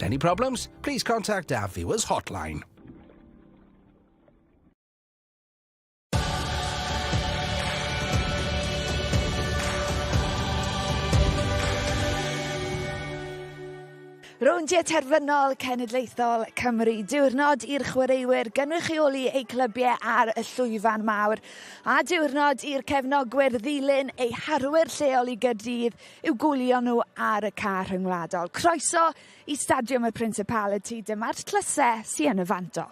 Any problems? Please contact our viewers hotline. Rowndiau terfynol cenedlaethol Cymru, diwrnod i'r chwaraewyr gynrychioli eu clybiau ar y llwyfan mawr, a diwrnod i'r cefnogwyr ddilyn eu harwyr lleol i Gaerdydd i'w gwylio nhw ar y car rhyngwladol. Croeso i Stadiwm y Principality, dyma'r tlysau sy yn y fantol.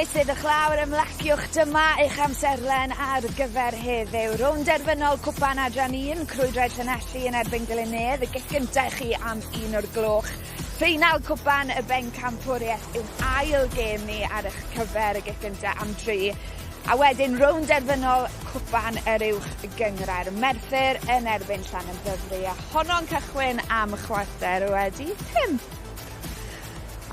Eisteddwch lawr, ymlaciwch, dyma eich amserlen ar gyfer heddiw. Rownd derfynol Cwpan Adran 1, Crwydraid Llanelli yn erbyn Glyn-nedd, y gic gynta i chi am un o'r gloch. Ffeinal Cwpan y Bencampwriaeth yw'n ail gêm ni ar eich cyfer, y gic gynta am dri. A wedyn rownd derfynol Cwpan yr Uwch Gynghrair. Merthyr yn erbyn Llanymddyfri a honno'n cychwyn am 5:15.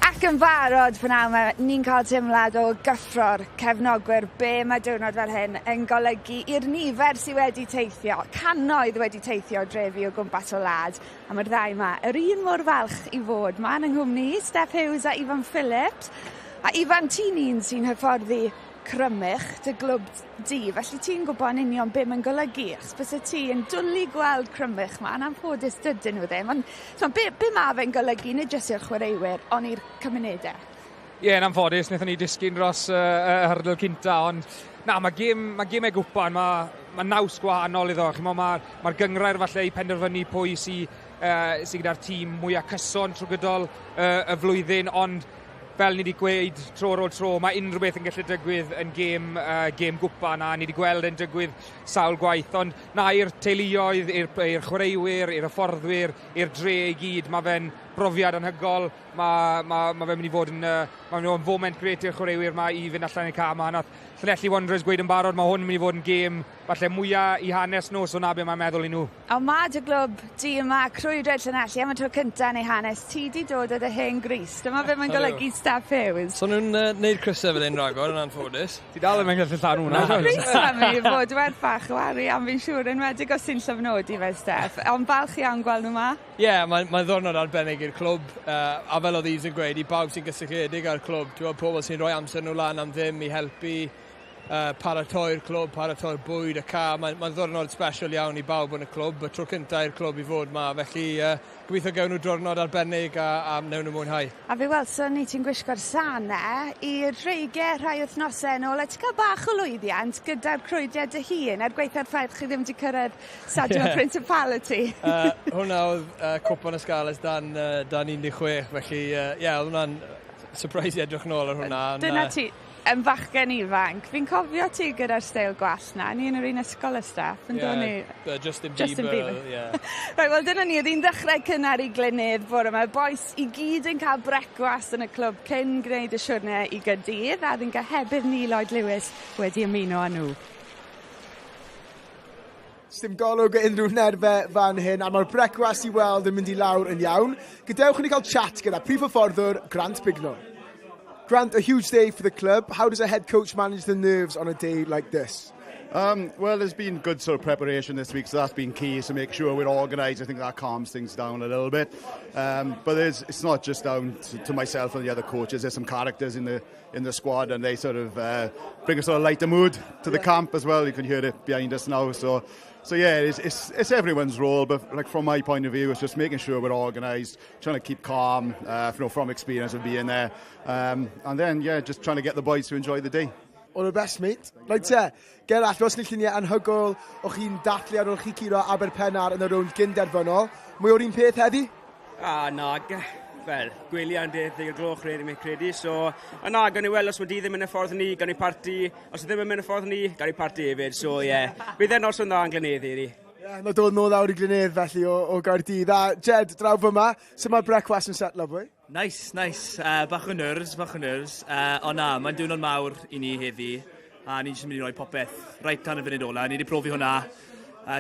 Ac yn barod p'nawn 'ma, ni'n cael teimlad o gyffro'r cefnogwyr be mae diwrnod fel hyn yn golygu i'r nifer sydd wedi teithio, cannoedd wedi teithio drefi o gwmpas y wlad, a mae'r ddau yma yr un mor falch i fod 'ma yn yng nghwmni Steff Hughes a Ifan Phillips. A Ifan, ti'n un sy'n hyfforddi Crymych, dy glwb di, felly ti'n gwybod yn union be mae'n golygu, achos byse ti yn dwlu gweld Crymych 'ma, yn anffodus dydyn nhw ddim, ond t'mo' be, be ma' fe'n golygu, nid jyst i'r chwaraewyr, ond i'r cymunedau? Ie, yn anffodus, wnaethon ni disgyn dros y hurdle cynta, ond na, mae gêm, mae gemau gwpan, mae, mae naws gwahanol iddo. Chimod, mae'r mae gynghrair falle i penderfynu pwy sy, sy gyda'r tîm mwyaf cyson trwy gydol y flwyddyn, ond fel ni wedi gweud tro ar ôl tro, mae unrhyw beth yn gallu digwydd yn gêm, gêm gwpan, a ni wedi gweld e'n digwydd sawl gwaith, ond na, i'r teuluoedd, i'r chwaraewyr, i'r hyfforddwyr, i'r dre i gyd, mae fe'n brofiad anhygoel, mae, ma, ma fe'n mynd i fod yn, mae'n mynd i fod yn foment grêt i'r chwaraewyr ma i fynd allan i'r ca yma. Nath Llanelli Wanderers gweud yn barod, mae hwn yn mynd i fod yn gêm falle mwyaf i hanes nhw, so na be mae'n meddwl i nhw. A ma' dy glwb di yma, Crwydriaid Llanelli, am y tro cynta yn ei hanes, ti 'di dod â dy hen grys. Dyma be' mae'n golygu Steff Hughes. So nhw'n neud crysau fel hyn ragor yn anffodus. Ti dal ddim yn gallu llanw hwnna. Ma'r crys 'ma myn' i fod werth bach o arian fi'n siŵr, enwedig os ti'n llofnodi fe Steff. Ond falch iawn gweld nhw 'ma. Ie, yeah, mae'n mae ddwrnod arbennig i'r clwb, a fel oedd Yves yn gweud, i bawb sy'n gysylltiedig â'r clwb, ti'n gwybod, pobl sy'n rhoi amser nhw lan am ddim i helpu, paratoi'r clwb, paratoi'r bwyd, y ca. Mae'n mae ddwrnod special iawn i bawb yn y clwb, y tro cyntaf i'r clwb i fod ma, felly gobeithio gewn nhw diwrnod arbennig a wnewn nhw mwynhau. A fe welson ni ti'n gwisgo'r sane i'r dreigiau rhai wythnosau yn ôl, a ti'n cael bach o lwyddiant gyda'r crwydiau dy hun, er gwaetha'r ffaith chi ddim wedi cyrraedd Stadiwm yeah. Principality. Hwnna oedd Cwpan y Scarlets dan, dan 16, felly ie, yeah, oedd hwnna'n surprise i edrych nôl ar hwnna. Dyna ti, yn fachgen ifanc. Fi'n cofio ti gyda'r steil gwallt 'na. Ni yn yr un ysgol â Steff, yn do ni? Yeah, Justin Bieber. Justin Bieber. Yeah. Right, wel dyna ni, oedd hi'n ddechrau cynnar i Glyn-nedd bore yma. Bois i gyd yn cael brecwast yn y clwb cyn gwneud y siwrne i Gaerdydd, a oedd ein gohebydd ni Lloyd Lewis wedi ymuno â nhw. Sdim golwg o unrhyw nerfe fan hyn, a mae'r brecwast i weld yn mynd i lawr yn iawn. Gadewch i ni cael chat gyda prif hyfforddwr Grant Bignall. Grant, a huge day for the club. How does a head coach manage the nerves on a day like this? Well, there's been good sort of preparation this week, so that's been key to make sure we're organised. I think that calms things down a little bit. But it's not just down to myself and the other coaches. There's some characters in the squad, and they sort of bring a sort of lighter mood to the camp as well. You can hear it behind us now. So yeah, it's everyone's role, but like from my point of view, it's just making sure we're organised, trying to keep calm, from experience of being there, and then yeah, just trying to get the boys to enjoy the day. All the best, mate. Right te, Gerallt, welson ni lluniau anhygoel o chi'n dathlu ar ôl chi curo Aberpennar yn y rownd gynderfynol. Mwy o'r un peth heddi? Ah, na, Wel, gwely am 10 o'r gloch rhaid i mi credu, so, ond na, gawn ni weld os mae di ddim yn y ffordd ni, gawn ni parti, os ddim yn mynd y ffordd ni, gawn ni parti hefyd, so ie, yeah. Bydd e'n noson dda yn Glynedd i ni. Ie, yeah, mae dod nôl lawr i Glynedd felly o, o Gaerdydd. A Jed, draw fyma, sut mae'r brecwast yn setlo, bwy? Nice, nice. Bach o nerves, bach o nerves. Ond na, mae'n diwrnod mawr i ni heddi, a ni jyst yn mynd i roi popeth reit tan y funud ola. Ni wedi profi hwnna,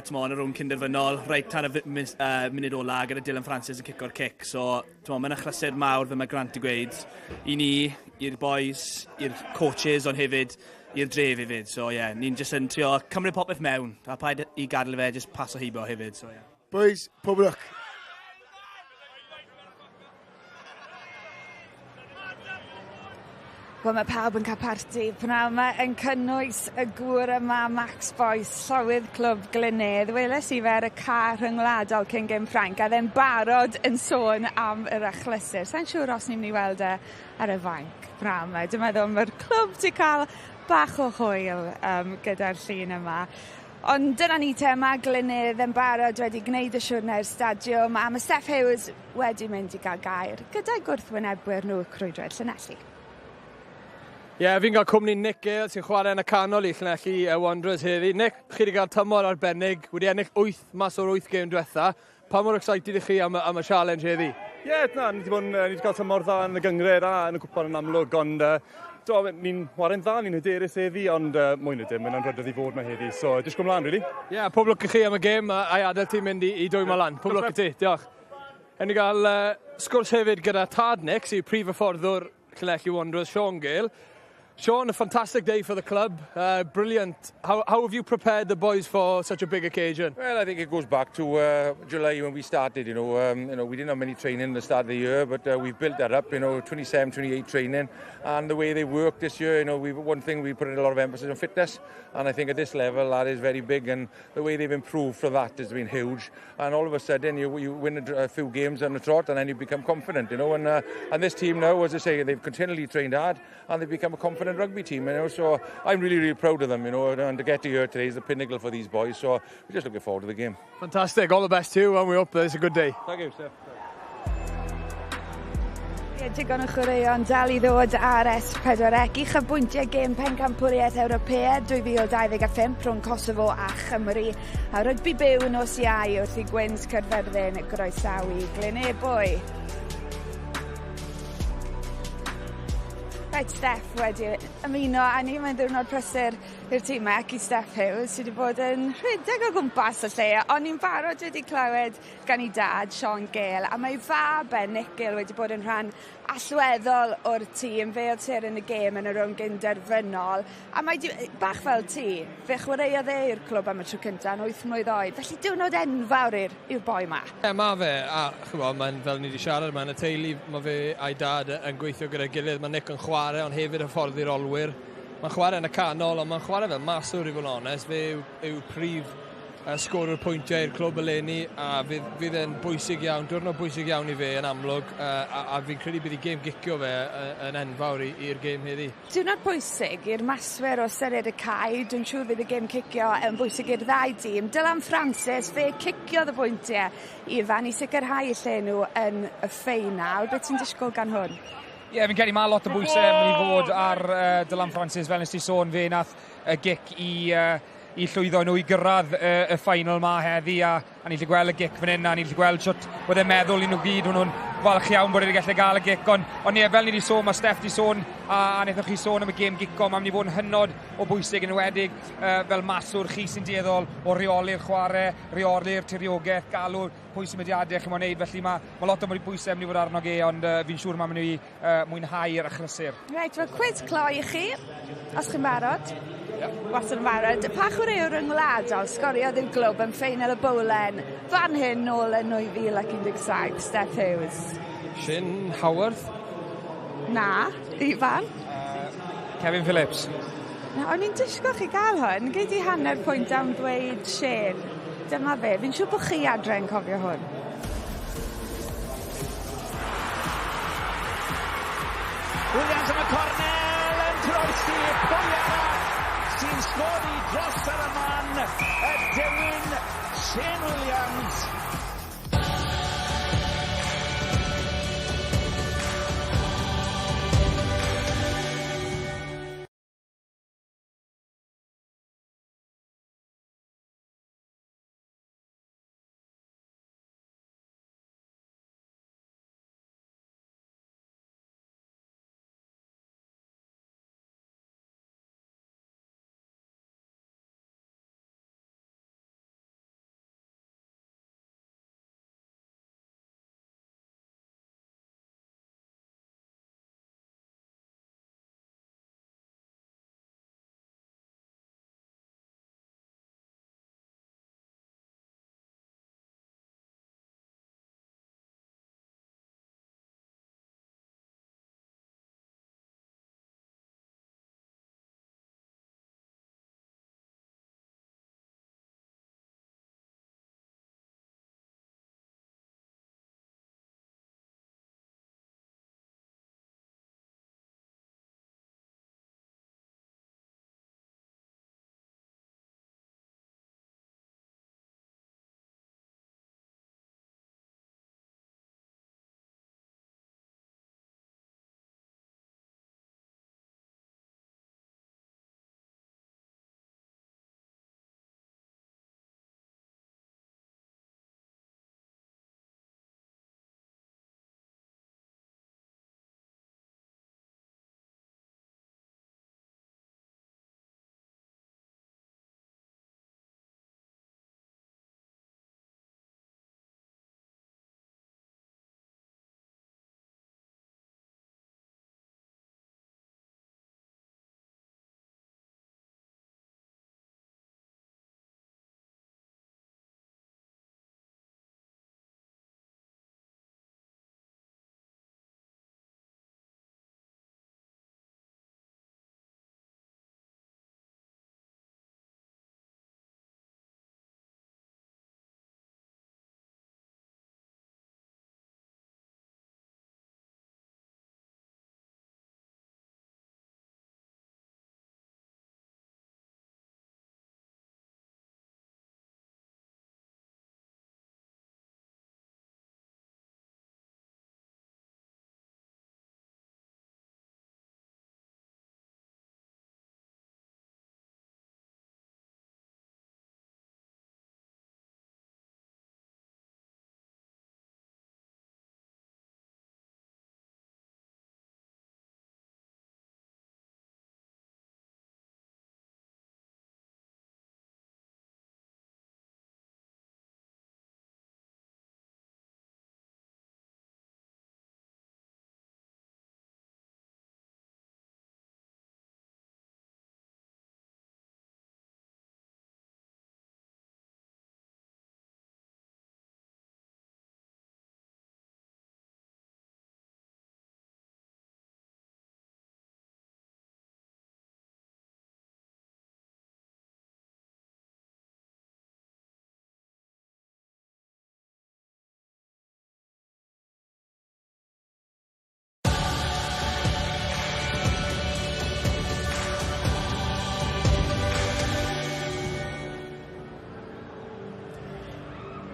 t'mo, yn y rownd cynderfynol, reit tan y munud ola, gyda Dylan Francis yn cico'r cic. So, t'mo, mae'n achlysur mawr fel mae Grant 'di gweud, i ni, i'r boys, i'r coaches, ond hefyd i'r dref hefyd. So, ie, yeah, ni'n jyst yn trio cymryd popeth mewn, a paid i gadael fe jyst paso heibo hefyd. So, yeah. Boys, pob lwc. Wel, mae pawb yn cael parti pnawn yma yn cynnwys y gŵr yma, Max Boyce, llywydd clwb Glynedd. Weles i fe ar y car rhyngwladol cyn gêm Ffrainc, a dde'n barod yn sôn am yr achlysur. Sa'n siŵr os ni'n mynd i weld e ar y fainc pnawn yma. Dwi'n meddwl mae'r clwb 'di cael bach o hwyl um, gyda'r llun yma. Ond dyna ni te, mae Glynedd yn barod wedi gwneud y siwrne i'r stadiwm a mae Steff Hughes wedi mynd i gael gair gyda'i gwrthwynebwyr nhw, Crwydriaid Llanelli. Ie, yeah, fi'n cael cwmni Nick Gale sy'n chwarae yn y canol i Llanelli Wanderers heddi. Nick, chi wedi cael tymor arbennig, wedi ennill 8 mas o'r 8 gêm diwetha. Pa mor excited ych chi am, am y challenge heddi? Ie, yeah, na, ni wedi bod, ni wedi cael tymor dda yn y gynghrair a yn y cwpan yn amlwg, ond do, ni'n chwarae'n dda, ni'n hyderus heddi, ond mwy na dim, mae'n anrhydedd i fod yma heddi, so disgwyl mlaen, really. Ie, yeah, pob lwc i chi am y gêm, a, a i adael ti'n mynd i, i dwymo lan. Pob lwc i ti, diolch. Ewn ni gael sgwrs hefyd gyda tad Nick, sy'n prif hyfforddwr Llanelli Wanderers, Sean Gale. Sean, a fantastic day for the club. Brilliant. How have you prepared the boys for such a big occasion? Well, I think it goes back to July when we started. You know, we didn't have many training at the start of the year, but we've built that up. 27, 28 training, and the way they work this year, we one thing we put in a lot of emphasis on fitness, and I think at this level that is very big. And the way they've improved for that has been huge. And all of a sudden, you win a few games on the trot, and then you become confident. And this team now, as I say, they've continually trained hard, and they've become a confident rugby team. So I'm really, really proud of them. And to get to here today is the pinnacle for these boys. So we're just looking forward to the game. Fantastic. All the best to you, and we hope it's a good day. Thank you, sir. Ie, digon o chwaraeon dal i ddod ar S4C. Uchafbwyntiau gêm Pencampwriaeth Ewropeaidd 2025 rhwng Kosovo a Chymru. A rygbi byw nos Iau wrth i Gwyns Caerfyrddin groesawu Glynebwy. Reit, Steff wedi ymuno â ni. Mae'n ddiwrnod prysur i'r tîm ac i Steff Hughes sydd wedi bod yn rhedeg o gwmpas y lle. O'n i'n barod wedi clywed gan ei dad, Sean Gale, a mae fab e, Nick Gale, wedi bod yn rhan allweddol o'r tîm. Fe oedd seren y gêm yn y rownd gynderfynol. A mae di, bach fel ti, fe chwaraeodd e i'r clwb am y tro cyntaf yn 8 mlwydd oed. Felly diwrnod enfawr i'r boi ma. Ie, mae fe, a ch'mo, mae'n fel ni wedi siarad, mae'n y teulu, mae fe a'i dad yn gweithio gyda'i gilydd, mae Nick yn chwarae, ond hefyd hyfforddi'r olwyr. Mae'n chwarae yn y canol, ond mae'n chwarae fel maswr i fod yn onest. Fe yw prif sgorwr pwyntiau i'r clwb eleni, a fydd e'n bwysig iawn, diwrnod bwysig iawn i fe yn amlwg, a fi'n credu bydd ei gêm gicio fe yn enfawr i'r gêm heddi. Diwrnod bwysig i'r maswyr o ystyried y cae, dwi'n siŵr fydd y gêm cicio yn bwysig i'r ddau dîm. Dylan Francis, fe ciciodd y pwyntiau Ifan i sicrhau lle nhw yn y ffeinal. Beth ti'n disgwyl gan hwn? Ie, yeah, fi'n credu mae lot o bwysau yn mynd i fod ar Dylan Francis, fel nes ti sôn, fe nath y gic i llwyddo nhw i gyrraedd y ffeinal ma heddi a ni'n gallu gweld y gic fan hyn a ni'n gallu gweld shwt oedd e'n meddwl i nhw gyd, nhw'n falch iawn bod wedi gallu gael y gic, ond ie, fel ni wedi sôn, mae Steff wedi sôn a wnaethoch chi sôn am y gêm gico, mae'n mynd i fod yn hynod o bwysig yn enwedig fel maswr chi sy'n dueddol o reoli'r chwarae, reoli'r tiriogaeth, galw pwy symudiadau chi'n moyn wneud, felly mae lot o bwysau mynd i fod arno ge, ond fi'n siŵr mae'n mynd i mwynhau'r achlysur. Reit, wel cwis cloi i chi, os chi'n barod. Yep. Wastad yn barod. Pa chwaraewr ryngwladol sgoriodd i'r glwb yn ffeinal y bowlen fan hyn nôl yn 2017, Steph Hughes? Shane Howarth? Na, Ifan? Kevin Phillips. Na, o'n i'n disgwyl chi gael hwn. Gei di hanner pwynt am ddweud Shane. Dyma fe. Fi'n siŵr bod chi adre yn cofio hwn. Williams am y cornel yn croesi, pwy arall sy'n sgori dros ar y man, y dewin Shane Williams.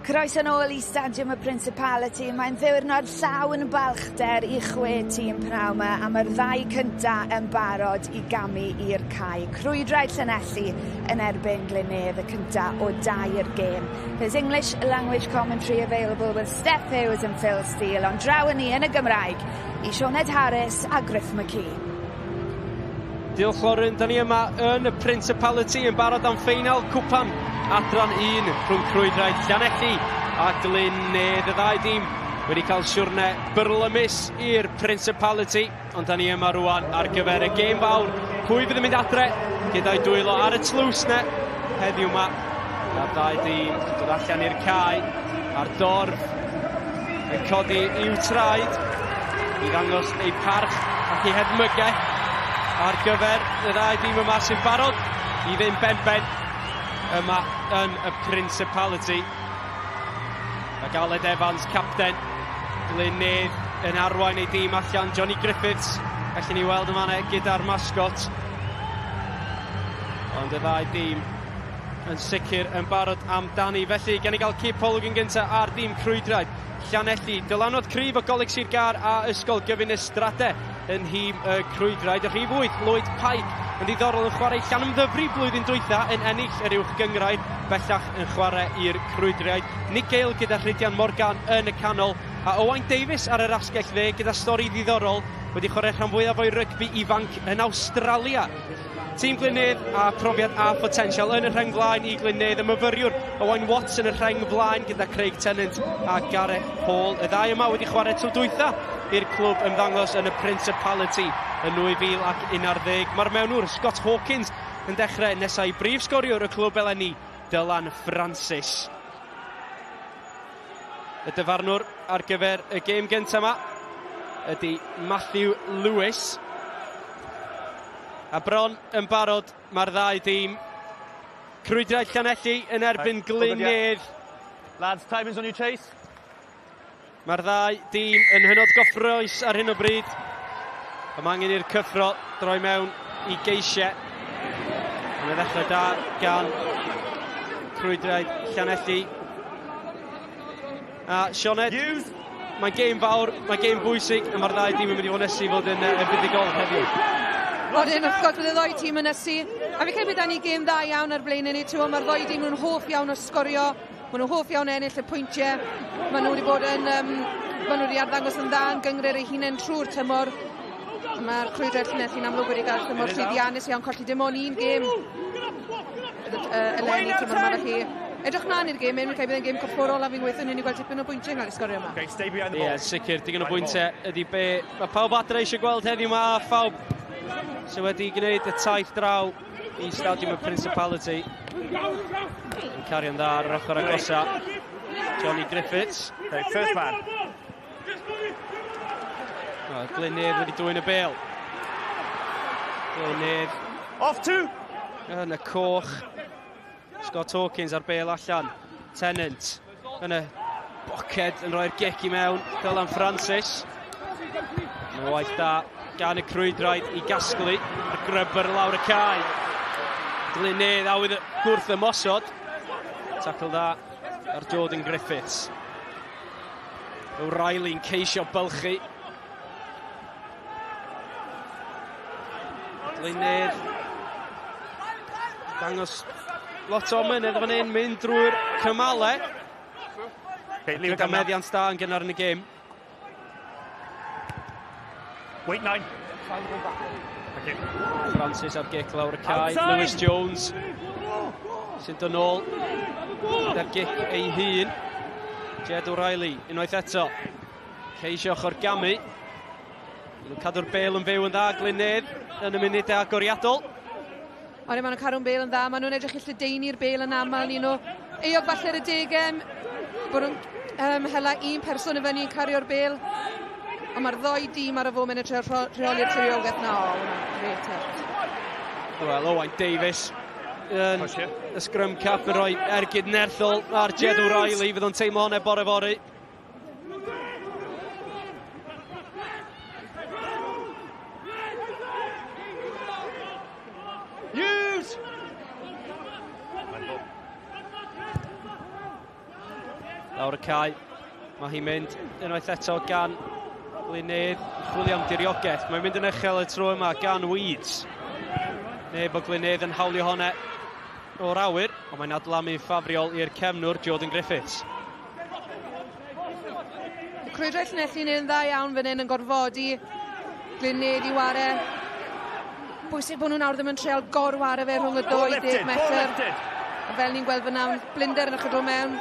Croeso nôl i Stadiwm y Principality. Mae'n ddiwrnod llawn balchder i chwe tîm pnawn 'ma a mae'r ddau cynta yn barod i gamu i'r cae. Crwydraid Llanelli yn erbyn Glyn-nedd, y cynta o dair gêm. There's English language commentary available with Steph Hughes and Phil Steele, ond draw ni yn y Gymraeg i Sioned Harris a Griff McKee. Diolch Lauren, da ni yma yn y Principality yn barod am ffeinal cwpan adran 1 rhwng Crwydraid Llanelli a Glyn-nedd. Y ddau dîm wedi cael siwrne byrlymus i'r Principality, ond da ni yma rwan ar gyfer y gêm fawr. Pwy fydd yn mynd adre gyda'i dwylo ar y tlws ne heddiw yma? Mae'r ddau dîm yn dod allan i'r cae a'r dorf yn codi i'w traed i ddangos eu parch ac eu hedmygedd ar gyfer y ddau dîm yma sy'n barod i fynd ben-ben yma yn y Principality. Mae Aled Evans, capten Glyn-nedd, yn arwain ei dîm allan. Johnny Griffiths, allan ni weld yma gyda'r mascot. Ond y ddau dîm yn sicr yn barod amdani. Felly, gan i gael cipolwg yn gyntaf ar dîm Crwydraid Llanelli. Dylanwad cryf o Goleg Sir Gâr a Ysgol Gyfun y Strade yn nhîm y Crwydraid. Y rhif 8, Lloyd Pike, yn ddiddorol yn chwarae Llanymddyfri blwyddyn dwytha yn ennill yr uwch gynghrair, bellach yn chwarae i'r Crwydriaid. Nick Gale gyda Rhydian Morgan yn y canol, a Owain Davies ar yr asgell dde gyda stori ddiddorol wedi chwarae rhan fwyaf o'i rygbi ifanc yn Awstralia. Tîm Glyn-nedd a profiad a photensial yn y rheng flaen i Glyn-nedd, y myfyriwr Owain Watts yn y rheng flaen gyda Craig Tennant a Gareth Hall. Y ddau yma wedi chwarae tro dwytha i'r clwb ymddangos yn y Principality yn 2011. Mae'r mewnwr Scott Hawkins yn dechrau nesau brif sgoriwr y clwb eleni, Dylan Francis. Y dyfarnwr ar gyfer y gêm gyntaf yma ydy Matthew Lewis. A bron yn barod mae'r ddau dîm. Crwydraid Llanelli yn erbyn Glyn-nedd. Lads, timings on your chase. Mae'r ddau dîm yn hynod gyffrous ar hyn o bryd. A mae angen i'r cyffro droi mewn i geisiau. Mae'n ddechrau da gan Crwydraid Llanelli. A Sioned, mae'n gêm fawr, mae'n gêm bwysig, a mae'r ddau dîm yn mynd i fod ysu fod yn fuddugol heddiw. Odyn, wrth gwrs, bydd y ddou tîm yn ysu. A fi credu bydd ni gêm dda iawn ar blaen ni. Ti'n mae'r ddou dîm nhw'n hoff iawn o sgorio, maen nhw'n hoff iawn ennill y pwyntiau. Maen nhw wedi bod yn, maen nhw wedi arddangos yn dda yn gynghrair eu hunain trwy'r tymor. Mae'r Crwydraid Llanelli'n amlwg wedi cael tymor llwyddiannus iawn, colli dim ond un gêm eleni tymor yma, felly edrych mlaen i'r gêm, mi'n credu bydd e'n gêm corfforol a fi'n gweithio ni gweld tipyn o bwyntiau yn cael ei sgorio yma. Okay, stay behind the Ie, ball. yeah, sicr, digon o bwyntiau ydy be mae pawb adre eisiau gweld heddiw yma, a phawb sydd wedi gwneud y taith draw i Stadiwm y Principality. Yn cario'n dda ar yr ochr agosa. Johnny Griffiths. Okay, first man. Oh, Glyn-nedd wedi dwyn y bêl. Glyn-nedd Off two. yn y coch. Scott Hawkins ar bêl allan. Tennant yn y boced yn rhoi'r gic i mewn. Dylan Francis. Mae'n waith da gan y Crwydraid i gasglu. A'r grubber lawr y cae. Glyn-nedd awydd gwrth ymosod. Tackle dda ar Jordan Griffiths. O'Reilly'n ceisio bylchu. Glyn-nedd dangos lot o mynedd fan hyn, mynd drwy'r cymalau. Okay, leave it Gyda down now. meddiant da yn gynnar yn y gêm. Wait nine. Thank you. Francis ar gic lawr y cae. Outside! Lewis Jones sy'n dod nôl gyda'r gic ei hun. Jed O'Reilly unwaith eto. Ceisio ochr gamu. Nhw'n cadw'r bêl yn fyw yn dda, Glyn-nedd yn y munudau agoriadol. Ond maen nhw'n cadw'n bêl yn dda, maen nhw'n edrych i lledaenu'r bêl yn aml ni nhw. Euog falle ar y degem, bod nhw'n hela un person i fyny yn cario'r bêl. Ond mae'r ddou dîm ar y foment yn trio rheoli'r tiriogaeth na. O, hwnna'n grêt hit. Wel, Owain Davies yn y scrum cap yn rhoi ergyd nerthol ar Jed O'Reilly. Fydd o'n teimlo hwnna bore fory. Use! Lawr y cae, mae hi'n mynd unwaith eto gan Glyn-nedd, chwilio am diriogaeth. Mae'n mynd yn uchel y tro yma gan Weeds. Neb o Glyn-nedd yn hawlio hwnna o'r awyr, ond mae'n adlamu ffafriol i'r cefnwr Jordan Griffiths. Y Crwydrau Llanelli'n un dda iawn fan hyn yn gorfodi Glyn-nedd i ware. Bwysig bod nhw nawr ddim yn treial gorware fe rhwng y ddwy 10 metr. A fel ni'n gweld fyna, blinder yn ychydig mewn.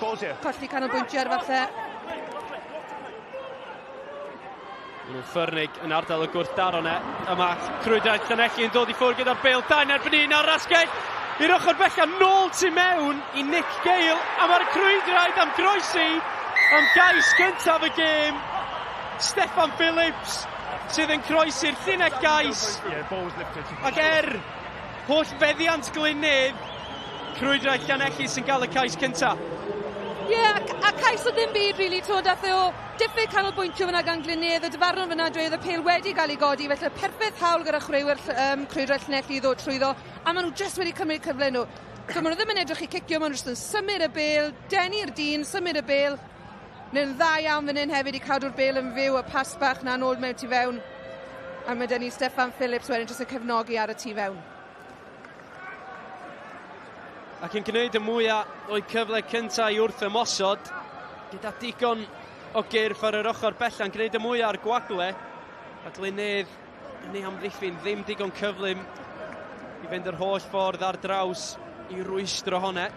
Colli canolbwyntio ar falle. Maen nhw'n ffyrnig yn ardal y gwrthdaro 'na. A mae Crwydraeth Llanelli yn dod i ffwrdd gyda'r bêl dan erbyn un ar asgell. I'r ochr bella nôl tu mewn i Nick Gale. A mae'r Crwydraeth am groesi am gais gyntaf y gêm. Steffan Phillips sydd yn croesi'r llinell gais. Ac er holl feddiant Glyn-nedd, Crwydraeth Llanelli sy'n cael y cais cyntaf. Ie, yeah, a cais o ddim byd, really, to, dath e o diffyg canolbwyntio fyna gan Glyn-nedd, y dyfarnwr fyna dweud y pêl wedi cael ei godi, felly perffaith hawl gyda chwaraewyr Crwydraeth Llanelli i ddod trwyddo, a maen nhw jyst wedi cymryd cyfle nhw. So maen nhw ddim yn edrych i cicio, maen nhw jyst yn symud y bêl, denu'r dyn, symud y bêl. Neu'n dda iawn fan hyn hefyd i cadw'r bêl yn fyw, y pas bach na nôl mewn tu fewn. A mae dyn ni Steffan Phillips wedyn jyst yn cefnogi ar y tu fewn. Ac yn gwneud y mwyaf o'i cyfle cyntaf i wrth ymosod, gyda digon o gyrff ar yr ochr bella'n gwneud y mwyaf ar gwagle, a Glyn-nedd yn ei amddiffyn ddim digon cyflym i fynd yr holl ffordd ar draws i rwystro hwnna.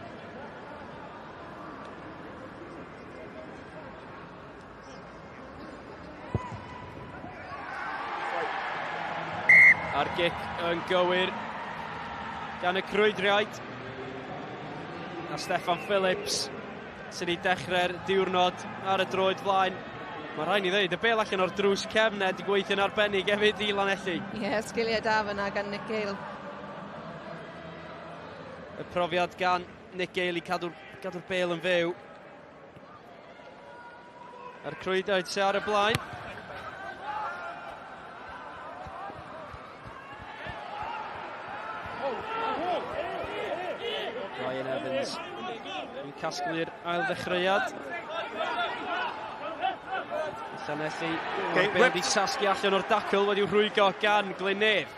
A'r gic yn gywir gan y Crwydriaid. A Steffan Phillips sydd wedi dechrau'r diwrnod ar y droed flaen. Mae rhaid ni ddweud, y bêl allan o'r drws cefn wedi gweithio'n arbennig hefyd i Lanelli. Ie, yeah, sgiliau da fyna gan Nick Gale. Y profiad gan Nick Gale i cadw'r cadw bêl yn fyw. A'r Crwydriaid sy'n ar y blaen. Ryan Evans yn casglu'r ail ddechreuad. Llanelli, okay, bêl wedi tasgu allan o'r dacl wedi'w rhwygo gan Glyn-nedd.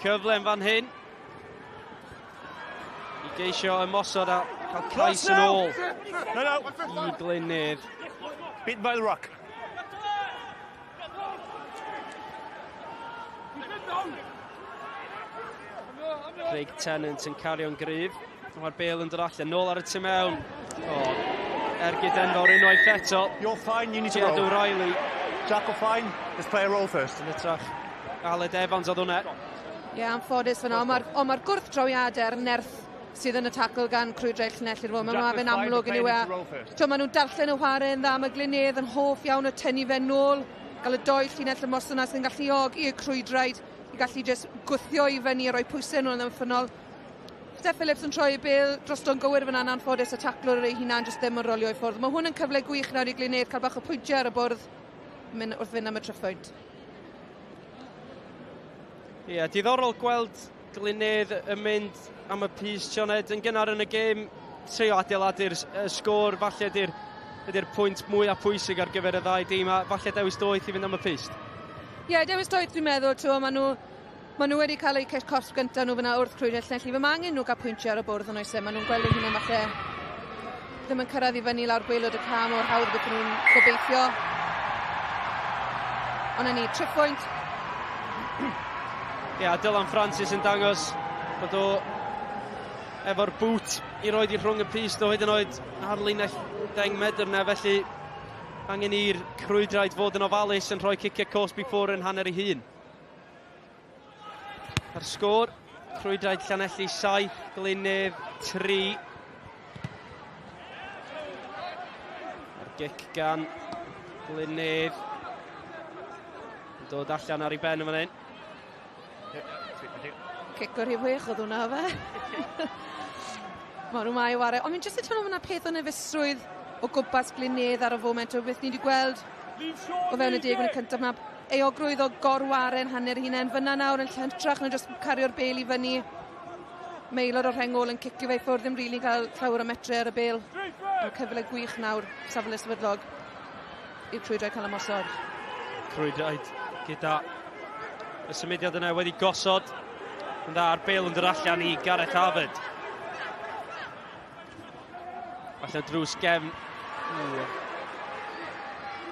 Cyfle yn fan hyn i geisio ymosod a cael cais yn ôl i Glyn-nedd. Beaten by the ruck. Craig Tennant yn cario'n gryf. Mae'r bêl yn dod allan, nôl ar y tu mewn. O, ergyd enfawr unwaith eto. You're fine, you need to Jed roll. O'Reilly. Jack O'Fine, let's play a roll first. Yn hytrach Aled Evans oedd hwnna. Ie, yeah, anffodus fyna, ond mae'r ma gwrthdrawiadau a'r nerth sydd yn y tacl gan Crwydrau Llanelli'r fod. Mae fe'n amlwg yn yw e. Mae nhw'n darllen y chwarae yn dda, mae Glyn-nedd yn hoff iawn o tynnu fe nôl, gael y doi llinell ymosod yna sy'n galluogi y Crwydraid i gallu jyst gwthio i fyny a rhoi pwysau nhw'n amddiffynnol. Steph Phillips yn troi y bêl drosto'n gywir fyna'n anffodus, y taclwr ei hunan jyst ddim yn rolio i ffwrdd. Mae hwn yn cyfle gwych nawr i Glyn-nedd cael bach o pwyntiau ar y bwrdd mynd, wrth fynd am y tryffwynt. Ie, yeah, diddorol gweld Glyn-nedd yn mynd am y pyst, Sioned, yn gynnar yn y gêm, trio adeiladu'r sgôr, falle ydy'r ydy pwynt mwyaf pwysig ar gyfer y ddau dîm, a falle dewis doeth i fynd am y pyst. Ie, yeah, dewis doeth dwi'n meddwl, ti'n maen nhw, ma nhw wedi cael eu cosb gyntaf nhw fyna wrth Crwydrau Llanelli. Fe mae angen nhw gael pwyntiau ar y bwrdd yn oes e, maen nhw'n gweld eu hunain falle ddim yn cyrraedd i fyny lawr gwaelod y cae mor hawdd beth nhw'n gobeithio. Ond ni, triphwynt. Ie, yeah, Dylan Francis yn dangos bod o efo'r boot i roed i rhwng y pyst o hyd yn oed ar linell 10 medr na, felly angen i'r Crwydraid fod yn ofalus yn rhoi ciciau cosb i ffwrdd yn hanner ei hun. Ar sgôr, Crwydraid Llanelli 7, Glyn-nedd 3. A'r gic gan Glyn-nedd. Yn dod allan ar ei ben yn fan hyn. Cic o'r rhif 6 oedd hwnna fe. Mae nhw mae i ware. Ond mi'n jyst yn teimlo fyna peth o nefusrwydd o gwmpas Glyn-nedd ar y foment o beth ni wedi gweld o fewn y 10 munud cyntaf yma. Euogrwydd o gorware'n hanner hunain. Fyna nawr yn hytrach na jyst cario'r bêl i fyny. Mae aelod o'r rheng ôl yn cicio fe i ffwrdd, ddim rili'n cael llawer o metre ar y bêl. Mae cyfle gwych nawr, safle sefydlog i'r Crwydraid cael ymosod. Crwydraid gyda y symudiad yna wedi gosod yn dda a'r bêl yn dod allan i Gareth Harvard. Allan drws gefn.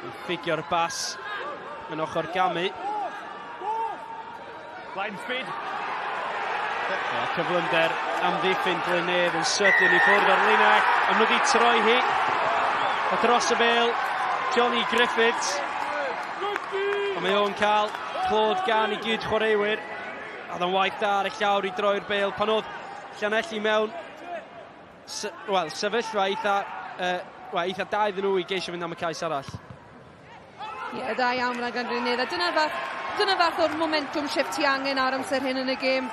Yn ffigio'r bas yn ochr gamu. Line speed. Ja, cyflymder amddiffyn Glynedd yn sydyn i ffwrdd o'r linell. Ond nhw wedi troi hi. A dros y bêl, Johnny Griffiths. A mae o'n cael clod gan i gyd chwaraewyr. A oedd yn waith da ar y llawr i droi'r bêl. Pan oedd Llanelli mewn wel, sefyllfa eitha, wel, eitha da iddyn nhw i geisio fynd am y cais arall. Ie, yeah, da iawn fyna gan Glynedd. A dyna fath o'r momentum shift ti angen ar amser hyn yn y gêm.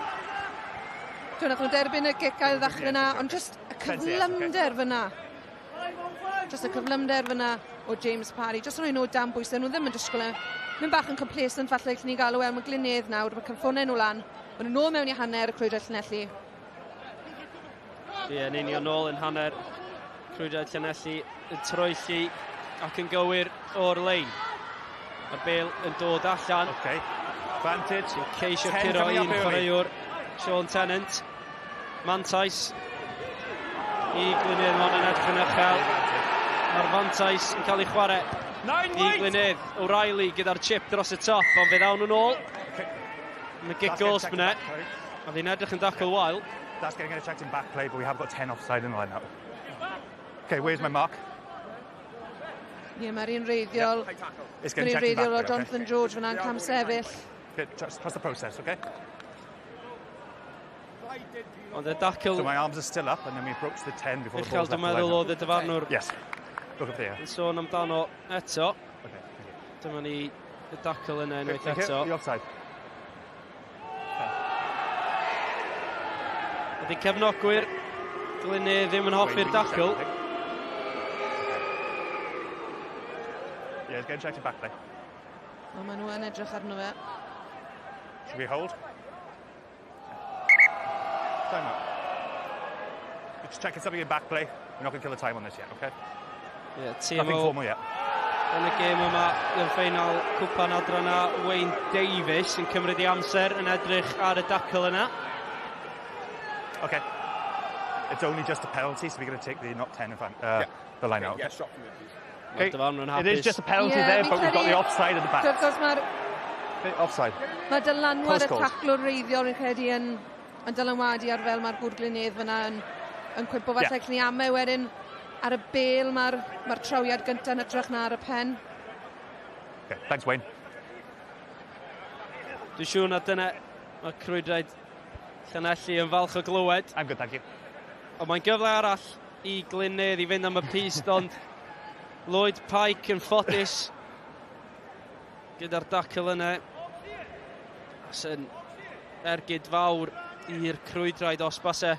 Dwi'n nath nhw derbyn y gic ail ddechrau yna, ond just y cyflymder fyna. Just y cyflymder fyna o James Parry. Just yn rhoi nhw dan bwysau, nhw ddim yn disgwyl e. Mynd bach yn complacent falle allen ni galw e, mae Glynedd nawr, mae cynffonau nhw lan. Maen nhw nôl mewn i hanner y Crwydraid Llanelli. Ie, yn union nôl yn hanner Crwydraid Llanelli yn troelli ac yn gywir o'r lein. Mae'r bêl yn dod allan. Okay. Advantage. Sy'n ceisio curo un chwaraewr, Sean Tennant. Mantais i Glynedd, mae hwn yn edrych yn uchel. Mae'r fantais yn cael ei chwarae i Glynedd. O'Reilly gyda'r chip dros y top, ond fe ddawn nhw'n ôl. Yn y gic gosb yna. A fi'n edrych yn dacl wael. That's getting checked in back play, but we have got 10 offside in the line now. Okay, where's my mark? Ie, mae'r un reiddiol. It's Mae'r getting un checked in back reiddiol o play, okay? Jonathan George fyna'n cam sefyll. Okay, trust the process, okay? Ond y dacl So my arms are still up, and then we approach the 10 before the uchel ball's dwi'n left the line. meddwl oedd y dyfarnwr Yes. Look up there. yn sôn amdano eto. Okay. Dyma ni y dacl yna unwaith Thank you. eto. The offside. Ydy cefnogwyr Glynedd ddim yn hoffi'r dacl. Yeah, it's getting checked in back play. Ond maen nhw yn edrych arno fe. Should we hold? Time out. Just checking something in back play. We're not going to kill the time on this yet, okay? Yeah, Nothing TMO formal yet. yn y gêm yma i'r ffeinal cwpan adran A, Wayne Davies yn cymryd ei amser yn edrych ar y dacl yna. Okay. It's only just a penalty, so we're going to take the not 10 in front, the line out. Yeah, stop from it, please. Okay. Mae'r dyfarnwr yn It is hapus. just a penalty Ie, there, fi'n but we've got credu- the offside at the back. Wrth gwrs mae'r Okay, offside. mae dylanwad y Close calls. taclwr reiddiol yn credu yn dylanwadu ar fel mae'r gŵr Glynedd fyna yn cwympo. Falle Ie. yeah. ni amau wedyn ar y bêl mae'r mae trawiad gyntaf yn hytrach na ar y pen. Okay, thanks, Wayne. Dwi'n siŵr na dyna mae Crwydraid Llanelli yn falch o glywed. I'm good, thank you. Ond mae'n gyfle arall i Glynedd i fynd am y pyst, ond Lloyd Pike yn ffodus gyda'r dacl yna. Sy'n ergyd fawr i'r Crwydraid os base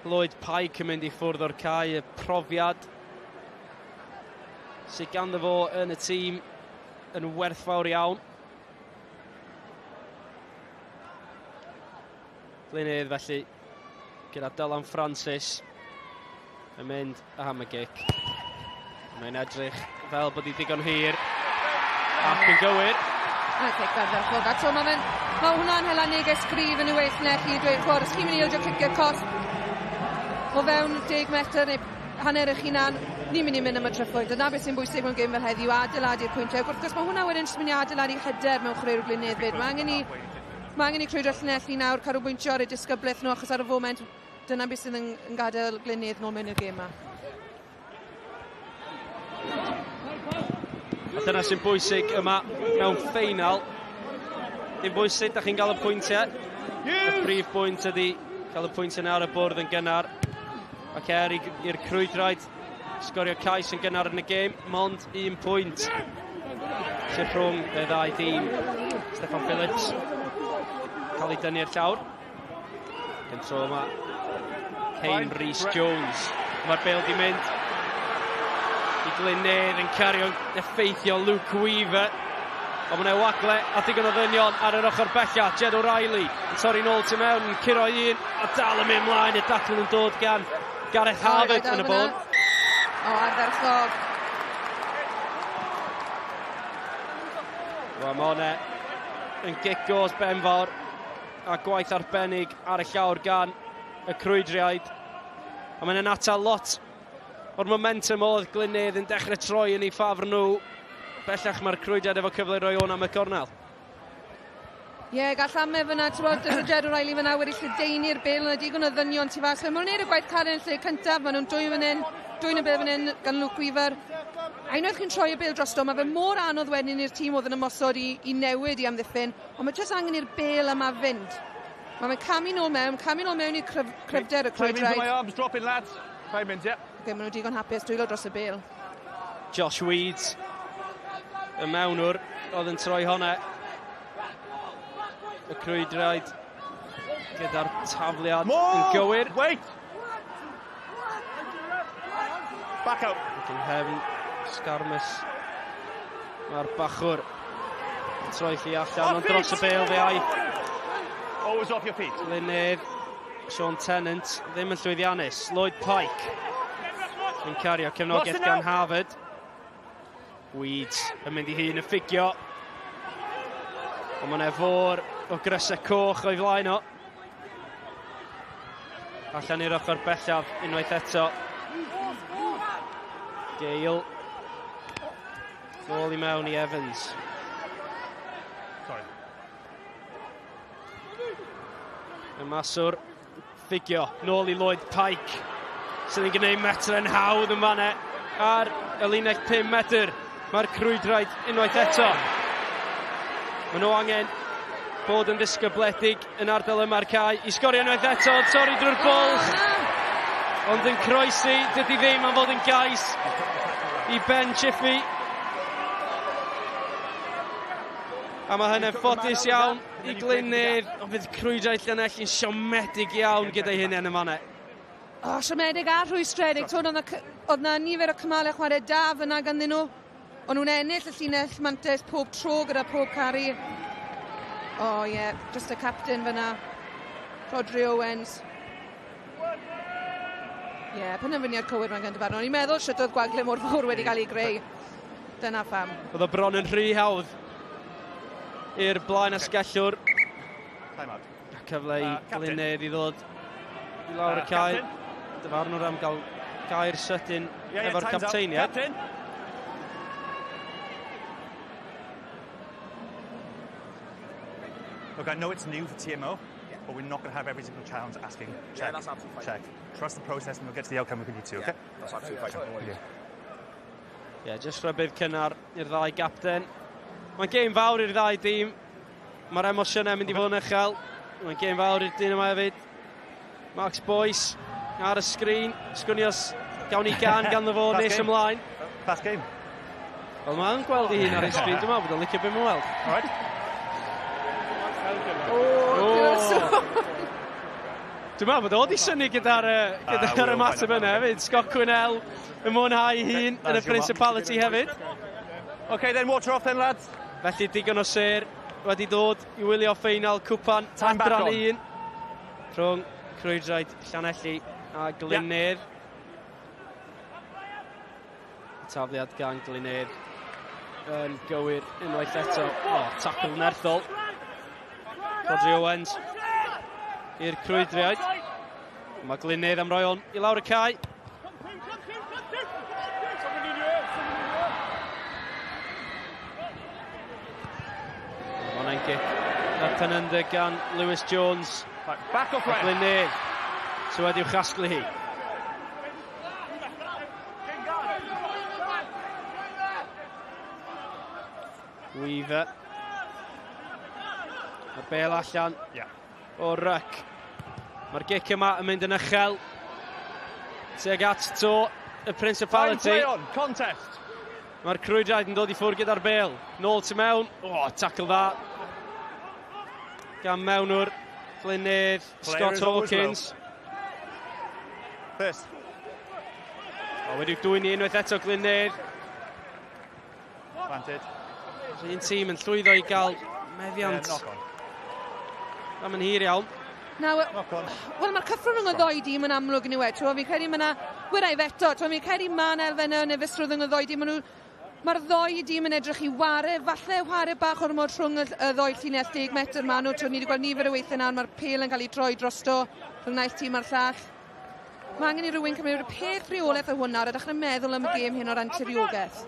Lloyd Pike yn mynd i ffwrdd o'r cae, y profiad sydd ganddo fo yn y tîm yn werthfawr iawn. Glynedd felly gyda Dylan Francis yn mynd am y gic. Mae'n edrych fel bod hi ddigon hir ac yn gywir. A cic ardderchog. A to, mae hwnna'n hela neges gryf yn y well Llanelli i dweud, chwar, os chi'n mynd i ildio ciciau cosb o fewn 10 metr neu hanner eich hunan, ni'n mynd i mynd am y tryffwynt. Dyna beth sy'n bwysig mewn gêm fel heddiw, adeiladu'r pwyntiau. Wrth gwrs, mae hwnna wedyn jyst mynd i adeiladu hyder mewn chwaraewyr Glynedd fyd. Mae angen i Crwydro Llanelli nawr canolbwyntio ar eu disgyblaeth nhw, achos ar y foment, dyna beth sydd yn gadael Glynedd nôl mewn i'r gêm yma. A dyna sy'n bwysig yma mewn ffeinal. Dim bwysig, da chi'n gael y pwyntiau. Y prif bwynt ydy cael y pwyntiau yna ar y bwrdd yn gynnar. Ac er i'r Crwydraid sgorio cais yn gynnar yn y gêm, mond un pwynt sy'n rhwng y ddau dîm. Steffan Phillips cael ei dynnu i'r llawr. Yn tro yma, Kane Rhys Jones. Mae'r bêl di mynd i Glynedd yn cario effeithio Luke Weaver. Ond mae'n wagle a digon o ddynion ar yr ochr bella. Jed O'Reilly yn torri nôl tu mewn, yn curo un a dal yn mynd mlaen. Y dacl yn dod gan Gareth Harvard yn y bôn. O, ardderchog. Wel, mae hwnna yn gic gos benfawr a gwaith arbennig ar y llawr gan y crwydriaid. A mae'n atal lot o'r momentum oedd Glyn-nedd yn dechrau troi yn ei ffafr nhw. Bellach mae'r crwydriad efo cyfle roi hwn am y cornel. Ie, yeah, gall ame fyna, ti'n bod, Roger O'Reilly fyna wedi lledaenu'r bêl, yna digon o ddynion tu fas. Maen nhw'n neud y gwaith caled yn lle cyntaf, maen nhw'n dwy fan hyn, dwy'n y bêl fan hyn gan Luke Weaver. A unwaith chi'n troi y bêl drosto, mae fe mor anodd wedyn i'r tîm oedd yn ymosod i, i newid i amddiffyn, ond mae jyst angen i'r bêl yma fynd. Mae fe'n camu nôl mewn, camu nôl mewn i cryf, cryfder y Time into my crwydraid. arms, drop in lads. Time in, yeah. Okay, maen nhw digon hapus, dwylo dros y bêl. Josh Weeds, y mewnwr, oedd yn troi honna. Y crwydraid gyda'r tafliad yn gywir. Wait! Back out. Ac yng nghefn Sgarmes. Mae'r bachwr yn troi chi allan, ond dros y bêl fe aeth. Always off your feet. Glyn-nedd, Sean Tennant ddim yn llwyddiannus. Lloyd Pike yn cario cefnogaeth gan Harvard. Weeds yn mynd i hun yn ffugio. Ond mae'n fôr o grysau coch o'i flaen o. Allan i'r ochr bellaf unwaith eto. Gale. Nôl i mewn i Evans. Sorry. Y maswr ffugio. Nôl i Lloyd Pike. Sydd yn gwneud metr yn hawdd yn fanne ar y linell 5 metr. Mae'r crwydraid unwaith eto. Maen nhw angen bod yn ddisgybledig yn ardal yma'r cae i sgorio unwaith eto, ond torri drwy'r bwlch. Ond yn croesi, dydy ddim am fod yn gais i Ben Chiffey. A mae hynny'n ffodus iawn i Glyn-nedd, ond fydd crwydrau Llanelli'n siomedig iawn gyda'i hunain yn fanne. O, siomedig a rhwystredig. Tw'n oedd na nifer o cymalau chwarae da fyna ganddyn nhw. O'n nhw'n ennill y llinell mantais pob tro gyda pob cari. O oh, ie, yeah, just y captain fyna. Rodri Owens. Ie, yeah, penderfyniad cywir mae'n gan dyfarnwr. O'n i'n meddwl sut oedd gwagle mor fawr wedi cael ei greu. Dyna pham. Oedd o bron yn rhy hawdd i'r blaen asgellwr. Time out. A cyfle i Glyn-nedd i ddod i lawr y cae. Dyfarnwr am gael gair sydyn efo'r capteiniad. Captain. Look, I know it's new for TMO, but we're not going to have every single challenge asking, check, Yeah, that's absolutely fine. check. Trust the process and we'll get to the outcome if we need to, okay? That's absolutely fine. No worries. Yeah. Ie, yeah, jyst rhybudd cynnar i'r ddau gapten. Mae'n gêm fawr i'r ddau dîm. Mae'r emosiynau mynd i fod yn uchel. Mae'n gêm fawr i'r dyn yma hefyd. Max Boyce ar y sgrin. Sgwn i os gawn ni gan ganddo fo Last nes game. ymlaen. Last game. Wel, mae'n gweld ei hun ar ei sgrin. Dwi'n meddwl bod o'n licio beth mae'n weld. All right. O! Dwi'n meddwl bod o wedi synnu gyda'r gyda Will ymateb find yna out. hefyd. Scott Quinnell yn mwynhau ei hun yn y Principality hefyd. Okay, then water off then, lads. Felly digon o sêr wedi dod i wylio ffeinal cwpan Time back adran on. 1 rhwng Crwydraid Llanelli a Glyn-nedd. Tafliad gan Glyn-nedd yn gywir unwaith eto. O, tacl nerthol. Rodri Owens i'r Crwydriaid. Mae Glyn-nedd am roi hwn i lawr y cae. Mae hwnna'n gic up and under gan Lewis Jones. Right, back off A ref. Glyn-nedd sydd wedi'w chasglu hi. Weaver. Mae'r bêl allan o'r ryc. Mae'r gic yma yn mynd yn uchel. Tuag at to y Time Principality. play on, contest. Mae'r crwydraid yn dod i ffwrdd gyda'r bêl. Nôl tu mewn. O, tackle dda. Gan mewnwr Glyn-nedd, Player Scott is always Hawkins. First. O, wedi'w dwyn i unwaith eto Glyn-nedd. Planted. Un tîm yn llwyddo i gael meddiant. Yeah, knock on. Am yn hir iawn. Na, Knock on. wel, mae'r cyffro rhwng y ddoi dîm yn amlwg yn yw e. Fi'n credu mae yna Wyrai feto, ti'n mi'n credu ma'n elfen o nerfusrwydd yng ddoi dîm. Mae'r ddoi dîm yn edrych i ware, falle ware bach ormod rhwng y ddoi llinell 10 metr ma nhw. Ni wedi gweld nifer o weithiau nawr, mae'r pêl yn cael ei droi drosto rhwng naill tîm a'r llall. Mae angen i rywun cymryd y peth rheolaeth o hwnna a dechrau meddwl am y gêm hyn o ran tiriogaeth.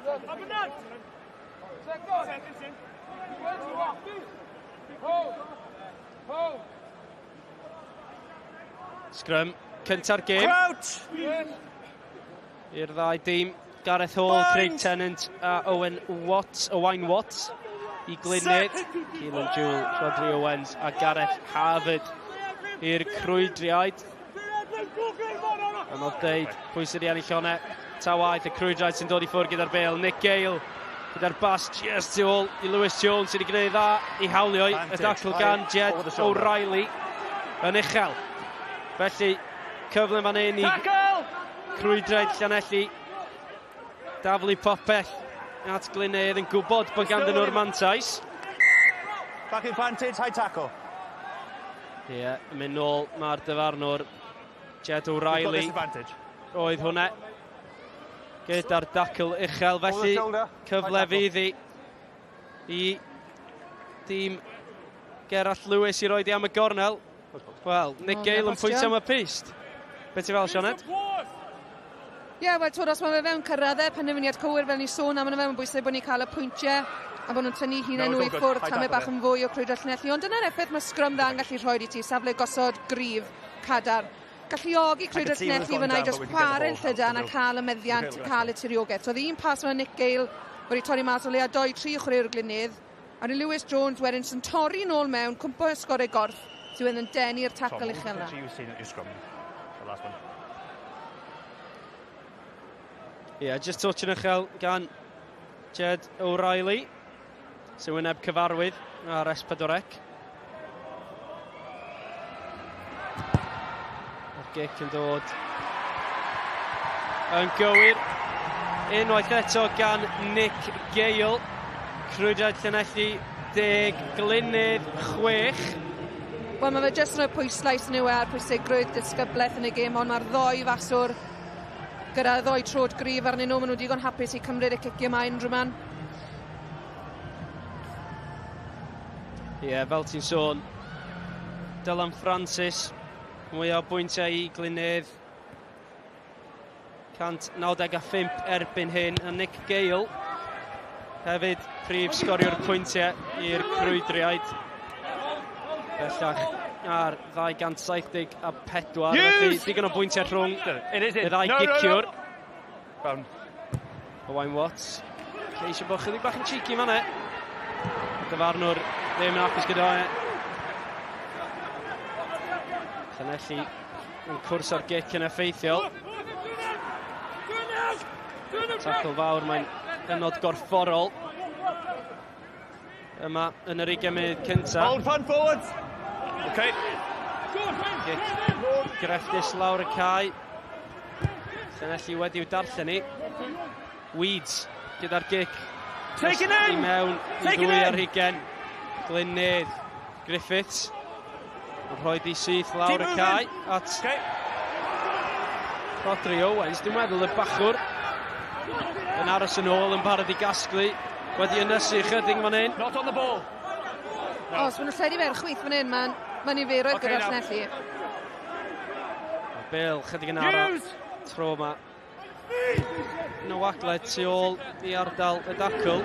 Sgrym cynta'r gêm. I'r ddau dîm. Gareth Hall, Craig Tennant a Owen Watts, Owain Watts i Glyn-nedd. Keelan Jewell, Rhodri Owens a Gareth Harvard i'r Crwydriaid. Anodd deud pwy sydd wedi ennill hwnna. Ta waeth, y Crwydriaid sy'n dod i ffwrdd gyda'r bêl. Nick Gale gyda'r bas just tu ôl i Lewis Jones sydd wedi gwneud dda i hawlio y dacl gan Jed O'Reilly yn uchel. Felly, cyfle fan hyn i Crwydriaid Llanelli daflu popeth at Glyn-nedd yn gwybod bod ganddyn nhw'r mantais. Back advantage, high tackle. Ie, yeah, yn mynd nôl mae'r dyfarnwr Jed O'Reilly. Oedd hwnna gyda'r dacl uchel, felly cyfle fydd i dîm Gerallt Lewis i roed i am y gornel. Wel, Nick Gale yn pwyntio am y pyst. Be ti fel, Sioned? Ie, yeah, wel, twyd, os mae fe fewn cyrraedd e, penderfyniad cywir fel ni sôn am yna fe, mae'n bwysig bod ni'n cael y pwyntiau a bod nhw'n tynnu hunain nhw i ffwrdd tamed bach yn fwy o crwydro Llanelli. Ond dyna'r effaith mae sgrym dda yn gallu rhoi i ti, safle gosod gryf, cadarn. Galluogi crwydro Llanelli fyna i just chwarae'n llydan a cael y meddiant, cael y tiriogaeth. So, oedd un pas yma Nick Gale wedi torri mas o leia 2-3 chwaraewr Glyn-nedd. A Lewis Jones wedyn sy'n torri nôl mewn, cwmpo ysgorau gorff, sydd wedyn yn denu'r tacl uchel yna. Ie, yeah, just touch yn uchel gan Jed O'Reilly, sy'n wyneb cyfarwydd ar S4C. A'r gic yn dod yn gywir. Unwaith eto gan Nick Gale. Crwydriaid Llanelli 10, Glyn-nedd 6. Wel, mae fe jyst yn rhoi pwyslais yn yw e ar pwysigrwydd disgyblaeth yn y gêm, ond mae'r ddoi faswr gyda ddoi trod gryf arnyn nhw, maen nhw'n digon hapus i cymryd y ciciau yma unrhyw man. Ie, yeah, fel ti'n sôn, Dylan Francis, mwy o bwyntiau i Glyn-nedd. 195 erbyn hyn, a Nick Gale hefyd prif sgoriwr pwyntiau i'r Crwydriaid. Bellach ar 274, felly digon o bwyntiau rhwng y ddau giciwr. Owain Watts, ceisio bod chydig bach yn cheeky fan e. Dyfarnwr ddim yn hapus gyda e. Llanelli yn cwrso'r gic yn effeithiol. Tacl fawr, mae'n hynod gorfforol. Yma yn yr 20 munud cyntaf. Hold fan forwards. Okay. Gic grefftus lawr y cae. Llanelli wedi'w darllen ni. Weeds gyda'r gic. Take it in! I mewn i ddwy ar hugen. Glyn-nedd Griffiths. Yn rhoi di syth lawr y cae at Rhodri Owens. Dwi'n meddwl y bachwr yn aros yn ôl yn barod i gasglu. Wedi ynysu chydig fan hyn. Not on the ball. No. Os maen nhw'n lledu fe'r chwith fan hyn, mae'n niferoedd okay, gyda'r Llanelli. Mae Bale chydig yn araf tro yma. Yn y wagle tu ôl i ardal y dacl.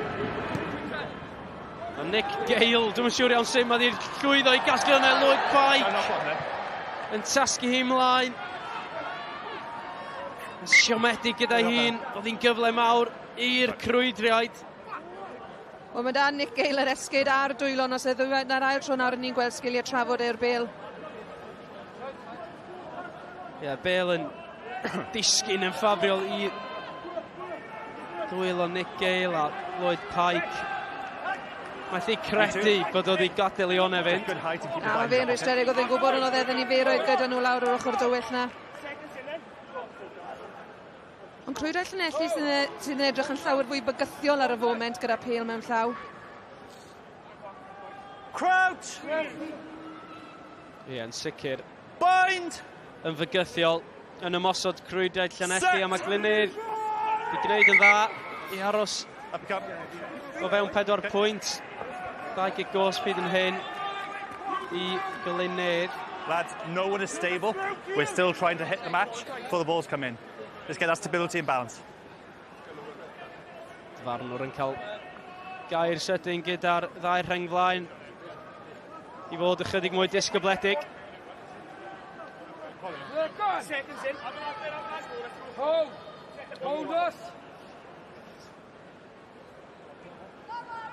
A Nick Gale, dwi'n siŵr iawn sut mae wedi'r llwyddo i gasglu yna Lloyd Pike. Yn tasgu hi mlaen. Yn siomedig gyda hun, oedd hi'n gyfle mawr i'r Crwydriaid. Wel, mae dan Nick Gale yr esgyd ar dwylo nos e na'r ail tro nawr ni'n gweld sgiliau trafod e'r bêl. Ie, yeah, Bale yn disgyn yn ffafriol i dwylo Nick Gale a Lloyd Pike. Methu credu bod o wedi gadael i hwnna fynd. Na, mae fe'n rwystredig, oedd e'n gwybod yn oedd e niferoedd gyda nhw lawr o'r ochr dywyll na. Ond Crwydriaid Llanelli sydd yn edrych yn llawer fwy bygythiol ar y foment gyda pêl mewn llaw. yn ymosod Crwydraid Llanelli, a mae Glyn-nedd wedi gwneud yn dda i aros o fewn 4 pwynt. Dau gic gosb hyd yn hyn i Glyn-nedd. Lads, no one is stable. We're still trying to hit the match before the balls come in. Let's get that stability and balance. Dyfarnwr yn cael gair sydyn gyda'r ddau rheng flaen i fod ychydig mwy disgybledig. Seconds in. Hold. Hold us.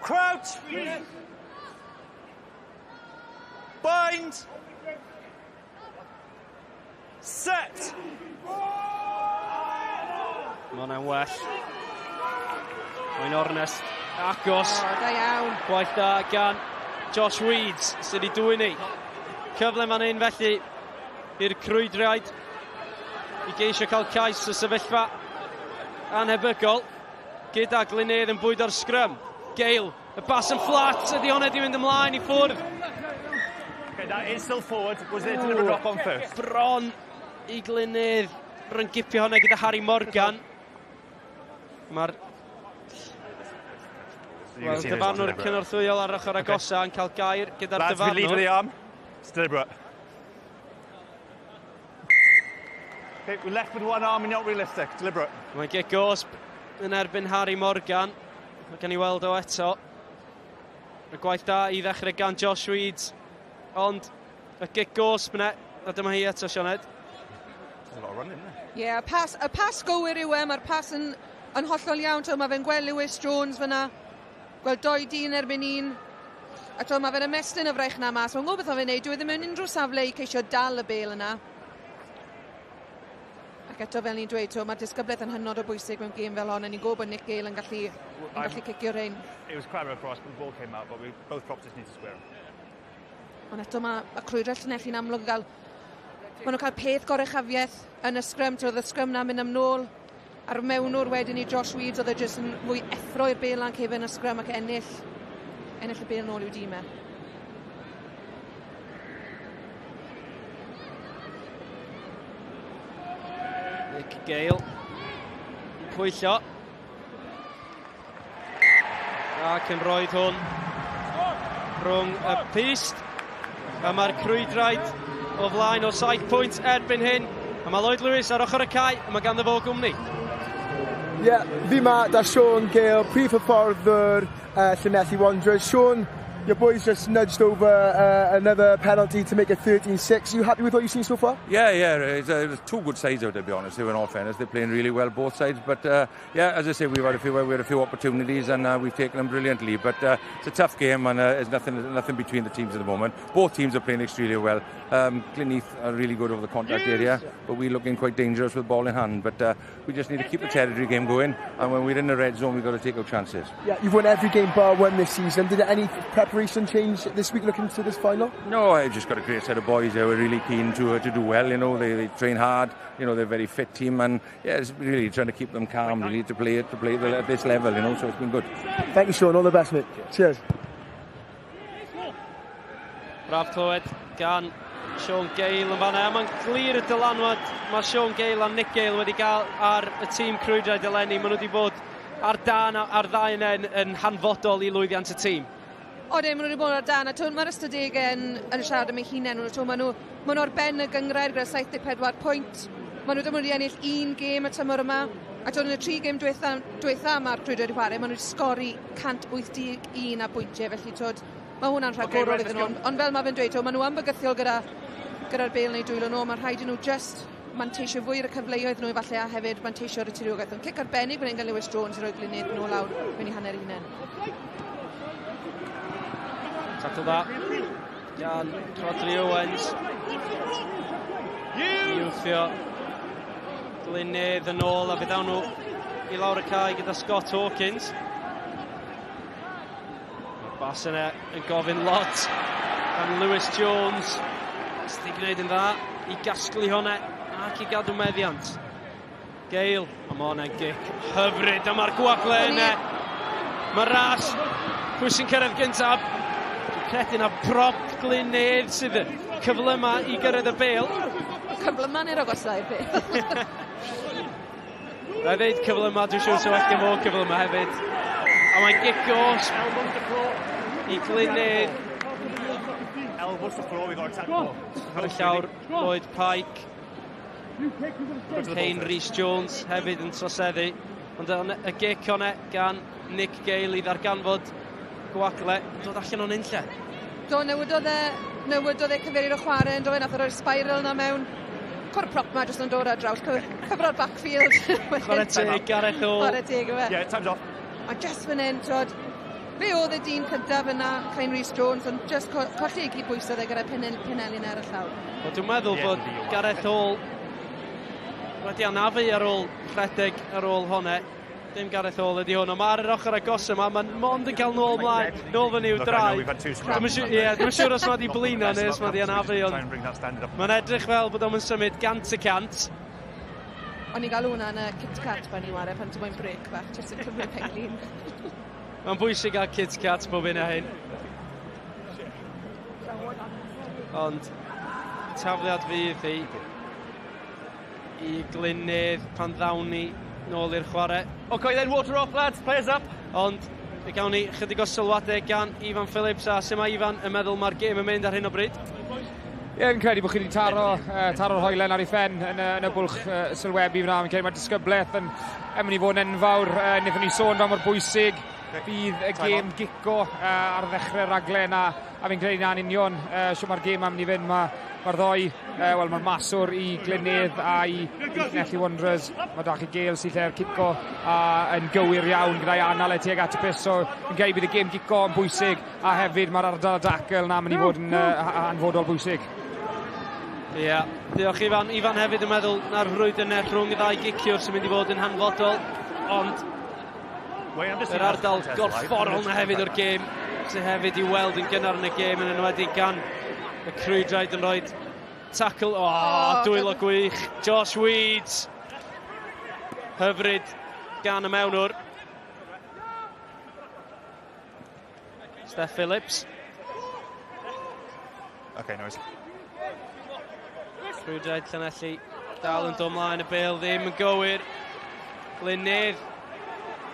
Crouch. Bind. Set. Mae hwnna'n well. Mae'n ornest agos. O, da iawn. Gwaith da gan Josh Weeds sydd wedi dwyn ni. Cyfle fan hyn felly i'r Crwydriaid i geisio cael cais y sefyllfa anhebygol gyda Glyn-nedd yn bwydo'r sgrym. Gale, y bas yn fflat, ydy hwnna wedi mynd ymlaen i ffwrdd. Okay, that is still forward. Was it a deliberate drop on first? Bron i Glyn-nedd ryngipio hwnna gyda Harry Morgan. Mae'r Wel, dyfarnwr cynorthwyol ar ochr agosa yn cael gair gyda'r Lads, we lead with the dyfarnwr. arm. It's deliberate. Okay, we're left with one arm and not realistic. Deliberate. Mae'n gic gosb yn erbyn Harry Morgan. Mae gen i weld o eto. Y gwaith da i ddechrau gan Josh Weeds. Ond y gic gosb yna, a dyma hi eto, Sioned. There's a lot of running, isn't there? Ie, yeah, pas, y pas gywir yw e, mae'r pas yn hollol iawn. T'mo, mae fe'n gweld Lewis Jones fyna, gweld doi dyn erbyn un. A t'mo, mae fe'n ymestyn y fraich na mas. Mae'n gwybod beth o'n fe'n neud, dyw e ddim yn unrhyw safle i ceisio dal y bel yna. Ac eto, fel ni'n dweud, t'mo, mae'r disgyblaeth yn hynod o bwysig mewn gêm fel hon, a ni'n gwybod bod Nick Gale yn gallu cicio rhain. It was clever across, but the ball came out, but we both props just need to square. Ond eto mae y Crwydraid Llanelli'n amlwg yn gael. Maen nhw'n cael peth goruchafiaeth yn y sgrym. Oedd y sgrym na'n mynd am nôl. A'r mewnwr wedyn i Josh Weeds, oedd e jyst yn fwy effro i'r bel na'n cefen y sgrym ac ennill y bel nôl i'w dîm e. Nick Gale. Pwyllo. Ac yn rhoi hwn rhwng y pyst. A mae'r Crwydraid o flaen o 7 pwynt erbyn hyn. A mae Lloyd Lewis ar ochr y cae, a mae ganddo fo gwmni. Ie, yeah, fi ma da Sean Gale, prif hyfforddwr Llanelli Wanderers. Sean, your boys just nudged over another penalty to make it 13-6. Are you happy with what you've seen so far? Yeah, it's two good sides out, to be honest. In all fairness, they're playing really well, both sides. But yeah, as I say, we had a few opportunities and we've taken them brilliantly. But it's a tough game and there's nothing between the teams at the moment. Both teams are playing extremely well. Glynneath are really good over the contact area, but we're looking quite dangerous with ball in hand. But we just need to keep the territory game going, and when we're in the red zone, we've got to take our chances. Yeah, you've won every game bar one this season. Did any preparation change this week looking to this final? No, I've just got a great set of boys. They were really keen to do well. They train hard. They're a very fit team, and yeah, it's really trying to keep them calm. Really to play at this level. So it's been good. Thank you, Sean. All the best, mate. Cheers. Braf clywed gan Sean Gale yn fanna. Mae'n glir y dylanwad mae Sean Gale a Nick Gale wedi gael ar y tîm Crwydraid eleni. Maen nhw wedi bod ar dan ar ddau yna yn hanfodol i lwyddiant y tîm. O de, maen nhw wedi bod ar dan, a mae'r ystadegau yn siarad am eu hunain. Maen nhw ar ben y gyngrair gyda 74 pwynt. Maen nhw ddim wedi ennill un gêm y tymor yma. A yn y tri gêm dwytha mae'r Crwydraid wedi chwarae, maen nhw wedi sgori 181 a bwyntiau, felly twyd, mae hwnna'n rhagorol, okay, iddyn nhw. Ond fel mae fe'n dweud, maen nhw yn bygythiol gyda'r bel neu dwylo nhw, mae'n rhaid i nhw just manteisio fwy ar y cyfleoedd nhw falle a hefyd manteisio ar y tiriogaeth. Ond cic arbennig fan hyn gan Lewis Jones i roi Glyn-nedd nhw lawr mewn i hanner hunain. Tacl dda gan Rodri Owens. I wthio Glyn-nedd yn ôl a fydd nhw i lawr y cae gyda Scott Hawkins. Mae'r bas yna yn gofyn lot gan Lewis Jones. Sydd wedi gwneud yn dda i gasglu hwnna ac i gadw meddiant. Gale, a mae hwnna'n gic hyfryd, a mae'r gwagle yna. Mae'r ras, pwy sy'n cyrraedd gyntaf? Dwi'n credu na prop Glyn-nedd sydd y cyfle yma i gyrraedd y bel. Cyflyma neu'r agosa i'r bêl. Na i ddeud cyflyma, dwi'n siŵr sy'n well gen fo cyflyma hefyd. A mae'n gic gosb i Glyn-nedd. Elbows to floor, we got a tackle. Ar y llawr, Lloyd Pike. Kane Rhys Jones hefyd yn troseddu. Ond y gic hwnna gan Nick Gale i ddarganfod gwagle, dod allan o'n unlle. Do, newidodd e cyfeiriad o chwarae, yn do fe, nath o roi'r spiral na mewn. Cwr prop ma jyst yn dod ar draws, cyfro'r backfield. Chwarae teg, Gareth Hall. Chwarae teg, yw e. Yeah, time's off. A just fan hyn, twod, fe oedd y dyn cyntaf yna, Cain Rhys Jones, ond just colli ei gydbwysedd e gyda penelin ar y llawr. Wel, dwi'n meddwl bod Gareth Hall wedi anafu ar ôl rhedeg ar ôl hwnna. Dim Gareth Hall ydi hwn, ond mae ar yr ochr agos yma, mae'n mond yn cael nôl mlaen, nôl fyny i'w draed. Dwi'n siŵr os mae wedi blino neu os mae wedi anafu, ond mae'n edrych fel bod o'n symud 100%. O'n i'n galw hwnna'n y Kit Kat pan i'n ware, pan ti'n moyn break bach, jyst yn cymryd penglin. Mae'n bwysig gael Kit Kat bob un a hyn. Ond tafliad fydd hi i Glyn-nedd pan ddawn ni nôl i'r chwarae. OK then, water off lads, players up. Ond fe gawn ni chydig o sylwadau gan Ifan Phillips, a sut mae Ifan yn meddwl mae'r gêm yn mynd ar hyn o bryd? Ie, fi'n credu bod chi wedi taro'r hoelen ar ei phen yn y bwlch sylwebu fyna. Fi'n credu mae'r disgyblaeth yn mynd i fod yn enfawr. Wnaethon ni sôn fa mor bwysig bydd y gêm gico ar ddechrau'r raglen a fi'n credu na'n union siwt mae'r gêm am mynd i fynd. Mae'r ddoi, wel, mae'r maswr i Glyn-nedd a i Llanelli Wanderers. Mae da chi Gale sy'n lle'r cico a yn gywir iawn gyda'i anal e tuag at y pyst. So fi'n credu bydd y gêm gico yn bwysig a hefyd mae'r ardal dacl na mynd i fod yn hanfodol bwysig. Ie, yeah, diolch Ifan. Ifan hefyd yn meddwl na'r frwydr yna rhwng y ddau giciwr sy'n mynd i fod yn hanfodol, ond yr ardal gorfforol na hefyd o'r gêm sy'n hefyd i weld yn gynnar yn y gêm, yn enwedig gan y Crwydraid yn rhoi tackle. O, oh, dwylo gwych. Josh Weeds. Hyfryd gan y mewnwr. Steph Phillips. Okay, nice. Crwydraid Llanelli dal yn dod mlaen, y bêl ddim yn gywir. Glyn-nedd.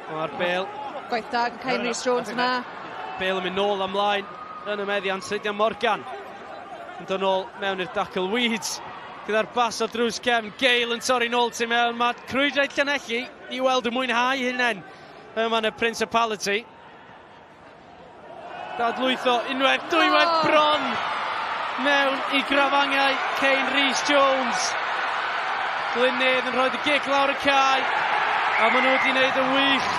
Mae'r bêl. Gwaith da, Cain Rhys Jones yna. Bêl yn mynd nôl ymlaen yn y meddiant. Sydian Morgan yn dod nôl mewn i'r dacl. Weeds gyda'r bas o drws cefn. Gale yn torri nôl tu mewn. Mae Crwydraid Llanelli i weld yn mwynhau hynny yma yn y Principality. Dadlwytho unwaith, dwywaith, bron mewn i grafangau Kane Rhys Jones. Glyn-nedd yn rhoi y gic lawr y cae, a maen nhw wedi gwneud yn wych.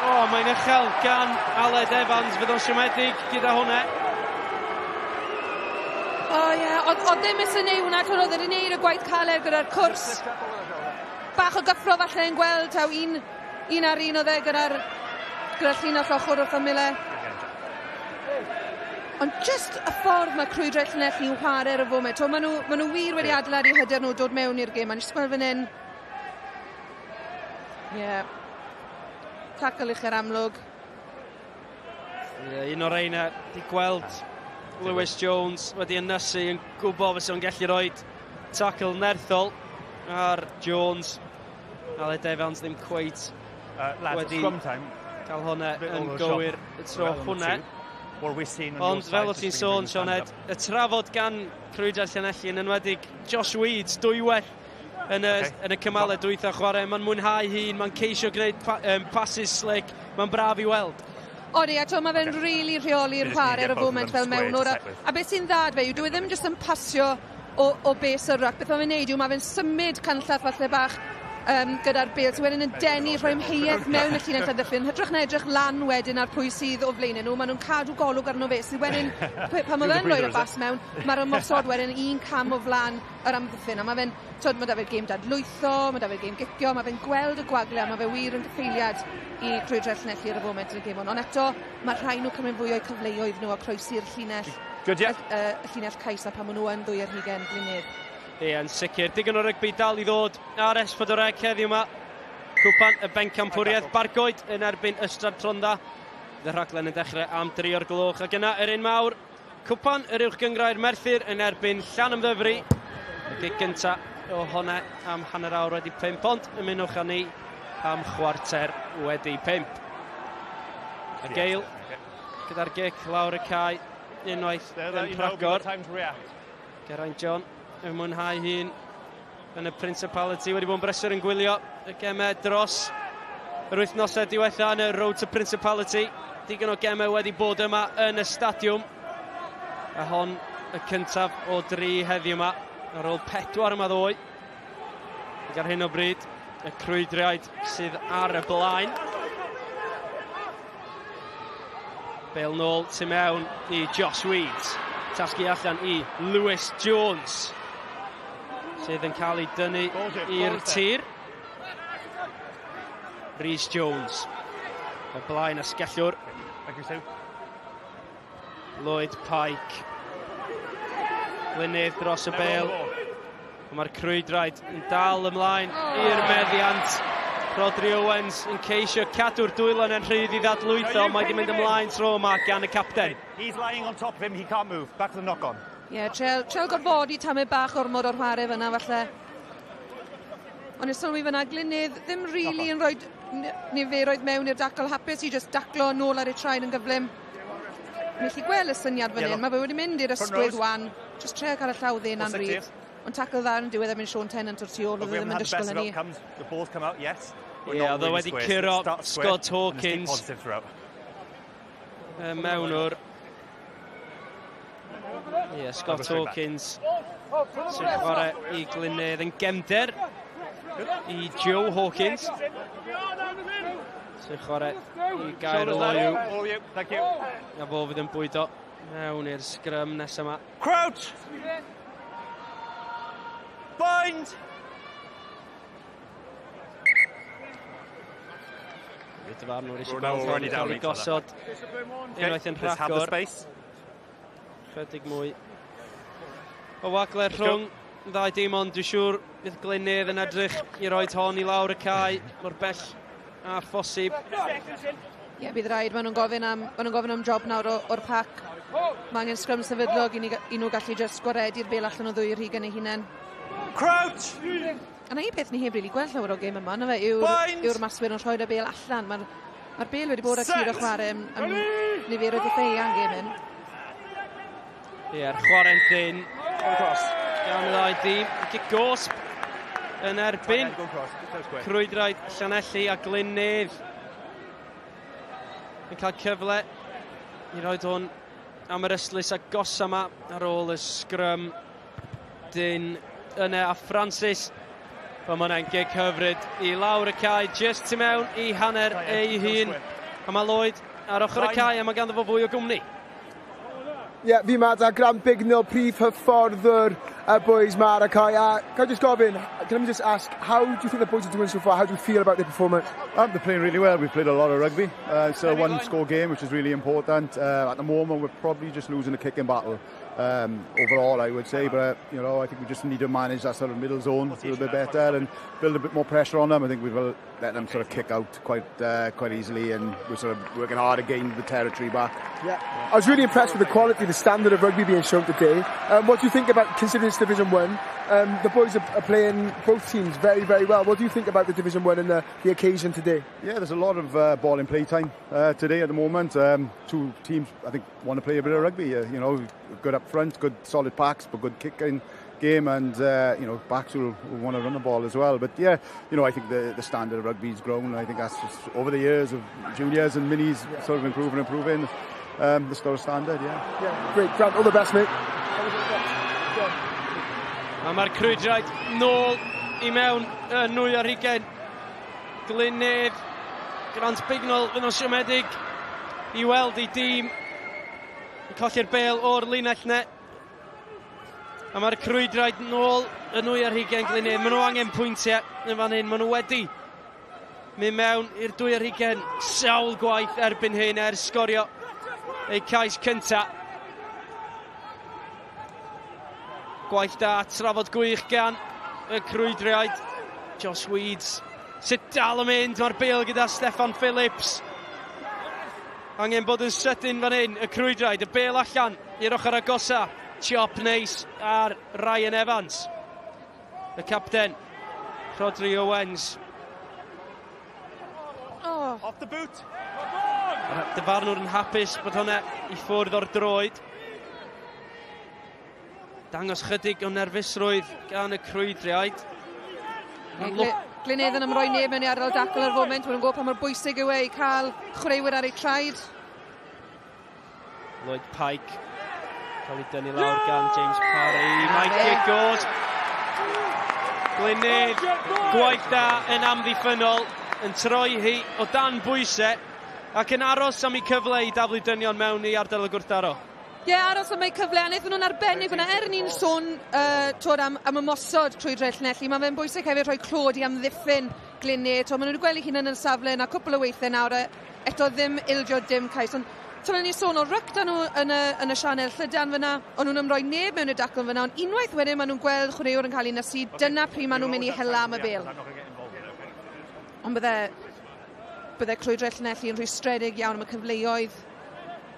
O, oh, mae'n uchel gan Aled Evans, fydd o'n siomedig gyda hwnna. O ie, yeah. Oedd ddim eisiau neud hwnna, twyd oedd e'n neud y gwaith caled gyda'r cwrs. Bach o gyffro falle yn gweld taw un ar un oedd e gyda llinell ochr wrth ymyl e. Ond just y ffordd mae Crwydraid Llanelli'n chwarae ar y foment. Maen nhw wir wedi adeiladu hyder nhw dod mewn i'r gêm. Mae'n jyst gweld fan hyn. Ie. Yeah. Tackle uchel amlwg. Yeah, un o'r reina di gweld Lewis Jones wedi ynysu yn gwybod fysa o'n gallu rhoi tackle nerthol ar Jones. Aled Evans ddim cweit Lads, wedi cael hwnna yn gywir y tro hwnna. Ond fel o ti'n sôn, Sioned, y trafod gan Crwydraid Llanelli yn enwedig Josh Weeds, dwywaith yn y cymalau dwytha chwarae. Mae'n mwynhau hun, mae'n ceisio gwneud passes slick, mae'n braf i weld. Odi, a to, mae fe'n really rheoli'r chwarae ar y foment fel mewnwr. A beth sy'n dda fe yw, dwi e ddim jyst yn pasio o base y ruck. Beth mae'n fe'n neud yw, mae fe'n symud canllath falle bach gyda'r bêl, sydd wedyn yn denu rhoi amheuaeth mewn y llinell amddiffyn. Hytrach na edrych lan wedyn ar pwy sydd o flaenau nhw, maen nhw'n cadw golwg arno fe, sydd wedyn, pan mae fe'n rhoi'r bas mewn, mae'r ymosod wedyn un cam o flaen yr amddiffyn. A mae fe'n, twyd, mae da fe'r gêm dadlwytho, mae da fe'r gêm gicio, mae fe'n gweld y gwagle, a mae fe wir yn gyffeiliad i Crwydraid Llanelli ar y foment yn y gêm hwn. Ond eto, mae rhai nhw cymryd fwy o'u cyfleoedd nhw a croesi'r llinell, Good, yeah. y llinell cais a pan maen nhw yn 22 Glyn-nedd. Ie, yn sicr. Digon o rygbi dal i ddod ar S4C heddiw yma. Cwpan y Bencampwriaeth, Bargoed yn erbyn Ystrad Rhondda. Bydd y rhaglen yn dechrau am 3 o'r gloch. Ac yna, yr un mawr, Cwpan yr Uwch Gynghrair, Merthyr yn erbyn Llanymddyfri. Y gic gynta o honna am 5:30, ond ymunwch â ni am 5:15. Y Gael gyda'r gic lawr y cae unwaith yn rhagor. Geraint John yn mwynhau hun yn y Principality, wedi bod yn brysur yn gwylio y gemau dros yr wythnosau diwetha yn y Road to Principality. Digon o gemau wedi bod yma yn y stadiwm. A hon y cyntaf o dri heddiw yma, ar ôl pedwar yma ddoe. Ac ar hyn o bryd, y Crwydriaid sydd ar y blaen. Bale nôl tu mewn i Josh Weeds. Tasgu allan i Lewis Jones, sydd yn cael ei dynnu i'r tir. Rhys Jones, y blaen asgellwr. Lloyd Pike. Glyn-nedd dros y bêl. Mae'r Crwydraid yn dal ymlaen i'r meddiant. Rodri Owens yn ceisio cadw'r dwylo yn rhydd i ddadlwytho. Mae wedi mynd ymlaen tro yma gan y capten. He's lying on top of him, he can't move. Back to the knock on. Ie, yeah, treol gorfodi tamed bach ormod o'r chwarae fyna falle. Ond nes sylwi fyna, Glyn-nedd ddim really yn rhoi niferoedd mewn i'r dacl, hapus i just daclo nôl ar ei traed yn gyflym. Ni'n gallu gweld y syniad fan hyn, mae fe wedi mynd i'r ysgwydd wan. Just trio cael y llaw dde na'n rhydd. Ond tacl dda yn diwedd erbyn Sean Tennant o'r tu ôl, oedd e ddim yn disgwyl hynny. Ie, oedd o wedi curo Scott Hawkins. Y mewnwr. Ie, Scott Hawkins sy'n chwarae i Glyn-nedd yn gefnder i Joe Hawkins sy'n chwarae i Gaerloyw. A fo fydd yn bwydo mewn i'r sgrym nesaf yma. Crouch! Bind! Bydd dyfarnwr eisiau gweld cael ei gosod unwaith yn rhagor. Chydig mwy o wagle rhwng ddau dîm, ond dwi'n siŵr bydd Glyn-nedd yn edrych i roi hon i lawr y cae mor bell a phosib. Ie, yeah, bydd rhaid. Maen nhw'n gofyn am, maen nhw'n gofyn am job nawr o'r pac. Mae angen sgrym sefydlog i nhw gallu just gwaredu'r bel allan o ddwy rhig yn eu hunain. Crouch! A na un peth ni heb really gweld llawer o gêm yma, na fe, yw'r maswyr yn rhoi'r bel allan. Mae'r ma bel wedi bod ar tir o chwarae am niferoedd eitha eang gêm hyn. Ie, yeah, chwarae'n dyn. Gan y ddau dîm. Gic gosb yn erbyn Crwydraid Llanelli a Glyn-nedd yn cael cyfle i roi hwn am yr ystlys agosa yma ar ôl y sgrym dyn yna, a Francis. Wel, mae hwnna'n gic hyfryd i lawr y cae, just tu mewn i hanner ei hun. A mae Lloyd ar ochr y cae a mae ganddo fo fwy o gwmni. Ie, yeah, fi ma da Grant Bignell, prif hyfforddwr y boys ma ar y cae. A can I just gofyn, can I just ask, how do you think the boys are doing so far? How do you feel about their performance? They're playing really well. We've played a lot of rugby. It's a one-score game, which is really important. At the moment, we're probably just losing the kicking battle overall, I would say. But I think we just need to manage that sort of middle zone a little bit better and build a bit more pressure on them. I think we've let them sort of kick out quite easily, and we're sort of working hard to gain the territory back. Yeah, I was really impressed with the quality, the standard of rugby being shown today. What do you think about, considering it's Division 1, the boys are playing, both teams, very, very well. What do you think about the Division 1 and the occasion today? Yeah, there's a lot of ball in play time today at the moment. Two teams, I think, want to play a bit of rugby. Good up front, good solid packs, but good kicking game, and backs will want to run the ball as well. But yeah, I think the standard of rugby's grown. I think that's just over the years of juniors and minis sort of improving, improving. The sort of standard, yeah. Yeah, great, Grant, all the best, mate. A mae'r Crwydraid nôl i mewn y 22. Glyn-nedd, Grant Bignell fydd o'n siomedig i weld ei dîm yn colli'r bel o'r linell ne. A mae'r Crwydraid nôl y 22 Glyn-nedd. Maen nhw angen pwyntiau yn fan hyn. Maen nhw wedi mynd mewn i'r 22 sawl gwaith erbyn hyn ers sgorio eu cais cynta. Gwaith da, trafod gwych gan y Crwydriaid. Josh Weeds sydd dal yn mynd, mae'r bel gyda Steffan Phillips. Angen bod yn sydyn fan hyn, y Crwydraid, y bel allan i'r ochr agosa. Chop neis ar Ryan Evans. Y capten, Rhodri Owens. Oh. Off the boot. Dyfarnwr yn hapus bod hwnna i ffwrdd o'r droed. Dangos chydig o nerfusrwydd gan y crwydriaid. Glyn Edden am roi neb mewn i ardal dacl ar foment. Mae'n gwybod pa mor bwysig yw e i cael chwaraewyr ar eu traed. Lloyd Pike cael ei dynnu lawr gan James Parry. Mae gic goes. Glynedd, gwaith da yn amddiffynnol, yn troi hi o dan bwysau ac yn aros am ei cyfle i daflu dynion mewn i ardal y gwrthdaro. Ie, yeah, aros am ei cyfle, a wnaethon nhw'n arbennig fyna. Er ni'n sôn uh, twod, am, am ymosod trwy dre Llanelli, mae fe'n bwysig hefyd rhoi clod i amddiffyn Glynedd. Mae nhw wedi gweld eu hunain yn y safle yna cwpl o weithiau nawr, a eto ddim ildio dim cais. Ond Tra ni'n sôn o ryc da nhw yn y, yn y sianel llydan fyna, o'n nhw'n ymroi neb mewn y dacl fyna, ond unwaith wedyn maen nhw'n gweld chwaraewr yn cael ei nysu, dyna pryd maen nhw'n mynd i hela am y bêl. Ond bydde, bydde Crwydre Llanelli yn rhwystredig iawn am y cyfleoedd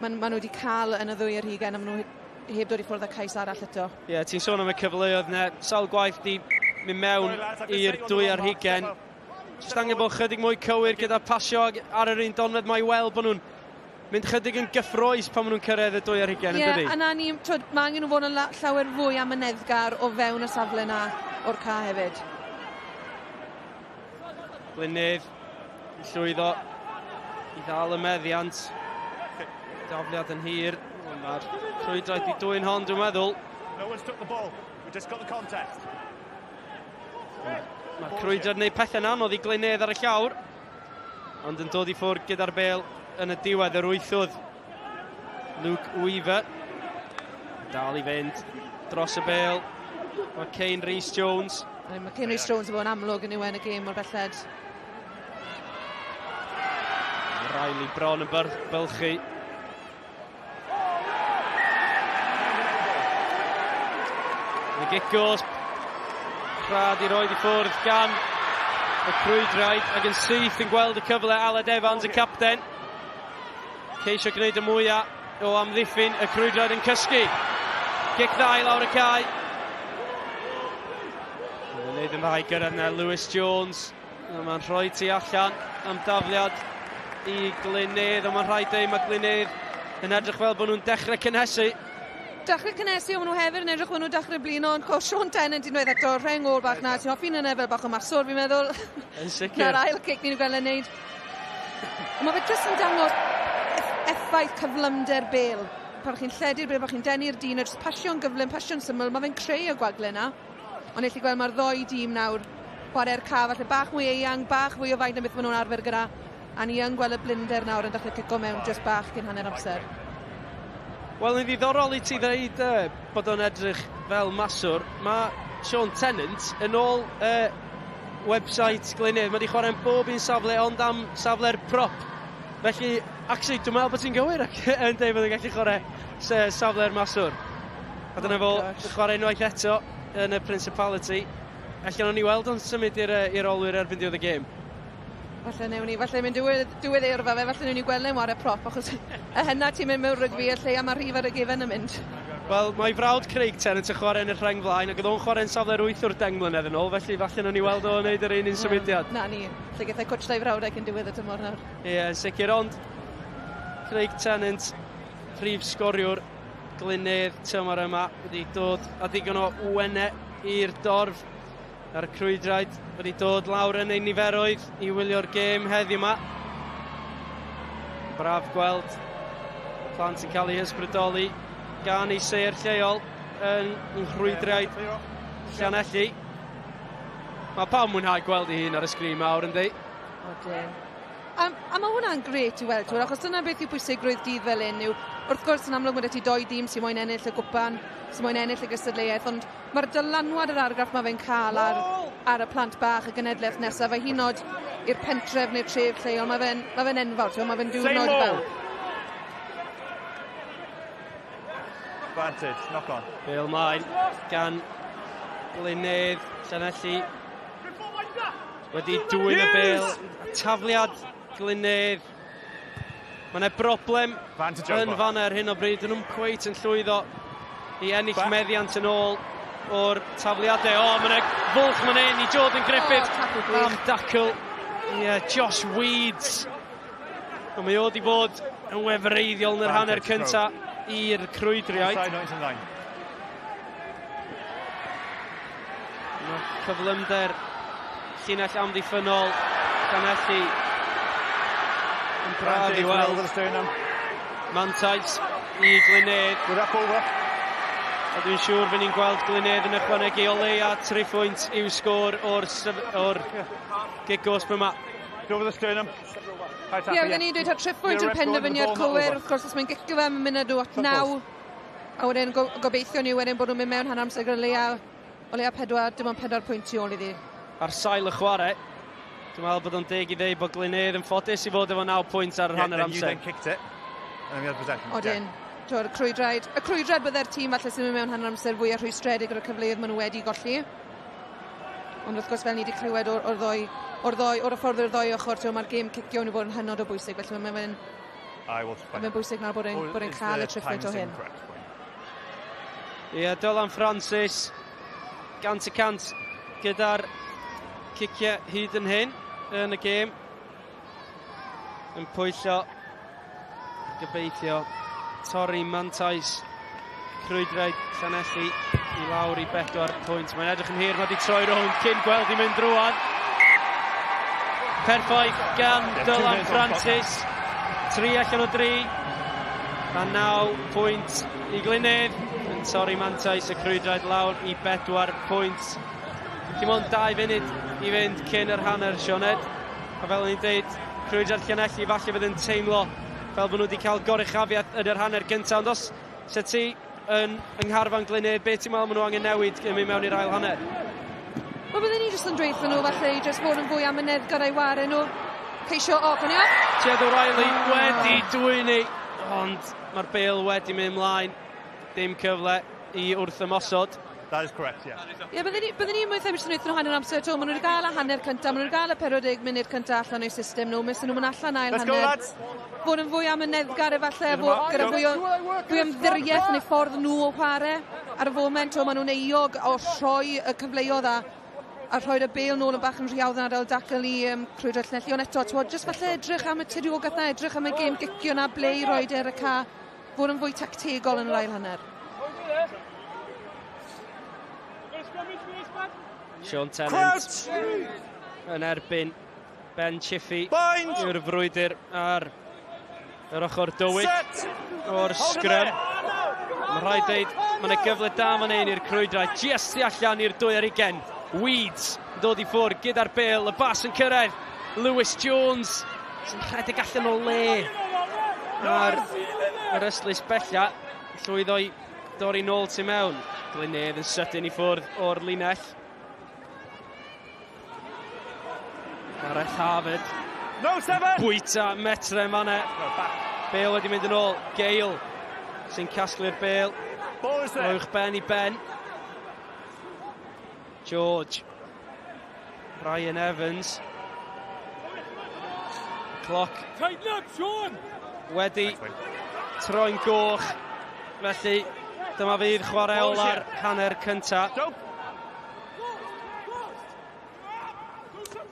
maen, maen nhw wedi cael yn y ddwy ar hugain, a maen nhw heb dod i ffwrdd â cais arall eto. Ie, yeah, ti'n sôn am y cyfleoedd yna, sawl gwaith di mynd mewn i'r dwy ar hugain. Jyst angen bod chydig mwy cywir gyda pasio ar yr un donfedd, mae i weld bod nhw'n mynd chydig yn gyffroes pan maen nhw'n cyrraedd y dwy ar hugain, yn dydi? Ie, a na ni, twyd, mae angen nhw fod yn llawer fwy amyneddgar o fewn y safle na o'r ca hefyd. Glynydd yn llwyddo i ddal y meddiant. Dafliad yn hir. Mae'r llwydraeth i dwy'n hon, dwi'n meddwl. No one's took the ball. We just got the contest. Mae'r crwydr yn gwneud pethau'n anodd i Glynedd ar y llawr, ond yn dod i ffwrdd gyda'r bel yn y diwedd yr wythwdd. Luke Weaver dal i fynd dros y bel. Mae Kane Rhys Jones. Mae Kane Rhys Jones yn bod yn amlwg yn yw yn y gêm o'r belled. Riley bron yn bylchu. Y gic gosb. Rhad i roed i ffwrdd gan y crwydraid ac yn syth yn gweld y cyfle Aled Evans y capten. Ceisio gwneud y mwyaf o amddiffyn y crwydraid yn cysgu. Gic dda i lawr y cae. Mae'n gwneud yn dda i gyrraedd yna Lewis Jones. Mae'n rhoi tu allan am dafliad i Glynedd, ond mae'n rhaid dweud mae Glynedd yn edrych fel bod nhw'n dechrau cynhesu. Dechrau cynhesu, ond maen nhw hefyd yn edrych fel nhw'n dechrau blino, ond co Sean Tennant unwaith eto, rheng ôl bach na, ti'n hoffi'n yna fel bach o maswr, fi'n meddwl. Yn sicr. Na'r ail cic ni'n gweld yn neud. Ond mae fe jyst yn dangos effaith cyflymder bel. Pan chi'n lledu'r bel, pan chi'n denu'r dyn, a jyst pasio'n gyflym, pasio'n syml, mae fe'n creu y gwagle yna. Ond elli gweld mae'r ddoi dîm nawr chwarae'r ca falle bach mwy eang, bach fwy o faint na beth maen nhw'n arfer gyda. A ni yn gweld y blinder nawr yn dechrau cico mewn jyst bach cyn hanner amser. Wel, yn ddiddorol i ti ddeud uh, bod o'n edrych fel maswr. Mae Sean Tennant yn ôl uh, website Glynedd, mae wedi chwarae'n bob un safle ond am safle'r prop. Felly, actually, dwi'n meddwl bod ti'n gywir ac yn dweud bod yn gallu chwarae safle'r maswr. A dyna oh, fo, chwarae unwaith eto yn y Principality. Allan o'n i weld o'n symud i'r olwyr erbyn diwedd y gêm. Falle newn ni, falle mynd diwedd, diwedd ei yrfa fe, falle newn ni gweld e'n ware prop, achos y hynna ti'n mynd mewn rygbi, y lleia mae rhif ar y gefen yn mynd. Wel, mae frawd Craig Tennant yn chwarae yn y rheng flaen, ac oedd o'n chwarae'n safle'r wyth o'r 10 mlynedd yn ôl, felly falle newn ni weld o'n neud yr un un symudiad. Na ni, lle gath e cwtsh da'i frawd e cyn diwedd y tymor nawr. Ie, yeah, sicr, ond Craig Tennant, prif sgoriwr Glynedd tymor yma, wedi dod a digon o wene i'r dorf a'r crwydraid wedi dod lawr yn ei niferoedd i wylio'r gêm heddiw yma. Braf gweld plant yn cael eu hysbrydoli gan ei sêr lleol yn nghrwydraid Llanelli. Mae pawb mwynhau gweld ei hun ar y sgrin mawr, yndi? Odyn. A, a mae hwnna'n gret i weld, twr, achos dyna beth yw pwysigrwydd dydd fel hyn yw, wrth gwrs yn amlwg mae 'da ti doi dîm sy'n moyn ennill y gwpan, sy'n moyn ennill y gystadleuaeth, ond mae'r dylanwad yr argraff mae fe'n cael ar, ar y plant bach, y genedlaeth nesaf, a hyd yn i'r pentref neu'r tref lleol, mae fe'n ma fe enfawr, ti'n mae fe'n diwrnod i bawb. Advantage, knock on. Bale mlaen gan Glynedd, Llanelli wedi dwyn y bel. Tafliad Glynedd. Mae yna broblem yn fanna ar hyn o bryd. Dyn nhw'n cweit yn llwyddo i ennill meddiant yn ôl. o'r tafliadau. O, mae'n fwlch man hyn i Jordan Griffith. Oh, am dacl. Yeah, Josh Weeds. Ond mae o wedi bod yn wefreiddiol yn yr hanner cynta i'r Crwydriaid. Mae cyflymder llinell amddiffynnol Llanelli yn braf i weld. Mantais i Glyn-nedd. A dwi'n siŵr fy ni'n gweld Glyn-nedd yn ychwanegu o leia 3 phwynt i'w sgôr o'r, or gic gosb yma. Over the sternum. Ie, yeah, ni'n dweud 3 phwynt yw'r penderfyniad cywir, wrth gwrs, os mae'n gicio fe, mae'n mynd â at 9. A wedyn go gobeithio ni wedyn bod nhw'n mynd mewn hanner amser gyda o leia 4, dim ond 4 pwynt tu ôl iddi. Ar sail y chwarae, dwi'n meddwl bod o'n deg i ddeud bod Glyn-nedd yn ffodus i fod efo 9 pwynt ar yr hanner amser. Yeah, you then kicked it. And then we had possession. Odyn. Yeah. Tw'r Crwydraid, y Crwydraid bydde'r tîm falle sy'n mynd mewn hanner amser fwy a rhwystredig gyda'r cyfleoedd maen nhw wedi golli. Ond wrth gwrs, fel ni wedi clywed o'r ddoi, o'r ffordd o'r ddoi ochr, mae'r gêm cicio wedi bod yn hynod o bwysig, felly mae'n mae bwysig nawr bod e'n cael y triphwynt o hyn. Ie, yeah, Dylan Francis, 100% gyda'r ciciau hyd yn hyn yn y gêm. Yn pwyllo, gobeithio, torri mantais Crwydraid Llanelli i lawr i 4 pwynt. Mae'n edrych yn hir, mae wedi troi rownd cyn gweld i mynd drwodd. Perffaith gan Dylan Francis. 3 allan o 3. A 9 pwynt i Glyn-nedd. Yn torri mantais y Crwydraid lawr i 4 pwynt. Dim ond 2 funud i fynd cyn yr hanner, Sioned. A fel o'n i'n deud, Crwydraid Llanelli falle fydd yn teimlo fel bod nhw wedi cael goruchafiaeth yn yr hanner gyntaf. Ond os se ti yng ngharfan Glyn-nedd, beth ti'n meddwl maen nhw angen newid yn mynd mewn i'r ail hanner? Wel, byddwn ni jyst yn dweud nhw falle i jyst fod yn fwy amyneddgar a'i ware nhw. Ceisio, o, oh, off. Jed O'Reilly wedi dwyni, ond mae'r bêl wedi mynd ymlaen. Dim cyfle i wrth ymosod. That is correct, yeah. Ie, yeah, byddwn ni'n mwy thebyg yn nhw hanner amser to. Maen nhw wedi gael y hanner cyntaf, maen nhw wedi gael y 40 munud cyntaf allan o'i system nhw. Maen nhw'n mynd allan ail Let's hanner. go, lads. Fod yn fwy amyneddgar efallai, fod gyda fwy o ymddiriaeth yn eu ffordd nhw o chwarae. Ar y foment, o, maen nhw'n euog o rhoi y cyfleoedd a rhoi'r y bêl nôl yn bach yn rhy hawdd yn adael dacl i Crwydriaid Llanelli. Ond eto, twod, jyst falle edrych am y tiriogaeth na, edrych am y gêm gicio na, ble i roed ar y ca, fod yn fwy tactegol yn yr ail hanner. Sean Tennant yn erbyn Ben Chiffy yw'r frwydr ar yr ochr dywyll o'r sgrym. Mae rhaid dweud, mae yna gyfle da fan hyn i'r Crwydraid. Just tu allan i'r 22. Weeds yn dod i ffwrdd gyda'r bêl. Y bas yn cyrraedd. Lewis Jones sy'n rhedeg allan o le ar yr ystlys bella. Llwyddo i dorri nôl tu mewn. Glyn-nedd yn sydyn i ffwrdd o'r linell. Gareth Harvard. No, seven! Bwyta metre manne. Bale wedi mynd yn ôl. Gale sy'n casglu'r bêl. Uwch ben i ben. George. Ryan Evans. Cloc. Tighten up, Sean! Wedi troi'n goch. Felly, dyma fydd chwarae ola'r hanner cynta.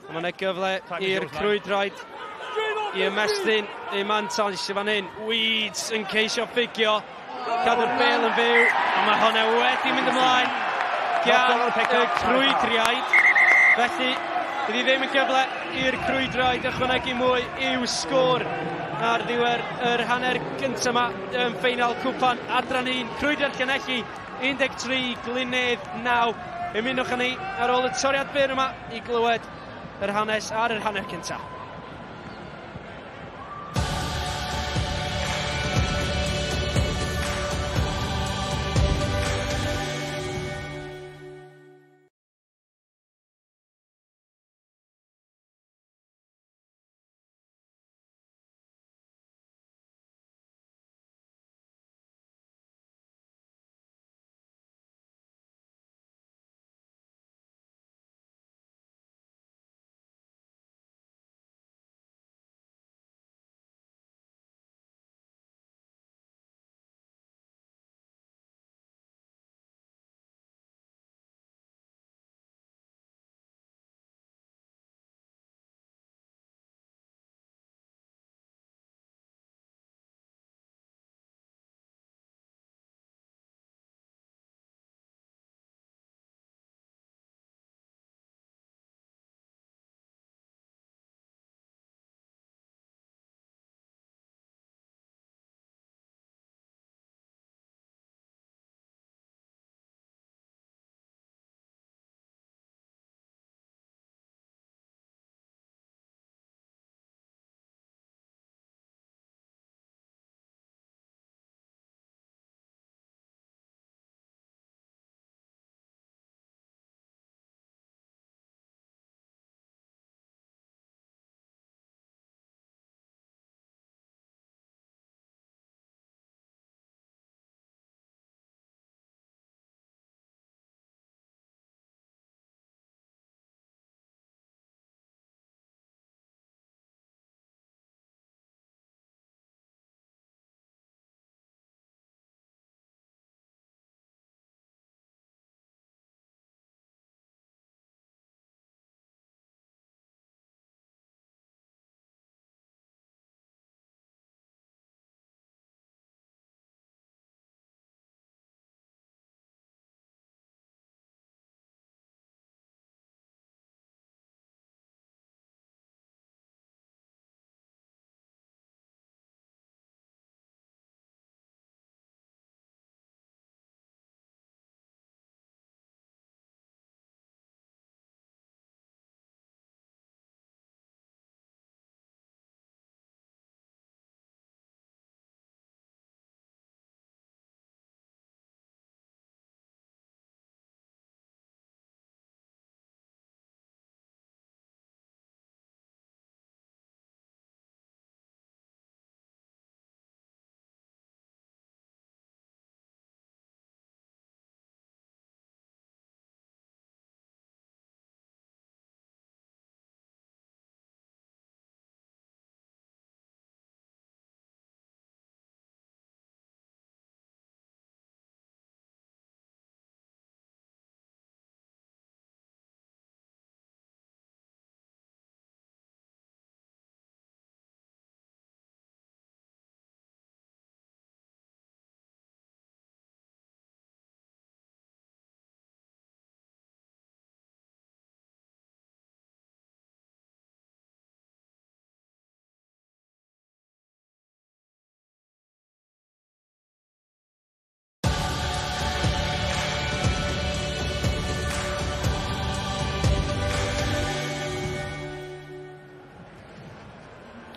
Mae yna gyfle i'r Crwydraid i ymestyn ei mantais i fan hyn. Weeds yn ceisio ffugio. Cadw'r bêl yn fyw. A mae hwnna wedi mynd ymlaen gan y Crwydriaid. Felly, bydd hi ddim yn gyfle i'r Crwydraid ychwanegu mwy i'w sgôr ar ddiwedd yr hanner gyntaf yma yn ffeinal cwpan adran 1. Crwydraid Llanelli 13, Glyn-nedd 9. Ymunwch â ni ar ôl y toriad byr yma i glywed yr hanes ar yr hanner cyntaf.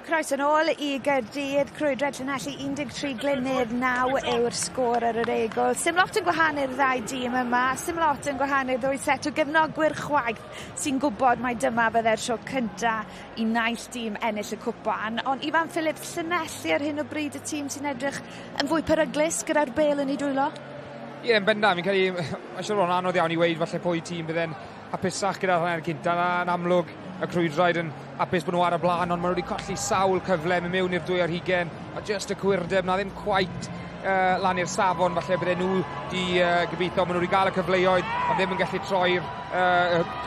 Croeso nôl i Gaerdydd, Crwydraid Llanelli 13 Glyn-nedd 9 yw'r sgôr ar yr egwyl. Sim lot yn gwahanu'r ddau dîm yma, sim lot yn gwahanu'r ddwy set o gefnogwyr chwaith sy'n gwybod mai dyma fydde'r tro cynta i naill dîm ennill y cwpan. Ond Ifan Phillips, Llanelli ar hyn o bryd y tîm sy'n edrych yn fwy peryglus gyda'r bêl yn ei dwylo? Ie, yn bendant, fi'n credu, mae'n siŵr o'n anodd iawn i weud falle pwy tîm bydde'n hapusach gyda'r hanner cynta. Yn amlwg, y Crwydraid yn hapus bod nhw ar y blaen, ond maen nhw wedi colli sawl cyfle, mynd mewn i'r 22, a just y cywirdeb na ddim quite lan i'r safon, falle bydde nhw di gobeithio, maen nhw wedi gael y cyfleoedd, ond ddim yn gallu troi'r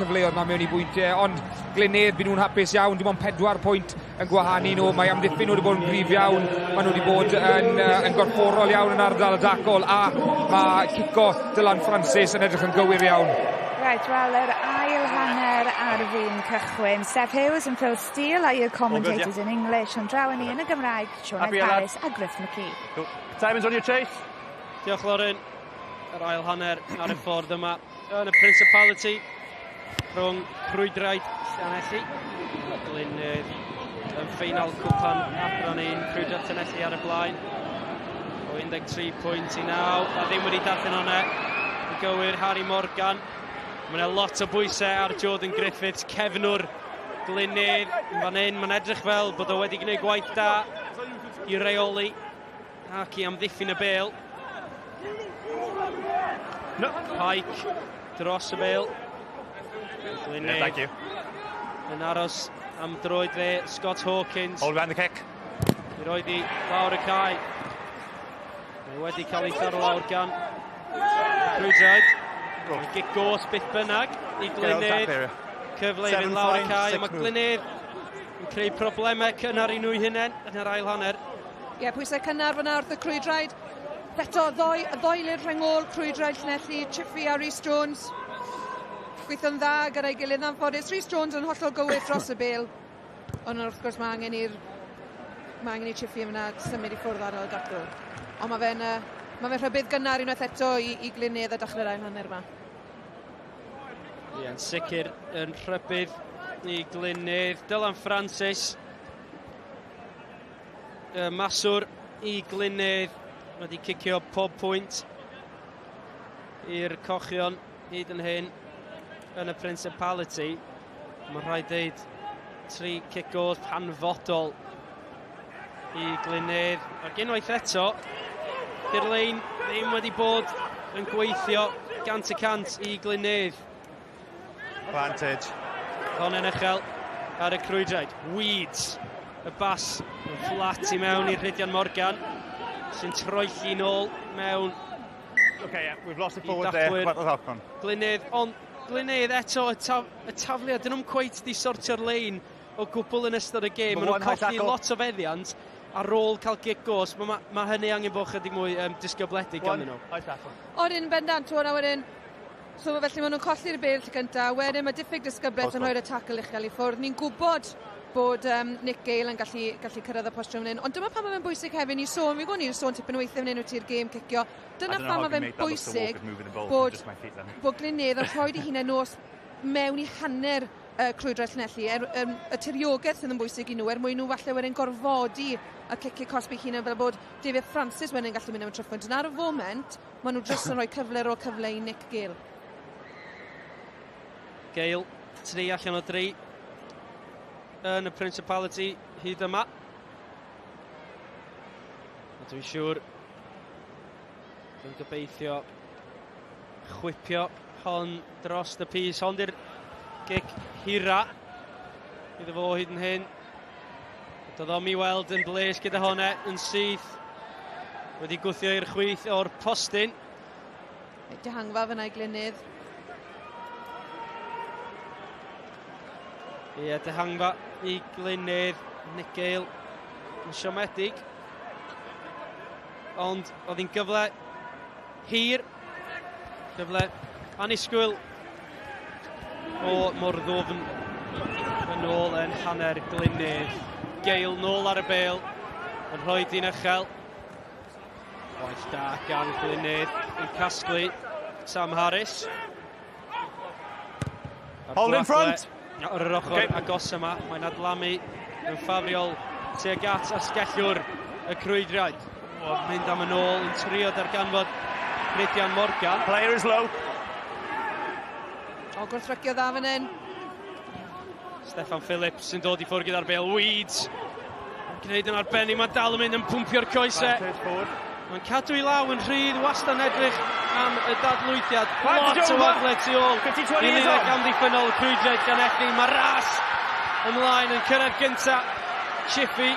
cyfleoedd ma mewn i bwyntiau, ond Glyn-nedd, byd nhw'n hapus iawn, dim ond 4 pwynt yn gwahanu nhw, mae amddiffyn nhw wedi bod yn gryf iawn, maen nhw wedi bod yn gorfforol iawn yn ardal y dacl, a mae cico Dylan Francis yn edrych yn gywir iawn. Right, wel, yr ail hanner ar fin cychwyn. Steph Hughes and Phil Steele are your commentators in English, ond draw ni yn y Gymraeg, Sioned Harris a Griff McKee. Cool. Simon's on your chase. Diolch, Lauren. Yr ail hanner ar y ffordd yma yn y Principality rhwng Crwydraid Llanelli. Glyn-nedd yn ffeinal cwpan adran 1, Crwydraid Llanelli ar y blaen o 13 pwynt i 9, a ddim wedi darllen hwnna yn gywir Harry Morgan. Mae yna lot o bwysau ar Jordan Griffiths, cefnwr Glyn-nedd. Fan hyn, mae'n edrych fel bod o wedi gwneud gwaith da i reoli ac i amddiffyn y bêl. No. Pike dros y bêl. Glyn-nedd Yeah, thank you. yn aros am droed fe, Scott Hawkins. Hold behind the kick. I roed i lawr y cae. Mae wedi cael ei tharo lawr gan Crwydraid. Gic gosb beth bynnag i Glyn-nedd. Cyfle i fynd lawr y cae. Mae Glyn-nedd yn creu problemau cynnar i nhw hunain yn yr ail hanner. Ie, yeah, pwysau cynnar fyna wrth y Crwydraid. Eto, ddoi lir rheng ôl Crwydraid Llanelli, Chiffy a Rhys Jones. Gweithio'n dda gyda'i gilydd anffodus. Rhys Jones yn hollol gywir dros y bêl. Ond wrth gwrs mae angen i Chiffy yna symud i ffwrdd ar ôl dacl. Ond mae fe'n rhybudd gynnar unwaith eto i Glyn-nedd a dechrau'r ail hanner yma. Ie, yn sicr yn rhybudd i Glyn-nedd. Dylan Francis, y maswr i Glyn-nedd, wedi cicio pob pwynt i'r cochion hyd yn hyn yn y Principality. Mae rhaid deud tri cic gosb hanfodol i Glyn-nedd. Ac unwaith eto, dy'r lein ddim wedi bod yn gweithio 100% i Glyn-nedd. Advantage. Conen uchel ar y Crwydraid. Weeds. Y bas yn fflat i mewn i'r Rhydian Morgan, sy'n troelli nôl mewn Okay, yeah, we've lost it forward there. What was outcome? Glyn-nedd, ond Glyn-nedd eto, y tafliad, dyn nhw'n cweit di sortio'r lein o gwbl yn ystod y gêm. Maen nhw'n colli lot o feddiant ar ôl cael gic gosb. Mae hynny angen bod chydig mwy disgybledig ganddyn nhw. Odyn, bendant, hwnna wedyn. So felly maen nhw'n colli'r bêl lle cyntaf, wedyn mae diffyg disgyblaeth yn rhoi'r y tacl uchel i ffwrdd. Ni'n gwybod bod Nick Gale yn gallu cyrraedd y postio fan hyn. Ond dyma pam mae fe'n bwysig hefyd, ni sôn, fi'n gwybod ni'n sôn tipyn o weithiau fan hyn wyt ti'r gêm cicio. Dyna pam mae fe'n bwysig bod Glyn-nedd yn rhoi ei hunain nos mewn i hanner Crwydraid Llanelli. Y tiriogaeth sydd yn bwysig i nhw, er mwyn nhw falle wedyn gorfodi y ciciau cosb eu hunain fel bod David Francis wedyn yn gallu mynd am y tryffwynt. Ond ar y foment, maen nhw jyst yn rhoi cyfle ar ôl cyfle i Nick Gale. Gale, 3 allan o 3 yn y Principality hyd yma. A dwi'n siŵr dwi'n gobeithio chwipio hon dros y pys. Hon di'r gic hira iddo fo hyd yn hyn. Doedd o'm i weld yn bles gyda hwnna yn syth. Wedi gwthio i'r chwith o'r postyn. Dihangfa fyna i Glyn-nedd. Ie, dihangfa i Glyn-nedd. Nick Gale yn siomedig. Ond oedd hi'n gyfle hir. Gyfle annisgwyl o mor ddwfn yn ôl yn hanner Glyn-nedd. Gale nôl ar y bêl yn rhoi di'n uchel. Gwaith da gan Glyn-nedd yn casglu Sam Harris. Hold in front! Ar yr ochr agos yma, mae'n adlamu yn ffafriol tuag at asgellwr y Crwydriaid. O, mynd am yn ôl, yn trio darganfod Rhydian Morgan. Player is low. O, gwrthrycio dda fan hyn. Steffan Phillips sy'n dod i ffwrdd gyda'r bêl. Weeds yn gwneud yn arbennig. Mae'n dal yn mynd yn pwmpio'r coesau. Mae'n cadw i law yn rhydd, wastad yn edrych am y dadlwythiad. Lot o wagle tu ôl i linell amddiffynnol Crwydriaid Llanelli. Mae ras ymlaen yn cyrraedd gynta. Chiffy.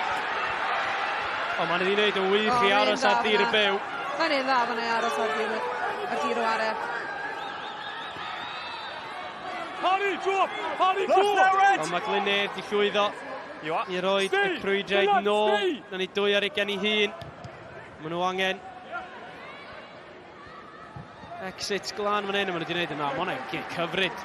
O, mae'n ei wneud yn wych i aros ar dir y byw. Mae'n ei dda fan ei aros ar dir, ar dir o are. Harry, drop! Harry, drop! Ond mae Glynedd di llwyddo i roi y Crwydriaid nôl. Na ni 2 ar 20 i hun. Maen nhw angen exit glan fan hyn, a maen nhw wedi gwneud yna. Mae hwnna'n gic hyfryd.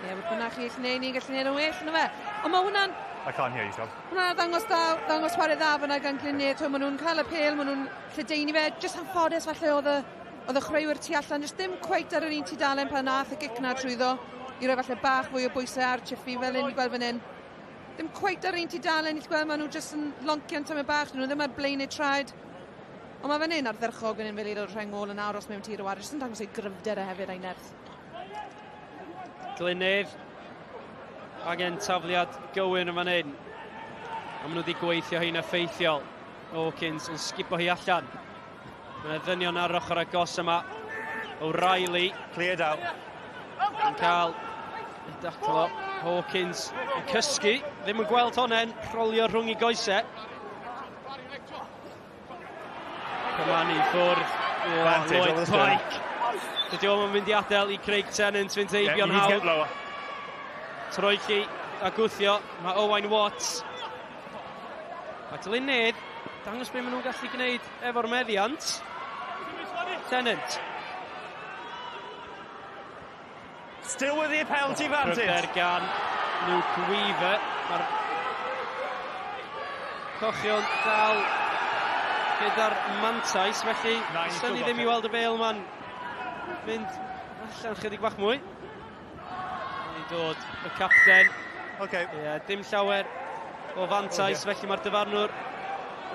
Ie, yeah, bynnag chi gallu gwneud, ni'n gallu gwneud yn well, yna fe. Ond mae hwnna'n I can't hear you, Tom. Hwnna'n ddangos, da, ddangos chwarae dda fyna gan Glynedd. Maen nhw'n cael y pêl, maen nhw'n lledaenu fe. Jyst anffodus falle oedd y chwaraewyr tu allan, jyst ddim cweit ar yr un tudalen pan nath y gic na trwyddo i roi falle bach fwy o bwysau ar Chiffy fel un i gweld fan hyn. Ddim cweit ar un tudalen i gweld, maen nhw jyst yn loncian tamed bach, nhw ddim ar blaen eu traed. Ond mae fan hyn ardderchog yn un fel aelod rheng ôl yn aros mewn tir o chwarae, jyst yn dangos ei gryfder e hefyd a'i nerth. Glynedd angen tafliad gywir yn fan hyn. A maen nhw wedi gweithio hi'n effeithiol. Hawkins yn sgipo hi allan. Mae yna ddynion ar ochr agos yma. O'Reilly. Cleared out. Yn cael ei daclo. Hawkins yn cysgu. Ddim yn gweld honnen. Rholio rhwng i goesau. Cymanu i ffwrdd. Lloyd Pike. Dydy o'm yn mynd i adael i Craig Tennant fynd heibio'n yeah, hawdd. Troelli a gwthio. Mae Owain Watts. Mae Glyn dangos beth maen nhw'n gallu gwneud efo'r meddiant. Tennant. Still with the penalty advantage. Pryder gan Luke Weaver. Mae'r cochion dal gyda'r mantais, felly syni ddim i weld y bêl ma'n mynd allan chydig bach mwy. Ni'n dod y capten. Okay. Yeah, dim llawer o fantais, felly mae'r dyfarnwr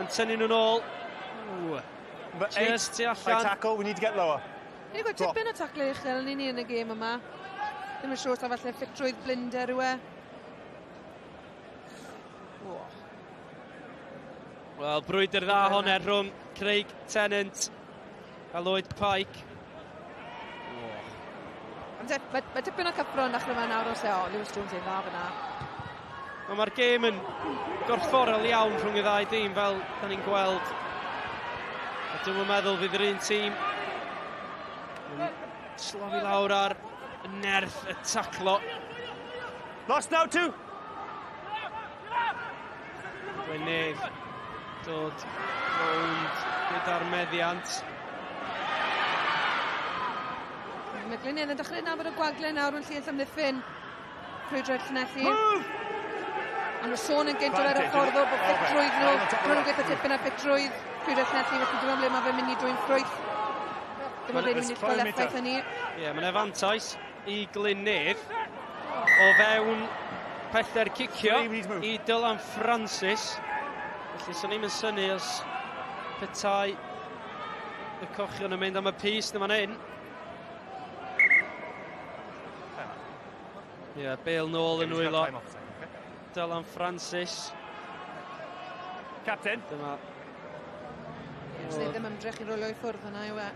yn tynnu nhw'n ôl. Just tu allan. Tackle, we need to get lower. Ni'n gweld tipyn o taclo uchel yn ni yn y gêm yma. Ddim yn siŵr ta falle ffitrwydd blinder yw e. Oh. Wel, brwydr dda hwnna rhwng Craig Tennant a Lloyd Pike. Mae tipyn o cyffro yn dechrau yma nawr os e, o, Lewis Jones yn dda fyna. Wel, mae'r gêm yn gorfforol iawn rhwng y ddau dîm fel da ni'n gweld. A dwi'n meddwl fydd yr un tîm yn slofi lawr ar y nerth y taclo. Lost now two. Gwynedd dod rownd gyda'r meddiant. Mae Glynedd yn dechrau nabod y gwagle nawr yn llinell amddiffyn. Crwydriaid Llanelli. Ond nhw sôn yn gynt o'r ar y ffordd o bod ffitrwydd nhw. Maen nhw'n gweithio tipyn ar ffitrwydd. Crwydriaid Llanelli, felly dwi'n meddwl mae fe'n mynd i dwyn ffrwyth. Dim ond mynd i gweld effaith hynny. Ie, yeah, mae'n fantais i Glynedd o fewn pellter cicio i Dylan Francis. Felly, swn i'n synnu os petai y cochion yn mynd am y pys na fan hyn. Ie, yeah, bêl nôl yn nwylo. Dylan Francis. Captain. Dyma. Ie, ddim ymdrech i rolio i ffwrdd yna, yw e.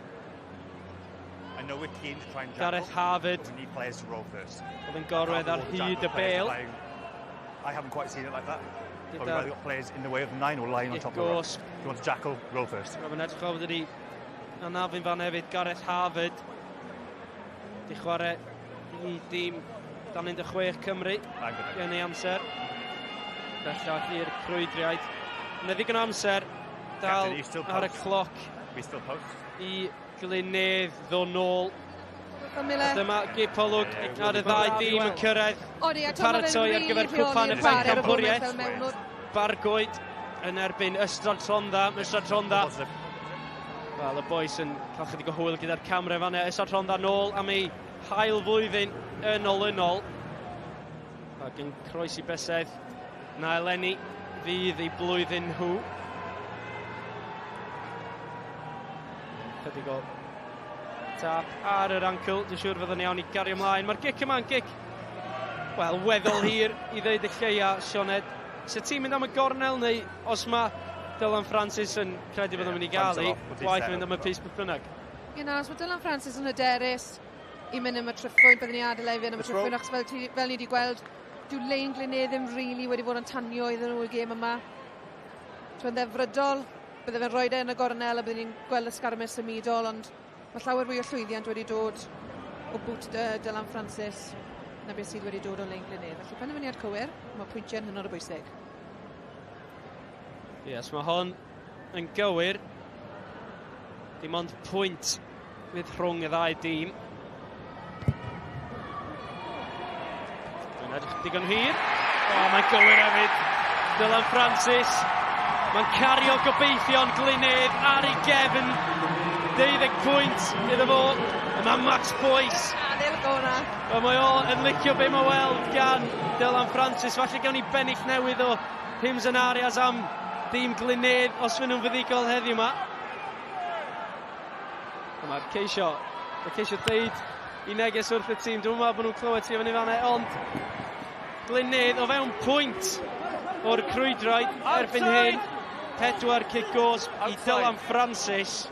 I know we're keen to try and jackal, Gareth Harvard. But we need players to roll first. Oedd yn gorwedd ar hyd y bêl. I haven't quite seen it like that. But we've either got players in the way of the nine or lying on top of the ruck. If you want to jackal, roll first. Mae'n edrych fel bod wedi anafu'n fan hefyd Gareth Harvard. Di chwarae i dîm dan 16 Cymru yn ei amser. Bellach i'r Crwydriaid. Yna ddigon o amser dal ar y cloc i Glynedd ddod nôl. A dyma gipolwg ar y ddau dîm yn cyrraedd. Paratoi ar gyfer cwpan y Bencampwriaeth. Bargoed yn erbyn Ystrad Rhondda. Ystrad Rhondda. Wel, y boys yn cael chydig o hwyl gyda'r camera fanna. Ystrad Rhondda nôl am ei hail flwyddyn yn olynol. Ac yn croesi bysedd na eleni fydd ei blwyddyn nhw. Chydig o tap ar yr ankle, dwi'n siŵr fydd yn iawn i gario ymlaen. Mae'r gic yma'n gic, wel, weddol hir i ddeud y lleia, Sioned. Se ti'n mynd am y gornel neu os mae Dylan Francis yn credu bod o'n mynd i gael ei, waeth mynd am y pys beth bynnag. Ie na, os mae Dylan Francis yn hyderus i mynd am y tryffwyn, byddwn ni adael ei fynd am y tryffwyn, achos fel, ti, fel ni wedi gweld, dyw lein Glynedd ddim rili wedi bod yn tanio iddyn nhw y gêm yma. Ti'n ddefrydol, bydde fe'n rhoi e yn y gornel a byddwn ni'n gweld y sgarmes symudol, ond mae llawer fwy o llwyddiant wedi dod o bwt Dylan Francis na beth sydd wedi dod o lein Glynedd. Felly penderfyniad cywir, mae pwyntiau'n hynod o bwysig. Yes, mae hon yn gywir. Dim ond pwynt fydd rhwng y ddau dîm. Mae'n edrych digon hir. O, oh, mae'n gywir hefyd. Dylan Francis. Mae'n cario gobeithion Glynedd ar ei gefn. 12 pwynt iddo fo. A mae Max Boyce. A, ddim go na. Wel, mae o yn licio be mae weld gan Dylan Francis. Falle gawn ni bennill newydd o hymns and arias am dîm Glynedd os fy nhw'n fuddugol heddiw yma. Mae'r ceisio, mae ceisio deud i neges wrth y tîm. Dwi'n meddwl bod nhw'n clywed ti fyny fanna, ond Glynedd o fewn pwynt o'r crwydraid erbyn hyn. Pedwar cic gosb i Dylan Francis.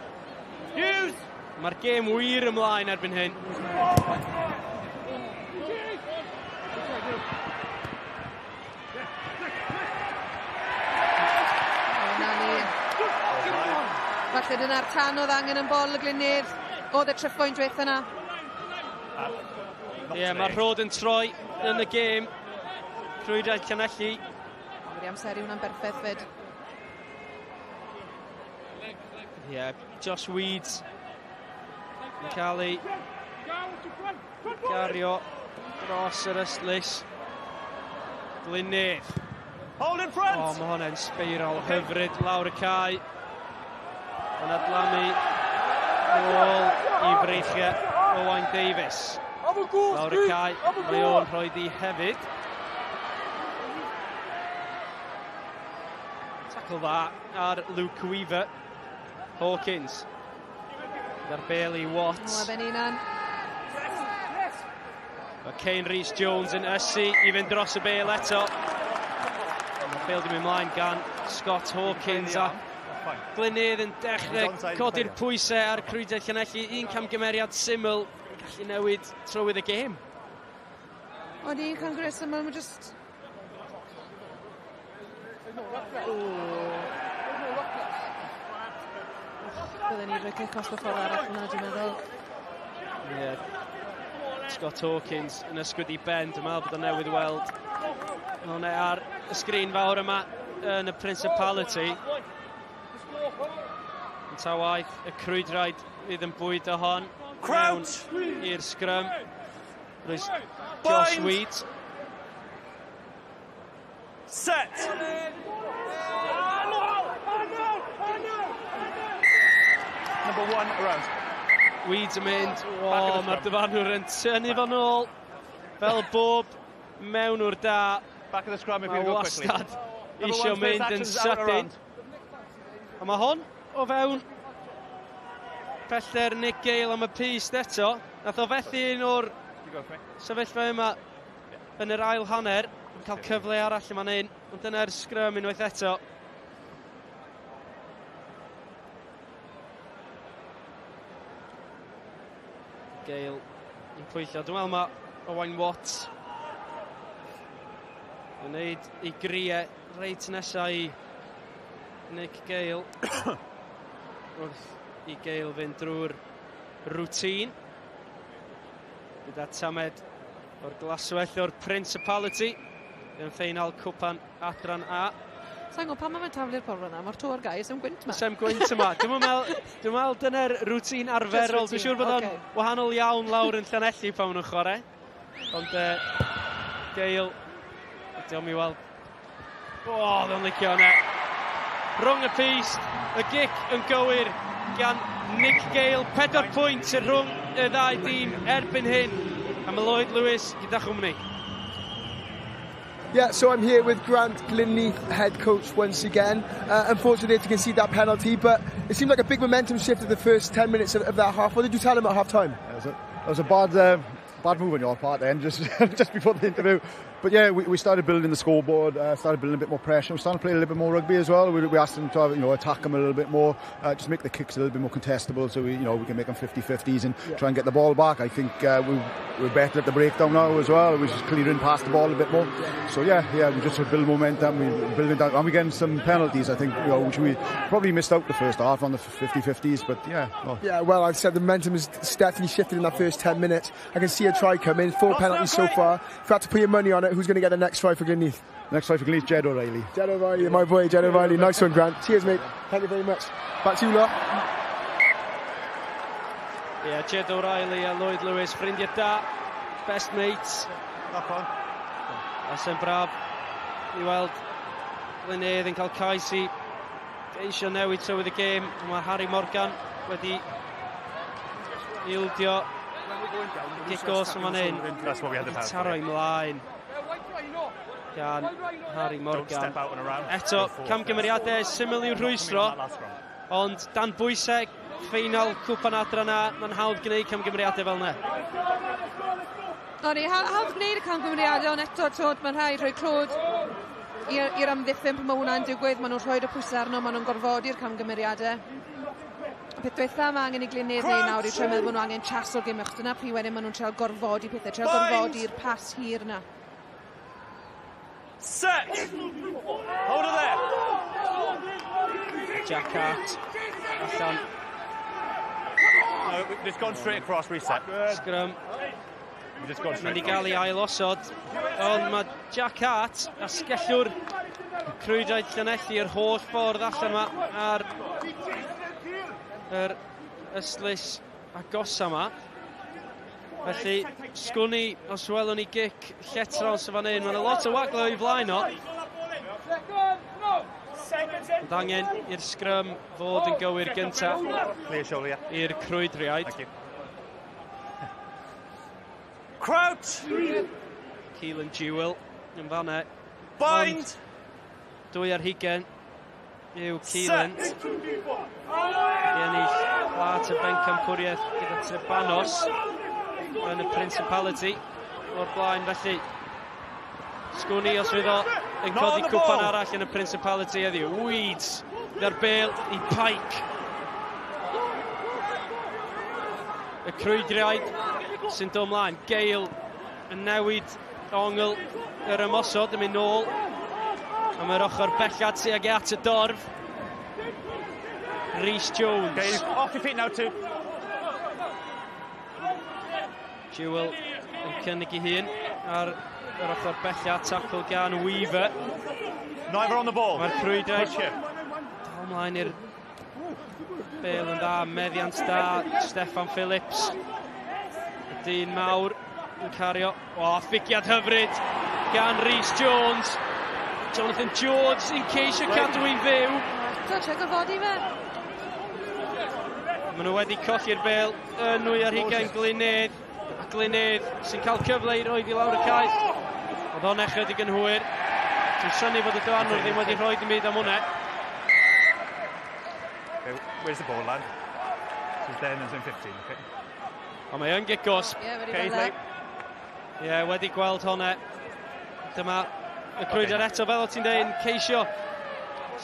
Hughes! Mae'r gêm wir ymlaen erbyn hyn. Na ni. Falle dyna'r tan oedd angen yn bol y Glynedd. Oedd y tryffoen diwetha yna. Ie, yeah, mae'r rhod yn troi yn y gêm. Crwydraeth Llanelli. Wedi amseru hwnna'n berffaith fyd. Ie, yeah, Josh Weeds yn cael ei gario dros yr ystlys. Glynedd. Hold in front! O, mae hwnna'n sbeiral hyfryd lawr y cae. Yn adlamu nôl i freichiau Owain Davies. Lawr y cae, mae o'n rhoi di hefyd. Tackle dda ar Luke Weaver. Hawkins. Gyda'r bel i Watts. O, ben unan. Mae Kane Rhys Jones yn ysu i fynd dros y bel eto. Mae'r bel di mynd mlaen gan Scott Hawkins a Glynedd yn dechrau codi'r pwysau ar Crwydau Llanelli. Un camgymeriad syml yn gallu newid trywydd y gêm. Ond un camgymeriad syml, mae just... Bydden ni'n rhoi cic os y ffordd arall yna, dwi'n meddwl. Ie. Yeah. Scott Hawkins yn ysgwyd i ben, dwi'n meddwl bod o'n newydd weld. Hwna ar y sgrin fawr yma yn y Principality. Yn ta waith, y crwydraid fydd yn bwyd o hon. Crouch! I'r sgrym. Rhys Josh Weed. Set! Number one around. Weeds yn mynd. O, mae'r dyfarnwr yn tynnu fo nôl. Fel bob mewnwr da. Back of the scrum if you go quickly. Mae wastad eisiau mynd yn sydyn. A mae hon o fewn pellter Nick Gale am y pyst eto. Nath o fethu un o'r sefyllfa yma yn yr ail hanner. Yn cael cyfle arall yma'n un. Ond dyna'r sgrym unwaith eto. Gale yn pwyllo. Dwi'n meddwl mae Owain Watts yn neud ei griau reit nesaf i Nick Gale wrth i Gale fynd drwy'r routine gyda tamed o'r glaswellt o'r Principality yn ffeinal cwpan adran A. Sa'n gwybod pam mae fe'n taflu'r porfa yna, mae'r to ar gau, sy'n gwynt yma. Sym gwynt yma. Dwi'n meddwl, dwi'n meddwl dyna'r routine arferol. Dwi'n siŵr bod o'n okay. wahanol iawn lawr yn Llanelli pan maen nhw'n chwarae. Ond Gale, diolch mi weld. O, oh, oedd o'n licio hwnna. Rhwng y pyst, y gic yn gywir gan Nick Gale. 4 pwynt sy'n rhwng y ddau dîm erbyn hyn. A mae Lloyd Lewis gyda chwmni. Yeah, so I'm here with Grant Glynneath, head coach once again. Unfortunately, to concede that penalty, but it seemed like a big momentum shift at the first 10 minutes of that half. What did you tell him at half time? That was a bad move on your part then, just before the interview. But yeah, we started building the scoreboard, started building a bit more pressure. We started playing a little bit more rugby as well. We asked them to attack them a little bit more, just make the kicks a little bit more contestable, so we you know we can make them 50-50s and try and get the ball back. I think we're better at the breakdown now as well. We're just clearing past the ball a bit more. So yeah, we just build momentum. We're building down, and we're getting some penalties, I think, which we probably missed out the first half on the 50-50s. But yeah. Oh. Yeah, well, I've said the momentum has definitely shifted in that first 10 minutes. I can see a try come in, four penalties so far. If you had to put your money on it, who's going to get the next try for Glynneath? Next try for Glynneath, Jed O'Reilly. Jed O'Reilly, my boy, Jed O'Reilly. Nice one, Grant. Cheers, mate. Thank you very much. Back to you lot. Yeah, Jed O'Reilly a Lloyd Lewis, ffrindiau da, best mates. A sy'n braf i weld Glynedd yn cael cais i geisio newid tywydd y gêm. Mae Harry Morgan wedi ildio gic gosb yma'n hyn. Taro i mlaen gan Harry Morgan. Eto, camgymeriadau syml i'w rhwystro, ond dan bwysau ffeinal cwpan adran A, mae'n hawdd gwneud camgymeriadau fel yna. Odi, hawdd gwneud y camgymeriadau, ond eto, twod, mae'n rhaid rhoi clod i'r amddiffyn pan mae hwnna'n digwydd. Maen nhw'n rhoi y pwysau arno, maen nhw'n gorfodi'r camgymeriadau. Y peth diwetha mae angen i Glynedd wneud nawr yw trio meddwl bod nhw angen chaso'r gêm, achos dyna pryd wedyn maen nhw'n trio gorfodi pethau, trio gorfodi'r pas hir yna. Set! Hold it there! Jack Hart allan. No, it's gone straight across, reset. Scrum. We've just gone straight. Mynd i gael ei ail osod. Ond mae Jack Hart, asgellwr Crwydraid Llanelli, yr holl ffordd allan yma ar yr ystlys agosa yma. Felly, sgwn i os welwn ni gic lletraws o fan hyn. Mae'n lot o waglo o'i flaen o. Ond angen i'r sgrym fod yn gywir gyntaf i'r Crwydriaid. Crouch! Keelan Jewell yn fanna. Bind! 22 yw Keelan. Wedi ennill plat y bencampwriaeth gyda Trebanos yn y Principality o'r blaen, felly sgwn i os fydd o yn codi cwpan arall yn y Principality heddiw. Weeds gyda'r bel i Pike. Y Crwydriaid sy'n dod ymlaen. Gale yn newid ongl yr ymosod yn mynd nôl am yr ochr bellad tuag at y dorf. Rhys Jones. Okay, off your feet now, two. Jewell yn cynnig ei hun ar yr ochr bellad, tackle gan Weaver. Neither on the ball. Mae'r Crwydriaid dal ymlaen i'r bel yn dda, meddiant da, Steffan Phillips. Y dyn mawr yn cario. O, ffigiad hyfryd gan Rhys Jones. Jonathan George yn ceisio cadw i'n fyw. Eto, trio gorfodi fe. Maen nhw wedi colli'r bel yn 22 Glynedd. A Glynedd sy'n cael cyfle i roi i lawr y cae. Oedd o'n ychydig yn hwyr. Dwi'n synnu fod y dyfarnwr ddim wedi rhoi dim byd am hwnna. Okay, where's the ball, lad? So it's there and it's in 15, okay? Ond mae yn gic gosb. Ie, wedi gweld e. Ie, wedi gweld hwnna. Dyma y Crwydriaid eto, fel o ti'n dweud, yn ceisio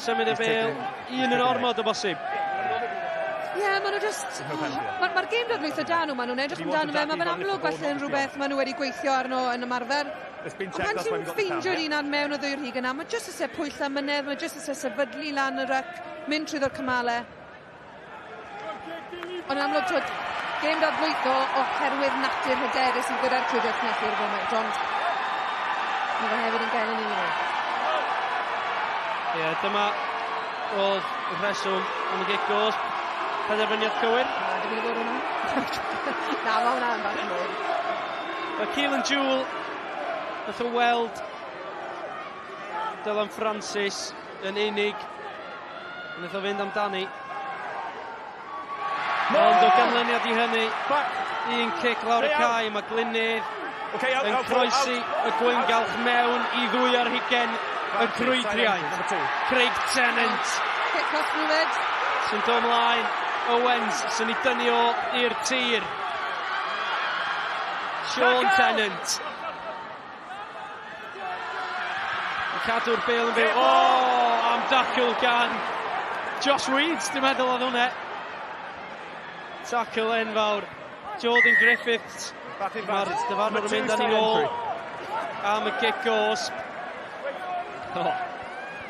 symud y bel un yn ormod o bosib. Ie, yeah, maen nhw just... Mae'r ma gêm dod lwyth o dan nhw, maen nhw'n edrych amdano fe, mae fe'n amlwg falle yn rhywbeth maen nhw wedi gweithio arno yn ymarfer. Ond pan ti'n ffeindio'r un mewn o ddwy'r hig yna, mae jyst isie pwyll a mynedd, mae jyst isie sefydlu lan y ryc, mynd trwyddo'r cymalau. Ond yn amlwg, twyd, gêm dod lwytho oherwydd natur hyderus sydd gyda'r Crwydriaid Llanelli ar y foment, ond mae fe hefyd yn gennym ni. Ie, yeah, dyma oedd y rheswm am y gic gosb. Penderfyniad cywir. Na, dim wedi bod hwnna. Na, mae hwnna'n bach yn fawr. Mae Keelan Jewell, nath o weld Dylan Francis yn unig. Nath o fynd amdani. Ond o ganlyniad i hynny, un cic lawr y cae, mae Glynedd Yn croesi y gwyngalch mewn i 22 y Crwydriaid. Craig Tennant. Cic off nhw fyd. Sy'n dod ymlaen. Owens sy'n ei dynnu o i'r tir. Sean Tennant. Yn cadw'r bêl yn fyw. O, oh, am dacl gan Josh Weeds, dwi'n meddwl oedd hwnna. Tackle enfawr. Jordan Griffiths. Mae'r dyfarnwr yn mynd â ni nôl am y gic gosb. Oh,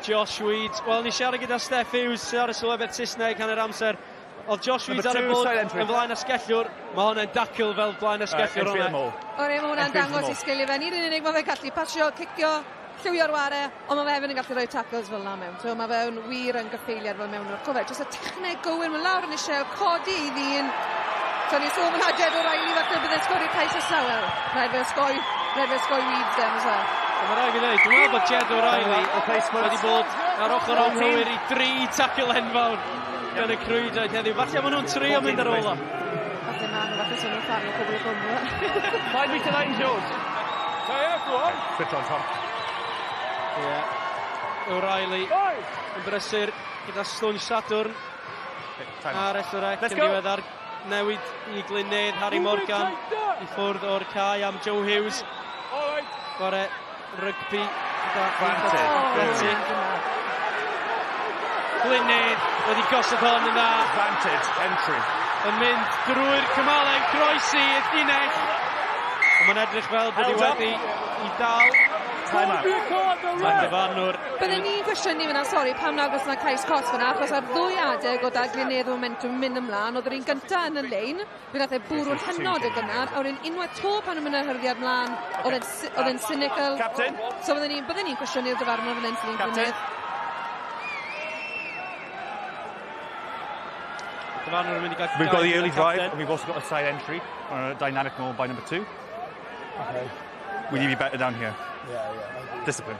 Josh Weeds. Wel, ni siarad gyda Steph Hughes ar y sylwebeth Saesneg hanner amser. Oedd Josh Weeds ar y bod yn flaen asgellwr. Mae hwnna'n dacl fel flaen asgellwr hwnna. O'r mae hwnna'n dangos i sgiliau fe. Nid yn unig mae fe'n gallu pasio, cicio, llywio'r ware, ond mae fe hefyd yn gallu rhoi tackles fel 'na mewn. So mae fe'n wir yn gyffeiliad fel mewn o'r cofio. Jyst y techneg gywir, mae'n lawr yn eisiau, codi ei ddyn. So ni'n sôn fan Jed O'Reilly falle bydd e'n sgorio cais nesaf. Wel, rhaid fe osgoi, rhaid fe osgoi Weeds e, os e. Mae rhaid fi ddweud, dwi'n meddwl bod Jed O'Reilly wedi bod ar ochr anghywir i dri tackle enfawr gan y Crwydriaid heddiw. Falle maen nhw'n trio mynd ar ôl o. Falle maen nhw, falle sôn nhw'n fan o cwbl o gwmw. 5 metre line, Jones. Switch on, Tom. Ie. O'Reilly yn brysur gyda Stwn Sadwrn. Ar S4C yn ddiweddar newid i Glyn-nedd, Harry Morgan i ffwrdd o'r cae am Joe Hughes. Chwarae rygbi gyda Athletic. Glyn-nedd wedi gosod hon yn dda. Advantage, entry. Yn mynd drwy'r cymalau, croesi y llinell. Ond mae'n edrych fel bod hi wedi i dal. Time out. Mae'n dyfarnwr. Bydden ni'n cwestiynu fyna, sori, pam nag oes yna cais cosb fyna, achos ar ddwy adeg o da Glyn-nedd momentum mynd ymlaen, oedd yr un gynta yn y lein, fe nath e bwrw'n hynod o gynnar, a wedyn unwaith to pan nhw'n mynd ar hyrddiad mlaen, oedd e'n cynical. Captain. So bydden ni'n cwestiynu'r dyfarnwr fan hyn sydd yn Captain. Glyn-nedd. Dyfarnwr yn mynd i gael We've got the early drive, captain. and we've also got a side entry on a dynamic maul by number 2. Okay. We need to be better down here. Yeah, I Discipline.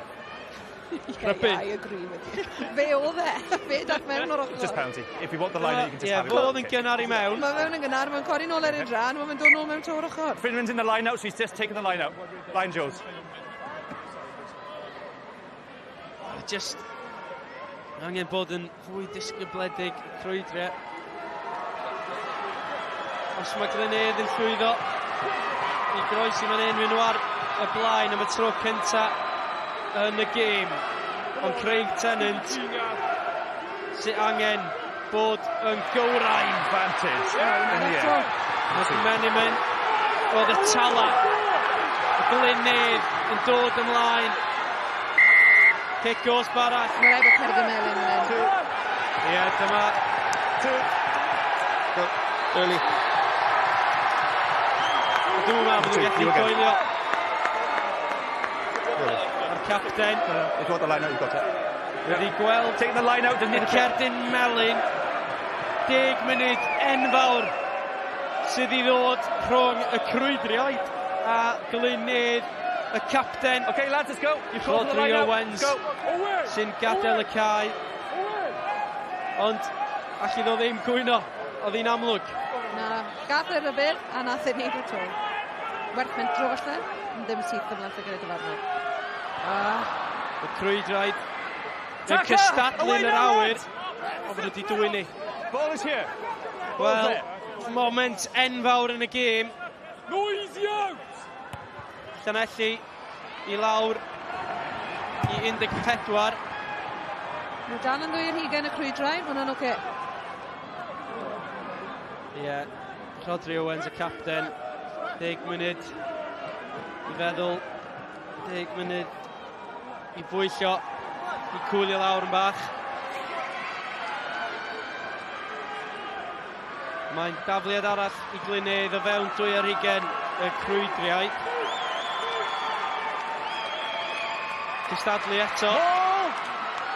Yeah, yeah, I agree with you. Fe oedd e, fe dath mewn o'r ochr. Just penalty. If you want the line, you can just Ie, have it. fo oedd yn gynnar i mewn. Mae fewn yn gynnar, mae'n codi nôl ar ei dran, mae'n dod nôl mewn to'r ochr. Finland's in the line out, so he's just taken the line out. Line Jones. Just angen bod yn fwy disgybledig Crwydriau. Os mae Glyn-nedd yn llwyddo i groesi fan hyn, maen nhw ar y blaen am y tro cynta yn y gêm. Ond Craig Tennant sy'n angen bod yn gywrain. Advantage. In the air. Mennyman oedd y tala. Y Glyn-nedd yn dod ymlaen. Cic gosb arall. Mae rhaid bod cerdyn melyn fan hyn. Ie, dyma Two. Go. Early. Dwi'n meddwl bod nhw'n gallu You again. coelio. A'r capten If you want the line out, you've got it. wedi gweld Take the line out, doesn't y need to cerdyn melyn. 10 munud enfawr sydd i ddod rhwng y Crwydriaid a Glyn-nedd, y capten. Okay, lads, let's go. You've called for the Rhodri line out. Owens Go. sy'n gadael y cae. Ond allu ddo ddim gwyno, oedd hi'n amlwg. Na, gath e rybudd a nath e wneud y to. Werth mentro falle, ond ddim syth ymlaen gyda dyfarnwr. Y Crwydriaid yn Tackle! cystadlu yn Away yr now, awyr, lads! ond maen nhw wedi dwyn ni. Ball is here. Wel, moment enfawr yn y gêm. Noisy out! Llanelli i lawr i 14. Nhw dal yn 22 y Crwydrau, mae hwnna'n oce. Ie, yeah, Rhodri Owens y capten. 10 munud i feddwl. 10 munud i bwyllo, i cwlio lawr yn bach. Mae'n dafliad arall i Glyn-nedd o fewn 22 y Crwydriaid. Cystadlu eto.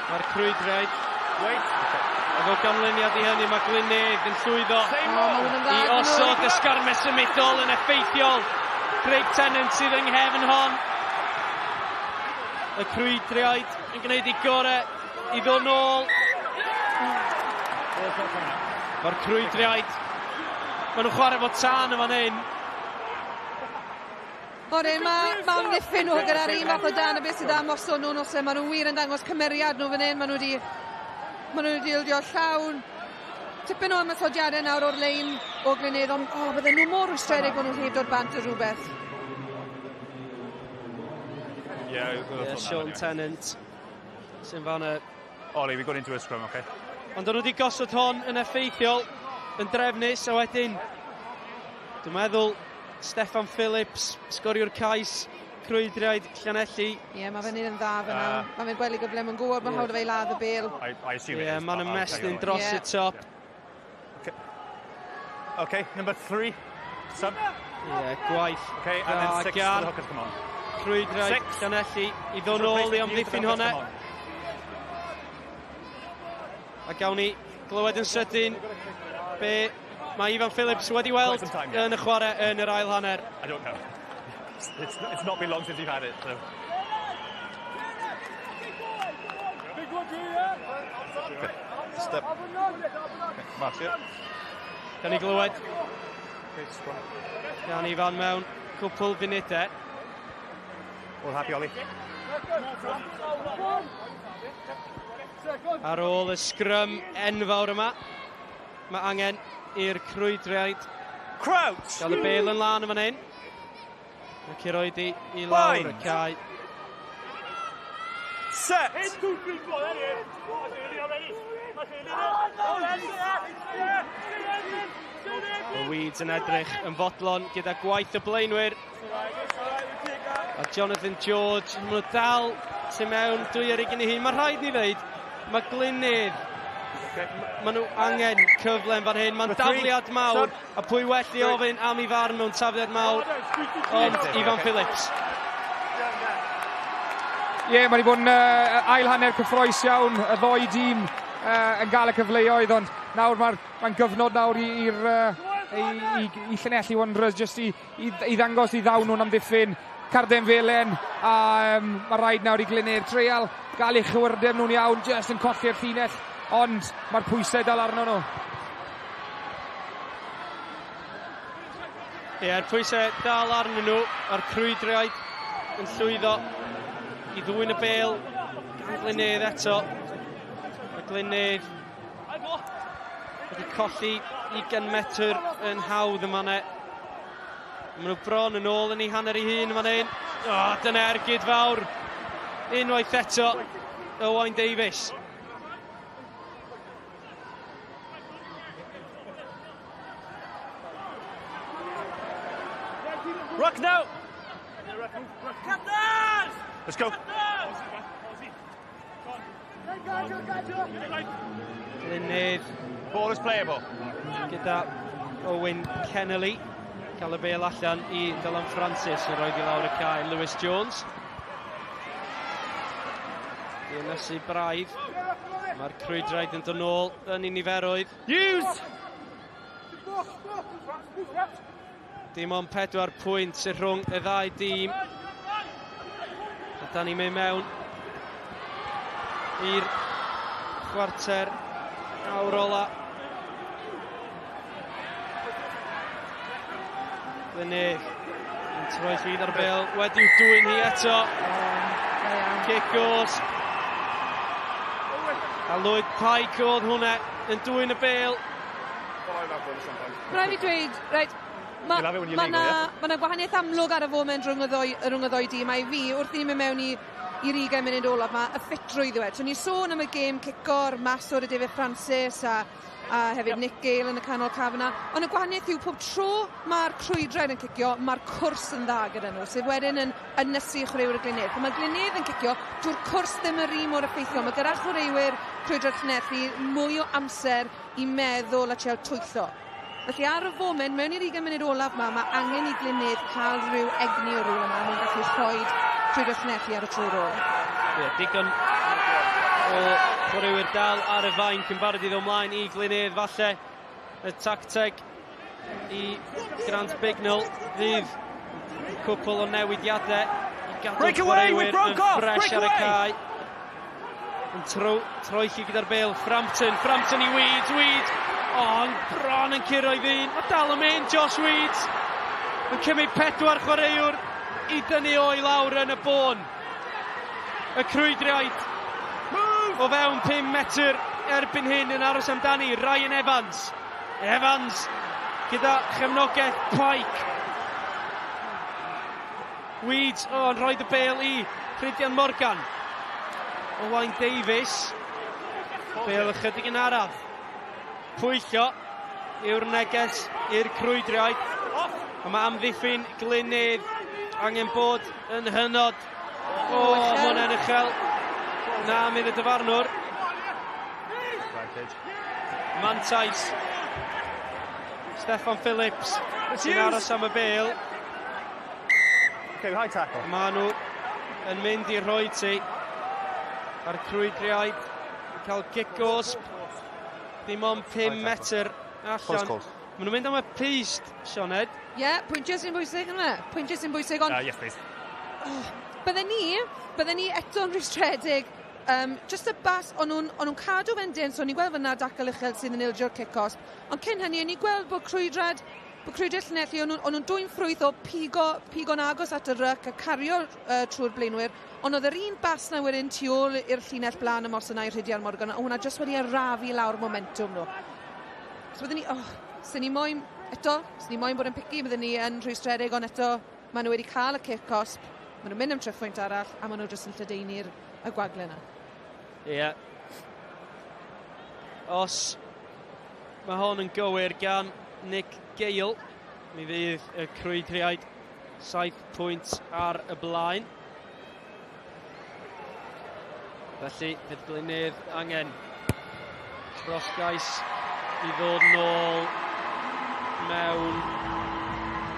Mae'r Crwydriaid. Wait. Ac o ganlyniad i hynny mae Glyn-nedd yn llwyddo O, ma' hwn yn dda i iddyn nhw. osod y sgarmes symudol yn effeithiol. Craig Tennant sydd yng nghefn hon. Y Crwydriaid yn gwneud ei gorau i ddod nôl. Mae'r Crwydriaid, maen nhw'n chwarae fo tân yn fan hyn. Ore, mae ma amddiffyn nhw gyda'r un fath o dan y beth sydd am osod nhw'n os e. Maen nhw wir yn dangos cymeriad nhw fan hyn. Maen nhw wedi ma nhw wedi ildio llawn. Tipyn o ymosodiadau nawr o'r lein o Glynedd, ond oh, bydden nhw mor rwystredig bod nhw heb dod bant o rhywbeth. Yeah, yeah, Sean Tennant sy'n fan y... Ollie, we got into a scrum, okay? Ond o'n nhw wedi gosod hon yn effeithiol, yn drefnus, a wedyn, dwi'n meddwl, Steffan Phillips, sgoriwr cais, Crwydriaid Llanelli. Ie, yeah, mae fe'n un yn dda fyna. Mae fe'n gweld ei gyfle, mae'n gwybod mae hawl fe i ladd y bel. I assume Ie, yeah, mae'n ymestyn dros y top. Okay. Okay, number three, sub. Ie, yeah, gwaith. Okay, and then six for the hookers, come on. Crwydriaid Llanelli i ddod nôl i amddiffyn hwnna. A gawn ni glywed yn sydyn be mae Ifan Phillips wedi weld yn y chwarae yn yr ail hanner. I don't know. It's not been long since you've had it, so. Okay. Step. Okay, Mark here. Gan ni glywed. Gan Ifan mewn cwpl funudau. All happy, Ollie. Ar ôl y sgrym enfawr yma, mae angen i'r crwydriaid Crouch! gael y bel yn lân yn fan hyn. Ac i roed i, i lawr y cae. Set! Y Weeds yn edrych yn fodlon gyda gwaith y blaenwyr. A Jonathan George, maen nhw dal tu mewn dwy ar ugain i hun. Mae rhaid ni ddeud, mae Glyn-nedd, maen nhw angen cyfle yn fan hyn. Mae'n dafliad mawr, a pwy well i ofyn am ei farn mewn tafliad mawr, ond Ifan Phillips. Ie, yeah, mae wedi bod yn ail hanner cyffroes iawn, y ddoi dîm yn gael y cyfleoedd, ond nawr mae'n ma gyfnod nawr i'r i, i, i Llanelli Wanderers jyst i, i, i ddangos i ddawn nhw'n amddiffyn. Carden Felen, a mae rhaid nawr i Glyn-nedd treial gael eu chywirdeb nhw'n iawn, jyst yn colli'r llinell, ond mae'r pwysau dal arno nhw. Ie, yeah, pwysau dal arnyn nhw, a'r crwydriaid yn llwyddo i ddwyn y bel gan Glyn-nedd eto. Mae Glyn-nedd wedi colli 20 metr yn hawdd yma ne. Maen nhw bron yn ôl yn ei hanner ei hun fan hyn. Oh, dyna ergyd fawr. Unwaith eto, Owain Davies. Ruck now! Let's go. Glyn-nedd. Ball is playable. Gyda Owen Kennelly. Cael y bel allan i Dylan Francis yn rhoi i lawr y cae Lewis Jones. I ynysu braidd. Mae'r crwydraid yn dod nôl yn ei niferoedd. Use! Dim ond 4 pwynt sy'n rhwng y ddau dîm. A da ni'n mynd mewn i'r chwarter awr ola. Glyn-nedd yn troi llwyd ar y bel, wedi'w dwyn hi eto. Cic gos. A Lloyd Pike oedd hwnna yn dwyn y bel. Rhaid fi dweud, reit, mae ma na, ma na gwahaniaeth amlwg ar y foment rhwng y ddoi, rhwng y ddoi dîm, a i fi, wrth i ni mynd mewn i i'r 20 munud olaf, mae y ffitrwydd yw e. So ni sôn am y gêm cico'r mas o'r David Francis a, a hefyd Nick Gale yn y canol caf yna. Ond y gwahaniaeth yw pob tro mae'r crwydraid yn cicio, mae'r cwrs yn dda gyda nhw, sydd wedyn yn ynysu chwaraewyr y Glyn-nedd. Pan mae Glyn-nedd yn cicio, dyw'r cwrs ddim yr un mor effeithiol. Mae gyda chwaraewyr crwydraid Llanelli mwy o amser i meddwl a treial twyllo. Felly ar y foment, mewn i'r 20 munud olaf ma, mae angen i Glyn-nedd cael rhyw egni o rywle yma, mwyn gallu rhoi crwydro Llanelli ar y tro ôl. Ie, digon o chwaraewyr dal ar y fainc yn barod i ddod ymlaen i Glyn-nedd falle y tacteg i Grant Bignall fydd cwpl o newidiadau i gadw'r Break away, we chwaraewyr broke yn off, ffres break ar y away. cae. Yn troelli gyda'r bel, Frampton, Frampton i Weeds, Weeds, ond bron yn curo i ddyn, mae dal yn mynd, Josh Weeds, yn cymryd 4 chwaraewr, i dynnu o i lawr yn y bôn. Y Crwydriaid o fewn 5 metr erbyn hyn yn aros amdani Ryan Evans. Evans gyda chefnogaeth Pike. Weeds, o, yn rhoi y bêl i Rhydian Morgan. Owain Davies. Bêl ychydig yn araf. Pwyllo yw'r neges i'r Crwydriaid. A mae amddiffyn Glyn-nedd angen bod yn hynod. O, mae hwnna'n uchel. Na, mynd y dyfarnwr. Mantais. Steffan Phillips sy'n aros am y bêl. Okay, high tackle. Maen nhw yn mynd i'r rhoi ti. A'r Crwydriaid yn cael gic gosb. Dim ond 5 metr allan. Maen nhw'n mynd am y pyst, Sioned. Ie, yeah, pwyntiau sy'n bwysig yna. Pwyntiau sy'n bwysig, ond Yes, please. Oh, bydden ni eto'n rhwystredig. Just y bas, o'n nhw'n cadw fe'n dyn, so o'n i'n gweld fyna dacl uchel sydd yn ildio'r cic-osb. Ond cyn hynny, o'n i'n gweld bod Crwydrad Llanelli, o'n nhw'n dwyn ffrwyth o pigo'n agos at y ryc a cario trwy'r blaenwyr. Ond oedd yr un bas na wedyn tu ôl i'r llinell blaen y mos yna i Rhydian Morgan, a hwnna jyst wedi arafu lawr momentum nhw. So byddwn ni, oh, sy'n ni moyn, eto, sy'n ni moyn bod yn picky, byddwn ni yn rhwystredig, ond eto, maen nhw wedi cael y cic cosb, maen nhw'n mynd am triphwynt arall, a maen nhw jyst yn lledaenu'r y gwagle yna. Ie. Yeah. Os mae hon yn gywir gan Nick Gale, mi fydd y Crwydriaid 7 pwynt ar y blaen. Felly, fydd Glyn-nedd angen dros gais i ddod nôl mewn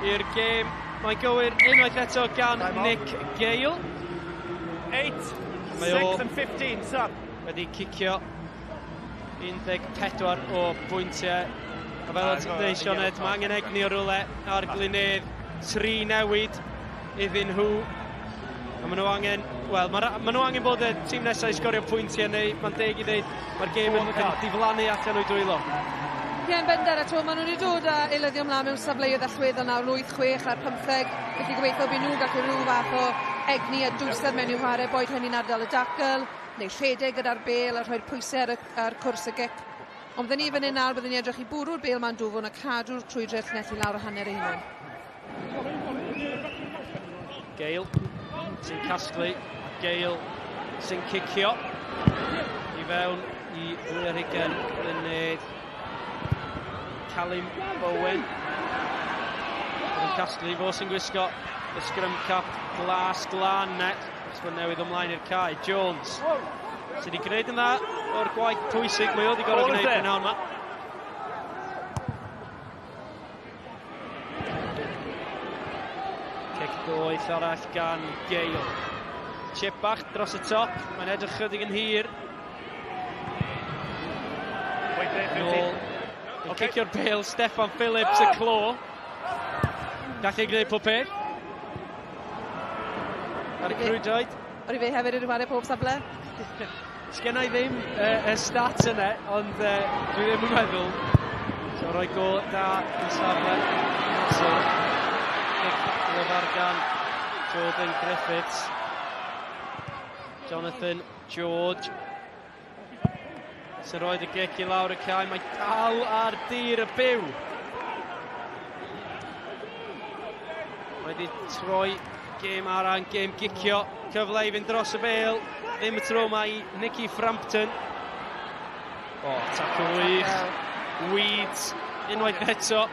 i'r gêm. Mae'n gywir unwaith eto gan Nick Gale. 8, Mae o 6 and 15, sub. Wedi cicio 14 o bwyntiau. A fel o ti'n dweud, Sioned, mae angen egni o rywle ar Glyn-nedd. Tri newid iddyn nhw. A maen nhw angen, wel, ma nhw angen bod y tîm nesaf i sgorio pwyntiau neu mae'n deg i ddeud mae'r gêm yn diflannu allan o'i dwylo. Ie, yn bendant, a t'mo, maen nhw wedi dod â eilyddion mlaen mewn safleoedd allweddol nawr, 8, 6 a'r 15, felly gobeithio bydd nhw'n gallu rhyw fath o egni a dwysedd mewn i'w chwarae, boed hynny'n ardal y dacl, neu rhedeg gyda'r bêl a rhoi'r pwysau ar cwrs y gic. Ond byddwn ni fan hyn nawr, byddwn ni edrych i bwrw'r bêl ma'n dwfwn a cadw'r Crwydriaid Llanelli lawr o hanner ei hunain. Gale sy'n casglu, Gale sy'n cicio i fewn i 22 Glyn-nedd. Callum Bowen yn casglu, fo sy'n gwisgo y scrum cap glas glân ne, achos bod newydd ymlaen i'r cae. Jones sydd wedi gwneud yn dda o'r gwaith pwysig mae o wedi gorfod gwneud prynhawn yma. Cic doeth arall gan Gale. Chip bach dros y top, mae'n edrych chydig yn hir. Nôl, yn cicio'r bêl, Steffan Phillips y clo. Gallu gwneud pob peth. Ar y Crwydriaid. O'r i fe hefyd yn chwarae pob safle? Sgenna i ddim y stats yna, ond dwi ddim yn meddwl. So rhoi go da i safle. So, cic lyfar gan Jordan Griffiths. Jonathan George sy'n rhoi y gic i lawr y cae. Mae dal ar dir y byw. Mae wedi troi gêm arall, gêm gicio. Cyfle i fynd dros y bêl. Ddim y tro yma i Nicky Frampton. O, tackle wych. Weeds, unwaith eto.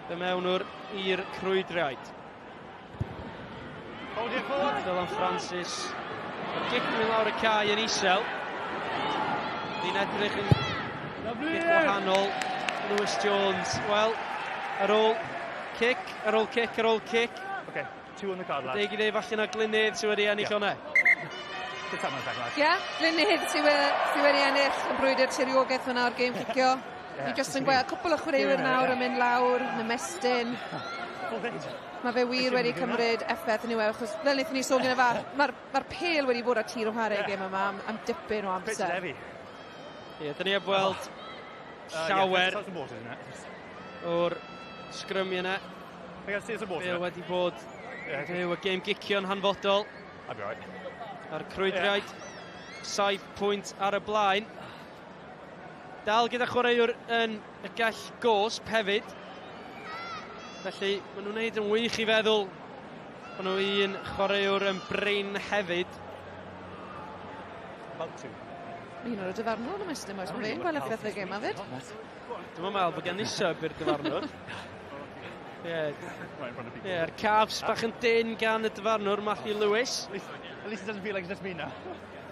Y mewnwr i'r Crwydriaid. Dylan Francis. Mae'r gic yn mynd lawr y cae yn isel. Ni'n edrych yn gic wahanol. Lewis Jones, wel, ar ôl cic, ar ôl cic, ar ôl cic. Okay, two on the card, lads. Deg i ddeu falle na Glyn-nedd sydd wedi ennill hwnna. Good time on the second, lads. Ie, yeah, Glyn-nedd sydd wedi ennill y brwydr tiriogaeth fyna o'r gêm cicio. Ni jyst yn gweld cwpl o chwaraewyr nawr yn mynd lawr, yn ymestyn. Mae fe wir wedi cymryd effaith yn yw e, achos fel wnaethon ni sôn gyda fa, mae'r ma pêl wedi bod ar tir o chwarae gêm yma am dipyn o amser. Ie, dyn ni heb weld llawer o'r sgrymiau yna. Bale wedi bod yn y gêm gicio'n hanfodol. I'll be right. A'r Crwydriaid, 7 pwynt ar y blaen. Dal gyda chwaraewr yn y gell gosb hefyd. Felly, maen nhw'n gwneud yn wych i feddwl bod nhw un chwaraewr yn brin hefyd. About two. Un o'r dyfarnwr yn ymestyn, oes? Mae fe'n gweld effaith y gêm hefyd. Dwi'n meddwl bod gen i sub i'r dyfarnwr. Ie. Ie'r calves bach yn dyn gan y dyfarnwr, Matthew Lewis. At least it doesn't feel like it's just me now.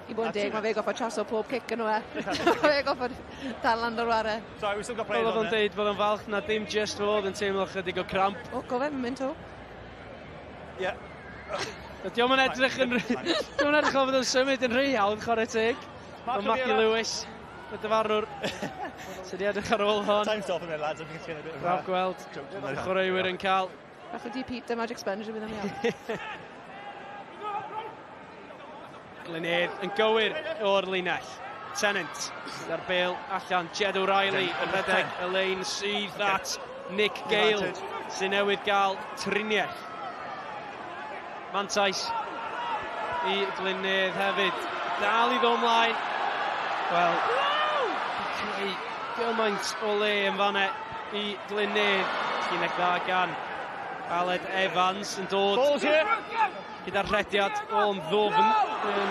I bod yn deg, mae fe goffod chaso pob cic yn nhw e. Mae fe goffod dal lan o'r ware. Sorry, we still got players Fel oedd on o'n there. deud bod o'n falch na dim just fo oedd yn teimlo chydig o cramp. O, gofe, mae'n mynd to. Yeah. Ydy o'm yn edrych yn... Dio'm yn edrych fel bod o'n symud yn rhy hawdd, chwarae teg. Ond Matthew Lewis, y dyfarnwr, sydd wedi edrych ar ôl hon. Time stop a minute, lads. I think it's getting a bit of Braf gweld y chwaraewyr yn cael. Bach o deep heat, the magic sponge, fydd yn iawn. Glyn-nedd yn gywir o'r linell. Tennant gyda'r bêl allan. Jed O'Reilly yn rhedeg y lein sydd at Nick Gale sy'n newydd gael triniaeth. Mantais i Glyn-nedd hefyd. Dal i ddod ymlaen. Wel, creu gymaint o le yn fanne i Glyn-nedd. Llinell dda gan Aled Evans yn dod Balls here. gyda'r rhediad o'n ddwfn yn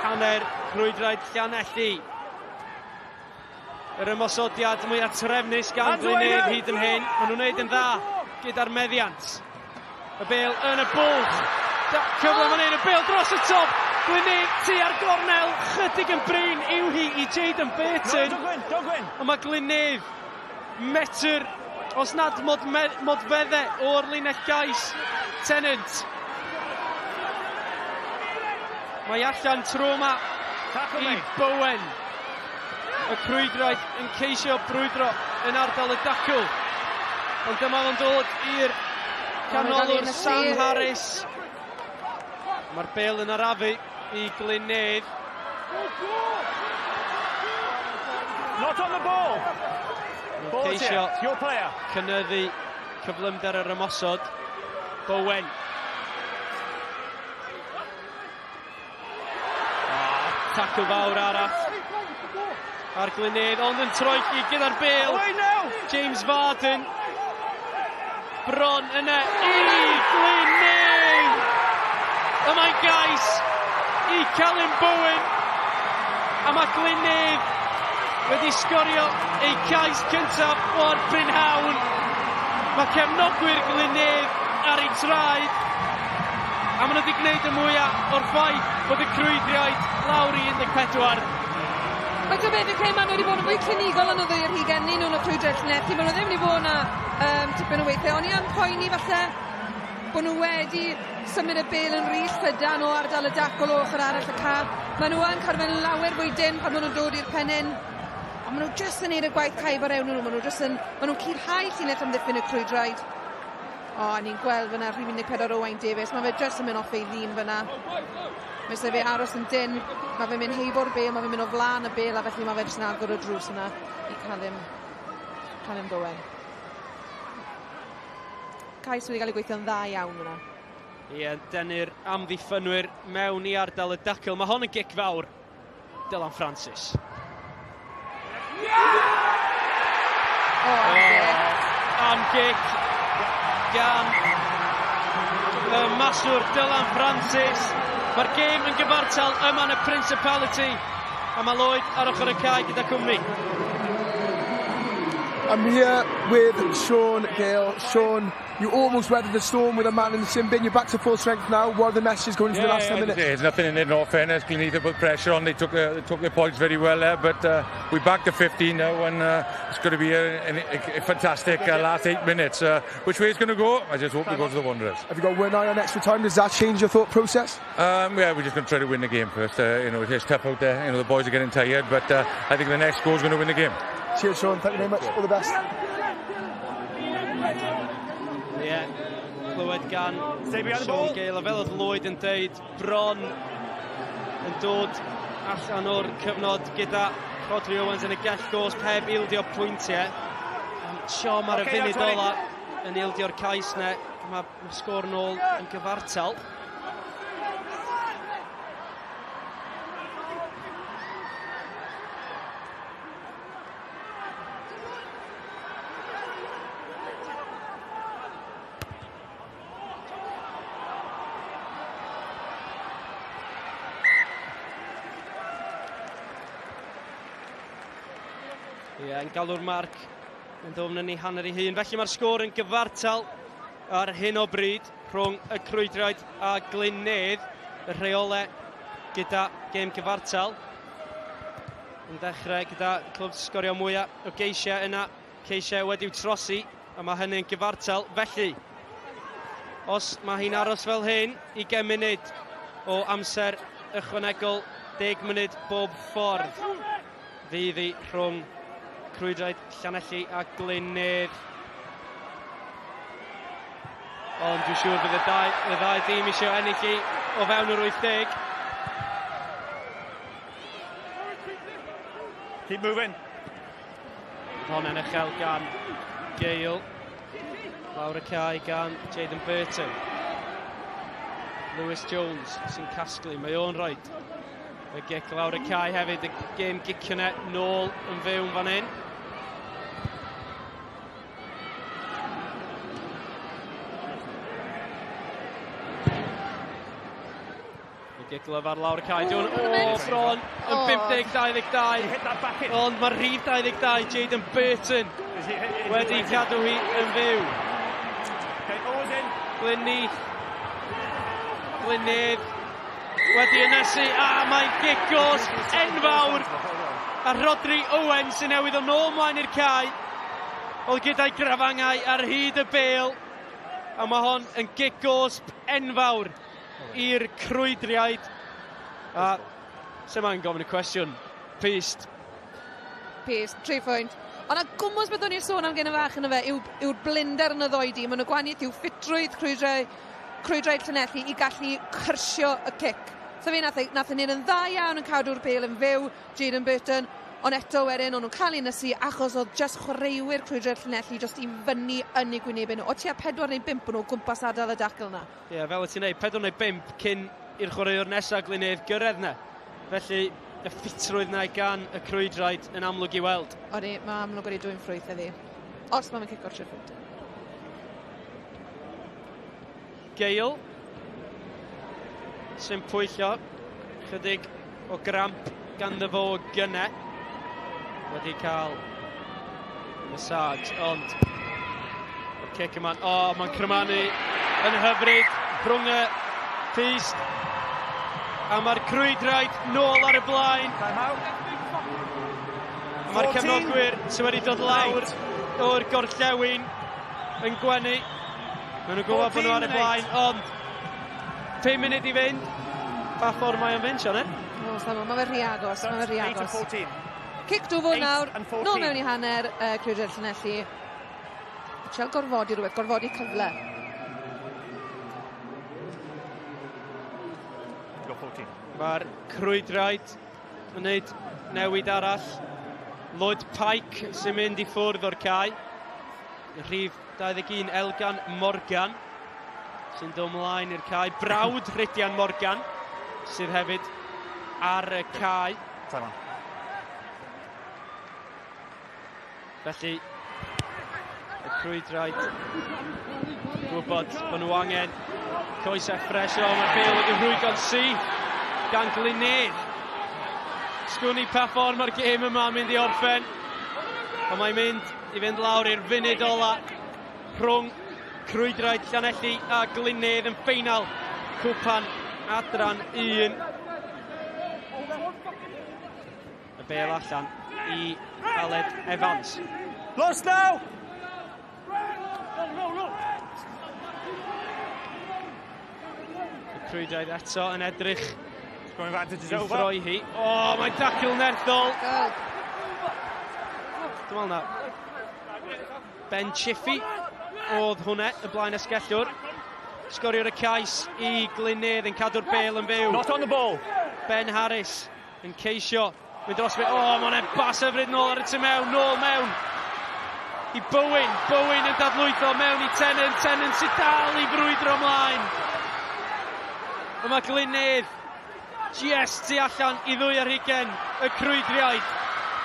hanner Crwydraid Llanelli. Yr ymosodiad mwyaf trefnus gan Hands away Glyn-nedd now. hyd yn hyn. Maen nhw'n wneud yn dda gyda'r meddiant. Y bêl yn y bwlch. Cyfle fan hyn, y bêl dros y top. Glyn-nedd tua'r gornel, chydig yn brin yw hi i Jaden Burton. No, don't go in, don't go in. Ond mae Glyn-nedd metr, os nad modfedde o'r linell gais, Tennant. Mae allan tro yma i Bowen. Y Crwydraid yn ceisio brwydro yn ardal y dacl. Ond dyma fo'n dod i'r canolwr Sam Harris. Mae'r bêl yn arafu i Glyn-nedd. Not on the ball. Ball's Ceisio here. It's your player. cynyddu cyflymder yr ymosod. Bowen. Oh, tacl fawr arall. Ar Glyn-nedd, ond yn troelli gyda'r bêl. Away now. James Varden. Bron yna i Glyn-nedd. Y mae'n gais i Callum Bowen. A mae Glyn-nedd wedi sgorio ei cais cyntaf o'r prynhawn. Mae cefnogwyr Glyn-nedd ar eu traed. A maen nhw wedi gwneud y mwyaf o'r ffaith bod y Crwydriaid lawr i 14. Mae ti'n beth, fi'n credu maen nhw wedi bod yn fwy clinigol yn y ddwy ar hugain nhw'n y Crwydraid Llanelli. Maen nhw ddim wedi bod yna tipyn o weithiau. O'n i yn poeni falle bod nhw wedi symud y bêl yn rhy llydan o ardal y dacl o ochr arall y cae. Maen nhw yn cadw fe'n lawer fwy dyn pan maen nhw'n dod i'r pennyn. Ond maen nhw jyst yn neud y gwaith caib ar ewn nhw. Maen nhw jyst yn, maen nhw'n culhau llinell amddiffyn y Crwydraid. O, a ni'n gweld fyna rhif 14 Owain Davies. Mae fe jyst yn mynd off ei lin fyna. Mae eisiau fe aros yn dyn. Mae fe'n mynd heibo'r bêl, mae fe'n mynd o flaen y bêl, a felly mae fe jyst yn agor y drws yna i Callum Bowen. Cais wedi cael ei gweithio'n dda iawn fyna. Ie, denu'r amddiffynwyr mewn i ardal y dacl. Mae hon yn gic fawr. Dylan Francis. O, am gic gan y maswr Dylan Francis. Mae'r gêm yn gyfartal yma yn y Principality. A mae Lloyd ar ochr y cae gyda cwmni. I'm here with Sean Gale. Sean, you almost weathered the storm with a man in the sin bin. You're back to full strength now. What are the messages going into the last 10 minutes? There's nothing in it, in all fairness. Glyn-nedd put pressure on. They took their points very well there, but we're back to 15 now, and it's going to be a fantastic last 8 minutes. Which way it's going to go? I just hope it goes to the Wanderers. Have you got one eye on extra time? Does that change your thought process? Yeah, we're just going to try to win the game first. It's tough out there. The boys are getting tired, but I think the next score is going to win the game. Cheers, Sean. Thank you very much. All the best. Ie, yeah, clywed gan Stay behind the Sean ball. Gale, a fel oedd Lloyd yn deud, bron yn dod allan o'r cyfnod gyda Rhodri Owens yn y gell gosb heb ildio pwyntiau. Ond siom ar y Okay, funud now 20. ola. yn ildio'r cais 'na. Mae sgôr nôl yn gyfartal. Ie, yn galw'r marc yn ddwfn yn ei hanner ei hun. Felly mae'r sgôr yn gyfartal ar hyn o bryd rhwng y Crwydraid a Glyn-nedd. Y rheolau gyda gêm gyfartal. Yn dechrau gyda clwb sgorio mwyaf o geisiau yna. Ceisiau wedi'w trosi, a mae hynny'n gyfartal. Felly, os mae hi'n aros fel hyn, 20 munud o amser ychwanegol, 10 munud bob ffordd fydd hi rhwng Crwydraid Llanelli a Glyn-nedd. Ond dwi'n siŵr bydd y ddau dîm eisiau ennill hi o fewn yr 80. Keep moving. Hon yn uchel gan Gale. Lawr y cae gan Jaden Burton. Lewis Jones sy'n casglu. Mae o'n rhoi y gic lawr y cae hefyd. Y gêm gicio 'na nôl yn fyw fan hyn. Y gic lyfar lawr y cae. Dwi'n o, bron yn 50-22. Ond mae'r rhif 22, Jaden Burton, wedi cadw hi yn fyw. Glyn-neath. Glyn-nedd wedi ynysu, a mae'n gic gosb enfawr. A Rodri Owen sy'n newydd o nôl mlaen i'r cae. Oedd gyda'i grafangau ar hyd y bêl. A mae hon yn gic gosb enfawr i'r Crwydriaid. A sy'n ma'n gofyn y cwestiwn? Pist. Pist, 3 pwynt. Ond a gwmws beth o'n i'n sôn am gyda fach yna fe yw'r blinder yn y ddoi dîm. Maen nhw gwahaniaeth yw ffitrwydd Crwydraid Llanelli i gallu cyrsio y cic. So fe nath e wneud yn dda iawn yn cadw'r bêl yn fyw, Jaden Burton, ond eto wedyn o'n nhw'n cael ei ynysu achos oedd just chwaraewyr Crwydraid Llanelli just i fyny yn eu gwynebau nhw. O tua 4 neu 5 o'n nhw o gwmpas ardal y dacl yna. Ie, yeah, fel y ti'n neud, 4 neu 5 cyn i'r chwaraewr nesaf Glyn-nedd gyrraedd yna. Felly, y ffitrwydd yna gan y Crwydraid yn amlwg i weld. Odi, mae amlwg wedi dwyn ffrwyth heddi. Os mae'n cico'r 3 pwynt. Gale sy'n pwyllo chydig o gramp ganddo fo gynne. Wedi cael massage, ond y cic yma, o, oh, mae'n crymanu yn hyfryd rhwng y pyst. A mae'r Crwydraid nôl ar y blaen. Mae'r cefnogwyr sydd wedi dod lawr o'r gorllewin yn gwenu. Maen nhw'n gwybod bod nhw ar y blaen, ond 5 munud i fynd. Pa ffordd mae o'n fynd, Sioned? O, Samo, mae fe rhy agos, mae fe rhy agos. Cic dwfwn nawr, nôl mewn i hanner Crwydraid Llanelli. Trial gorfodi rhywbeth, gorfodi cyfle. Mae'r Crwydraid yn gwneud newid arall. Lloyd Pike sy'n mynd i ffwrdd o'r cae. Rhif 21, Elgan Morgan, sy'n dod ymlaen i'r cae. Brawd Rhydian Morgan, sydd hefyd ar y cae. Felly, y Crwydraid gwybod bod nhw angen coesau ffres. O, mae'r bêl wedi rhwygo'n syth gan Glyn-nedd. Sgwn i pa ffordd mae'r gêm yma yn mynd i orffen. Ond mae'n mynd i fynd lawr i'r funud ola rhwng Crwydraid Llanelli a Glyn-nedd yn ffeinal Cwpan Adran 1. Y bêl allan i Aled Evans. Los now! Y Crwydraid eto yn edrych i throi hi. O, mae'n dacl nerthol. Dwi'n meddwl na Ben Chiffy oedd hwnna, y blaen asgellwr. Sgoriwr y cais i Glyn-nedd yn cadw'r bêl yn fyw. Not on the ball. Ben Harris yn ceisio mynd dros fe. O, mae'n bas hyfryd nôl ar y tu mewn, nôl mewn. i Bowen. Bowen yn dadlwytho mewn i Tennant. Tennant sy'n dal i frwydro ymlaen. A mae Glyn-nedd just tu allan i 22 y Crwydriaid.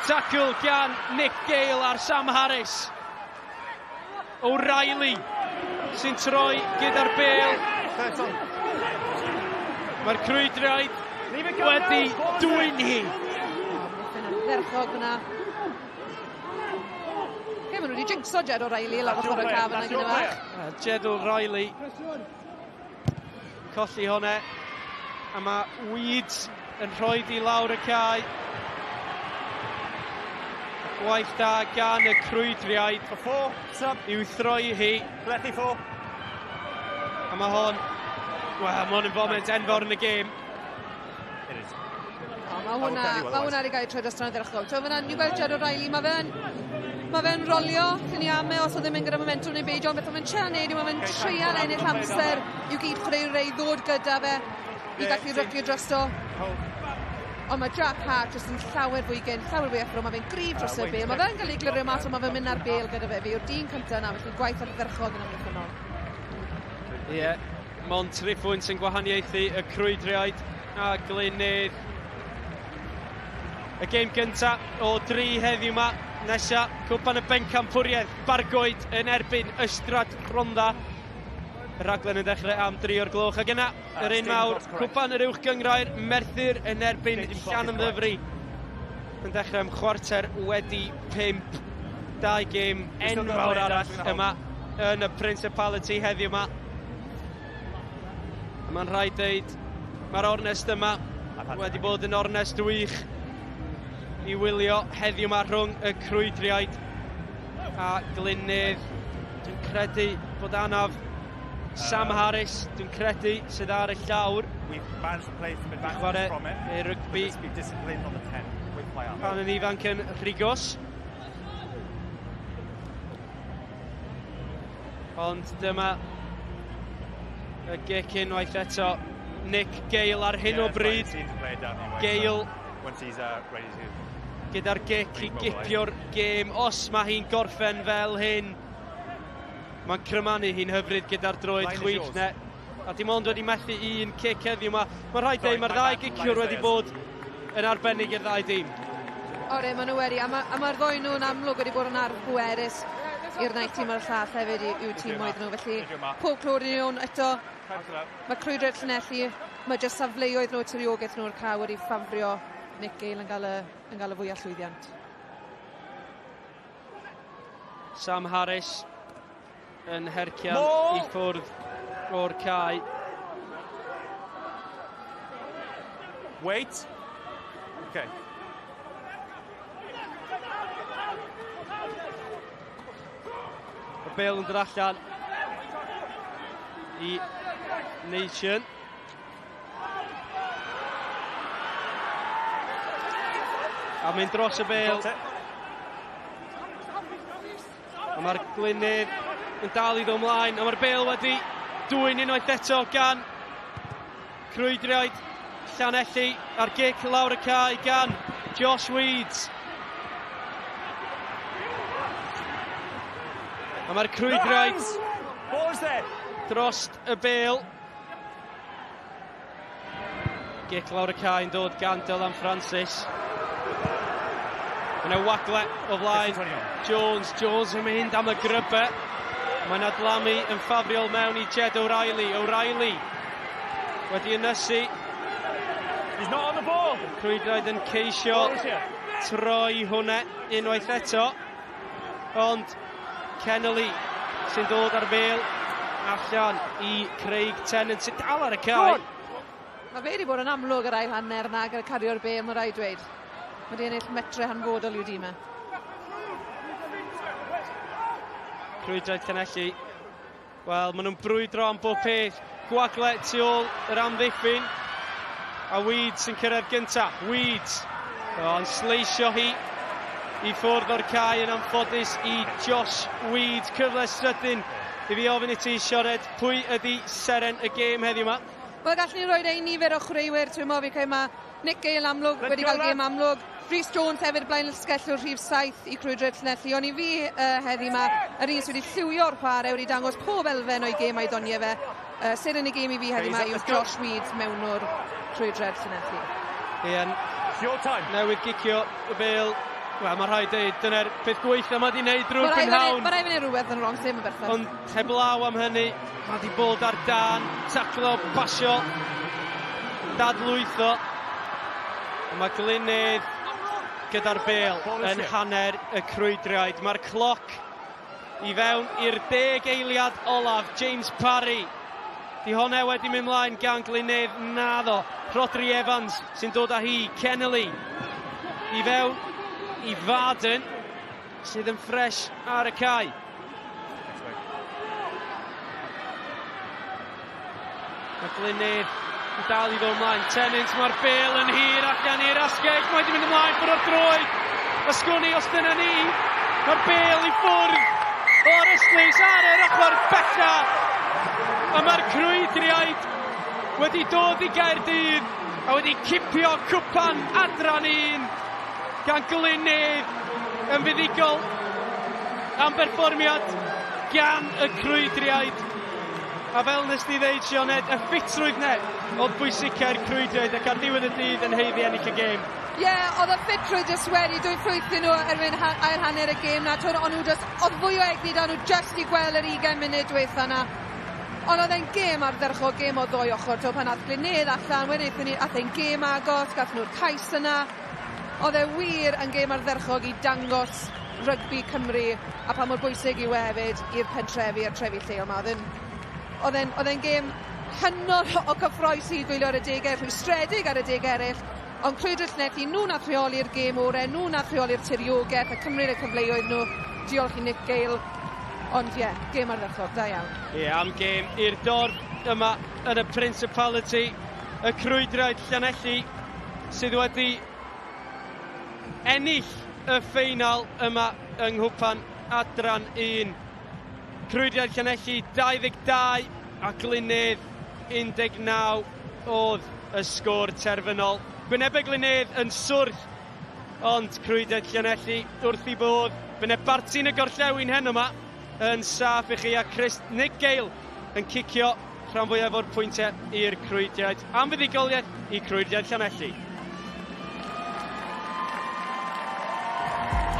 Tacl gan Nick Gale ar Sam Harris. O'Reilly sy'n troi gyda'r bêl. Mae'r Crwydriaid wedi dwyn hi. Ardderchog fyna. Okay, maen nhw wedi jinxo Jed O'Reilly lawr ochr y caf yna gyda fach. Jed O'Reilly colli hwnna. A mae Weeds yn rhoi di lawr y cae. Gwaith da gan y Crwydriaid i'w throi hi. Lefty four. A mae hon, wel, mae hwn yn foment enfawr yn y gêm. It is. O, mae hwnna wedi cael ei troi dros dan ardderchog. So, fyna, ni'n gweld Jed O'Reilly, mae fe'n rolio, lle ni ame os oedd ddim yn gyda momentum neu beidio, ond beth mae'n treial neud yw mae'n treial ennill amser i'w gyd chwaraewyr ei ddod gyda fe i gallu rycio drosto. Ond mae Jack Hart jyst yn llawer fwy gynt, llawer fwy effro, mae fe'n gryf dros y bêl, mae fe'n cael ei glirio mas, ond mae fe'n mynd ar bêl gyda fe, fe yw'r dyn cyntaf yna, felly gwaith ardderchog yn amddiffynnol. Ie, yeah, mond 3 pwynt yn gwahaniaethu y Crwydriaid a Glyn-nedd. Y gêm gynta o dri heddiw yma. Nesa, Cwpan y Bencampwriaeth, Bargoed yn erbyn Ystrad Rhondda. Y rhaglen yn dechrau am 3 o'r gloch. Ac yna, yr un mawr, Cwpan yr Uwch Gynghrair, Merthyr yn erbyn Llanymddyfri. Yn dechrau am 5:15. Dau gêm enfawr arall yma yn y Principality heddiw yma. Mae'n rhaid deud, mae'r ornest yma wedi bod yn ornest wych i wylio heddiw yma rhwng y Crwydriaid a Glyn-nedd. Dwi'n credu bod anaf Sam Harris, dwi'n credu, sydd ar y llawr. We've managed to play some advantages Chwarae from it. ei rygbi. But just be disciplined on the 10 with my arm. Pan yn ifanc yn Rhigos. Ond dyma y gic unwaith eto. Nick Gale ar hyn o bryd. Gale Once he's ready to gyda'r gic i gipio'r gêm. Os mae hi'n gorffen fel hyn, mae'n crymanu hi'n hyfryd gyda'r droed chwith ne. A dim ond wedi methu un cic heddiw yma. Mae'n rhaid dweud, mae'r ddau giciwr wedi bod yn arbennig i'r ddau dîm. Ore, maen nhw wedi, a mae'r ma ddwy nhw'n amlwg wedi bod yn arf bwerus i'r naill tîm a'r llall hefyd i'w tîmoedd nhw. Felly, pob clod i nhw'n eto, mae Crwydriaid Llanelli, mae jyst safleoedd nhw, tiriogaeth nhw'r cae wedi ffafrio Nick Gale yn gael y fwyaf llwyddiant. Sam Harris yn hercian i ffwrdd o'r cae. Wait. Okay. Y bêl yn dod allan i Nation. A mynd dros y bêl. A mae'r Glyn-nedd yn dal i ddod ymlaen. A mae'r bêl wedi dwyn unwaith eto gan Crwydriaid Llanelli a'r gic lawr y cae gan Josh Weeds. A mae'r Crwydriaid dros y bêl. Gic lawr y cae yn dod gan Dylan Francis. Yna wagle o flaen Jones. Jones yn mynd am y grybau. Mae'n adlamu yn ffafriol mewn i Jed O'Reilly. O'Reilly wedi ynysu. He's not on the ball. Crwydriaid yn ceisio troi hwnna unwaith eto. Ond Kennelly sy'n dod ar bêl allan i Craig Tennant sy'n dal ar y cae. Mae fe wedi bod yn amlwg yr ail hanner na gyda cario'r bêl, mae rhaid dweud. Mae wedi ennill metre hanfodol i'w dîm e. Crwydriaid Llanelli. Wel, maen nhw'n brwydro am bob peth. Gwagle tu ôl yr amddiffyn. A Weeds sy'n cyrraedd gynta. Weeds. O'n sleisio hi i ffwrdd o'r cae yn anffodus i Josh Weeds. Cyfle sydyn i fi ofyn i ti, Sioned, pwy ydy seren y gêm heddiw yma? Wel, gallwn ni roi ein nifer o chwaraewyr, ti'n meddwl, fi'n credu mae Nick Gale amlwg wedi cael gêm amlwg. Rhys Jones hefyd blaenasgellwr rhif 7 i Crwydriaid Llanelli, ond i fi heddi 'ma, yr un sydd wedi lliwio'r chwarae, wedi dangos pob elfen o'i gêm a'i doniau fe. Seren y gêm i fi heddi 'ma yw Josh Weeds, mewnwr Crwydriaid Llanelli. Ian, newydd gicio y bêl. Wel, mae rhaid dweud, dyna'r peth gweitha mae wedi wneud drwy'r prynhawn. Mae rhaid fi wneud rhywbeth yn wrong, sef yn berffaith. Ond heblaw am hynny, mae wedi bod ar dan, taclo, pasio, dadlwytho. Mae Glyn-nedd gyda'r bêl yn hanner y Crwydriaid. Mae'r cloc i fewn i'r 10 eiliad olaf. James Parry. Di hwnna wedi mynd mlaen gan Glyn-nedd, naddo. Rhodri Evans sy'n dod â hi. Kennelly i fewn i Faden sydd yn ffres ar y cae. Mae Glyn-nedd yn dal i ddod ymlaen. Tennant, mae'r bêl yn hir allan i'r asgell. Mae wedi mynd ymlaen ffwrdd o'r droed. Ysgwni os dyna ni. Mae'r bêl i ffwrdd o'r ystlys ar yr ochr bella. A mae'r Crwydriaid wedi dod i Gaerdydd a wedi cipio cwpan adran 1 gan Glyn-nedd yn fuddugol am berfformiad gan y Crwydriaid. A fel nes di ddeud, Sioned, y ffitrwydd 'ne oedd bwysica'r Crwydriaid ac ar ddiwedd y dydd yn haeddu ennill y gêm. Ie, yeah, oedd y ffitrwydd jyst wedi dwyn ffrwyth nhw erbyn ail hanner y gêm 'na. Twr, o'n nhw just, oedd fwy o egni da nhw just i gweld yr 20 munud diwetha 'na. Ond oedd e'n gêm ardderchog, gêm o ddwy ochr. To, pan ath Glyn-nedd allan, wedyn aethon ni, ath e'n gêm agos, gath nhw'r cais yna. Oedd e wir yn gêm ardderchog i dangos rygbi Cymru a pa mor bwysig yw e hefyd i'r pentrefi a'r trefi lleol 'ma. Oedd e'n gêm hynod o gyffrous i gwylio ar adegau, rhwystredig ar adegau eraill, ond Crwydriaid Llanelli, nhw nath rheoli'r gêm orau, nhw nath rheoli'r tiriogaeth a cymryd y cyfleoedd nhw. Diolch i Nick Gale. Ond ie, yeah, gêm ardderchog, da iawn. Ie, yeah, am gêm i'r dorf yma yn y Principality. Y Crwydriaid Llanelli sydd wedi ennill y ffeinal yma yng Nghwpan Adran 1. Crwydriaid Llanelli 22 a Glyn-nedd 19 oedd y sgôr terfynol. Gwynebau Glyn-nedd yn swrth, ond Crwydriaid Llanelli wrth i bodd. Bydd barti'n y gorllewin heno yma yn saff i chi a Chris Nick Gale yn cicio rhan fwyaf o'r pwyntiau i'r Crwydriaid. Am fuddugoliaeth i Crwydriaid Llanelli.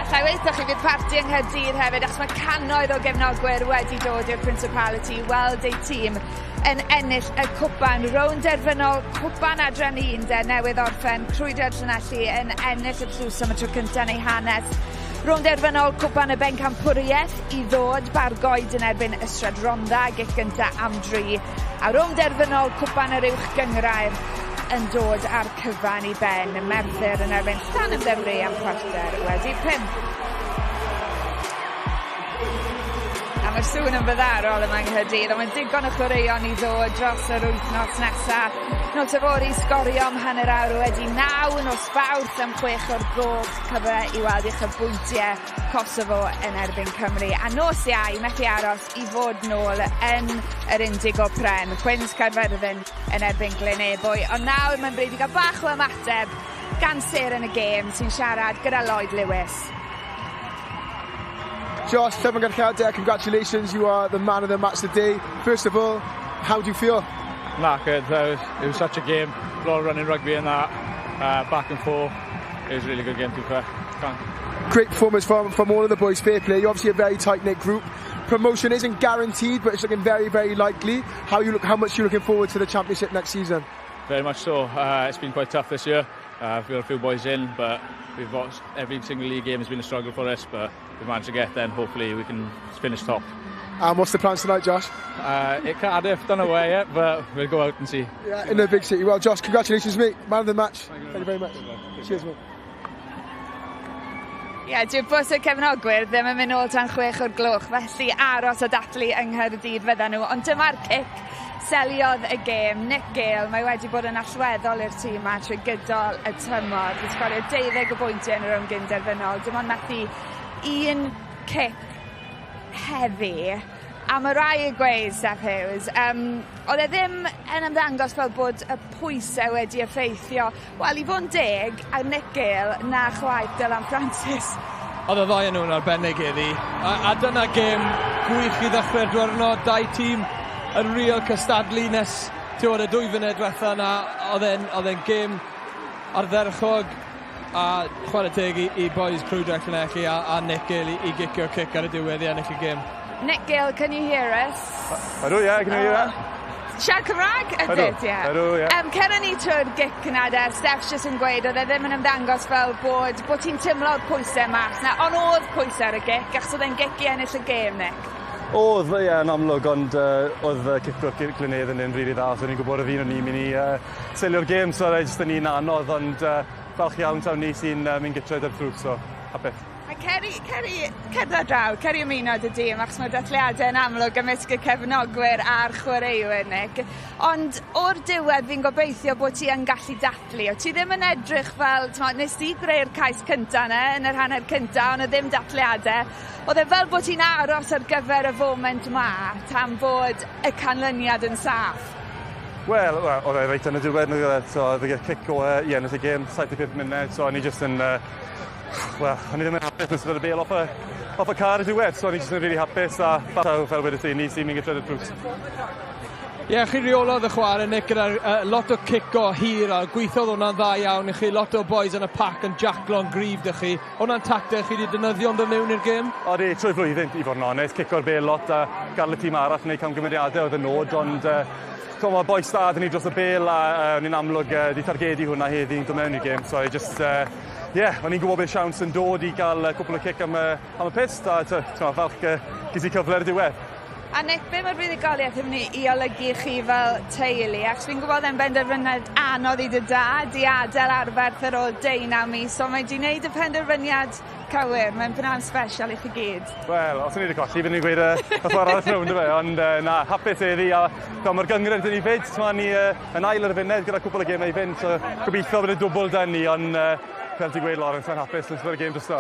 Alla i weithio chi fydd parti yng Nghaerdydd hefyd, achos mae cannoedd o gefnogwyr wedi dod i'r Principality i weld eu tîm yn ennill y cwpan. Rownd derfynol cwpan adran 1 de newydd orffen, Crwydriaid Llanelli yn ennill y tlws am y tro cyntaf yn ei hanes. Rownd derfynol cwpan y bencampwriaeth i ddod, Bargoed yn erbyn Ystrad Rhondda, gic gyntaf am 3. A rownd derfynol cwpan yr uwch gynghrair yn dod ar cyfan i ben. Merthyr yn erbyn Llanymddyfri am 5:15. A mae'r sŵn yn fyddarol yma yng Nghaerdydd, ond mae'n digon o chwaraeon i ddod dros yr wythnos nesaf. Nos yfory Sgorio am 9:30, nos Fawrth am 6 o'r gloch, cyfle i weld uchafbwyntiau Kosovo yn erbyn Cymru. A nos Iau, methu aros i fod nôl yn yr Indigo Pren. Cwins Caerfyrddin yn erbyn Glyn Ebwy. Ond nawr mae'n bryd i gael bach o ymateb gan seren y gêm sy'n siarad gyda Lloyd Lewis. Josh, llongyfarchiadau, congratulations, you are the man of the match today. First of all, how do you feel? Knackered. It was such a game. A lot of running rugby in that, back and forth. It was a really good game, to be fair. Can't. Great performance from all of the boys, fair play. You're obviously a very tight-knit group. Promotion isn't guaranteed, but it's looking very, very likely. How much are you looking forward to the championship next season? Very much so. It's been quite tough this year. We've got a few boys in, but we've got every single league game has been a struggle for us, but we've managed to get there and hopefully we can finish top. And what's the plans tonight, Josh? At Cardiff, don't know where yet, but we'll go out and see. Yeah, in the big city. Well, Josh, congratulations, mate. Man of the match. Thank you very much. Cheers, mate. Ie, yeah, dyw'r bws y cefnogwyr ddim yn mynd nôl tan 6 o'r gloch, felly aros a dathlu yng Nghaerdydd fyddan nhw. Ond dyma'r cic seliodd y gêm, Nick Gale, mae wedi bod yn allweddol i'r tîm yma trwy gydol y tymor. Wedi sgorio 12 o bwyntiau yn y rownd gynderfynol. Dim ond methu un cic heddi. A mae rai yn gweud, Steph Hughes, oedd e ddim yn ymddangos fel bod y pwysau wedi effeithio, wel, i fod yn deg, ar Nick Gale na chwaith Dylan Francis. Oedd y ddau nhw'n arbennig heddi. A dyna gêm gwych i ddechrau'r diwrnod. Dau tîm yn real cystadlu nes ti'n y 2 funud diwetha yna. Oedd e'n gêm ardderchog a chwarae teg i boys Crwydrau Llanelli a Nick Gale i gicio cic ar y diwedd i ennill y gêm. Nick Gale, can you hear us? I do, yeah, I can hear you. Siarad Cymraeg? Ydyd, ie. Ydw, ie. Cer ni trwy'r gic yna de, Steph's jyst yn gweud, oedd e ddim yn ymddangos fel bod ti'n teimlo'r pwysau mas na, ond oedd pwysau ar y gic, achos oedd e'n gic i ennill y gêm, Nick. Oedd, ie, yn amlwg, ond oedd cicwyr Glyn-nedd yn un rili dda, so ni'n gwybod oedd un o'n ni'n mynd i seilio'r gêm, so oedd e jyst yn un anodd, ond falch iawn taw ni sy'n mynd gytre 'da'r tlws, so hapus. A ceri, ceri, cerdded draw, ceri ymuno dy dîm, achos mae dathliadau yn amlwg ymysg y cefnogwyr a'r chwaraewyr, Nick. Ond o'r diwedd fi'n gobeithio bod ti yn gallu dathlu. O ti ddim yn edrych fel, t'mod, nes di greu'r cais cynta yna, yn yr hanner cynta, ond oedd ddim dathliadau. Oedd e fel bod ti'n aros ar gyfer y foment ma, tan bod y canlyniad yn saff. Wel, oedd e reit yn y diwedd, nag oedd e, so oedd e cic o i ennill y gêm, 75 munud, so o'n i jyst yn, wel, o'n i ddim yn hapus nes bod y bêl off y car y diwedd, so o'n i jyst yn really hapus a fel, fel wedes i, ni sy'n mynd gyda'r tlws. Ie, yeah, chi reolodd y chwarae, Nick, gyda lot o cico hir a gweithiodd hwnna'n dda iawn i chi. Lot o boys yn y pac yn jaclo'n gryf 'da chi. Hwnna'n tacteg chi wedi defnyddio yn dod mewn i'r gêm? Odi, trwy flwyddyn, i fod yn onest, cico'r bêl lot a gael y tîm arall wneud camgymeriadau oedd y nod, ond so, mae bois da 'da ni dros y bêl a ni'n amlwg di targedu hwnna heddi yn dod mewn i'r gêm, so I just, yeah, o'n i'n gwybod beth siawns yn dod i gael cwpl o cic am y pyst a falch ges i cyfle ar y diwedd. A Nick, be mae'r fuddugoliaeth yn mynd i olygu chi fel teulu? Achos fi'n gwybod e'n benderfyniad anodd i dy dad i adael Arberth ar ôl 19 mis, ond mae di wneud y penderfyniad cywir. Mae'n pnawn special i chi gyd. Wel, os o'n i wedi colli, byddwn i'n gweud y ffordd arall rownd, fe, ond na, hapus heddi, a mae'r gynghrair 'da ni fyd, ma ni yn ail ar y funud gyda cwpl o gemau i fynd, so gobeithio bydd y dwbl 'da ni, ond fel ti'n gweud, Lawrence, mae'n hapus yn y gêm drosto.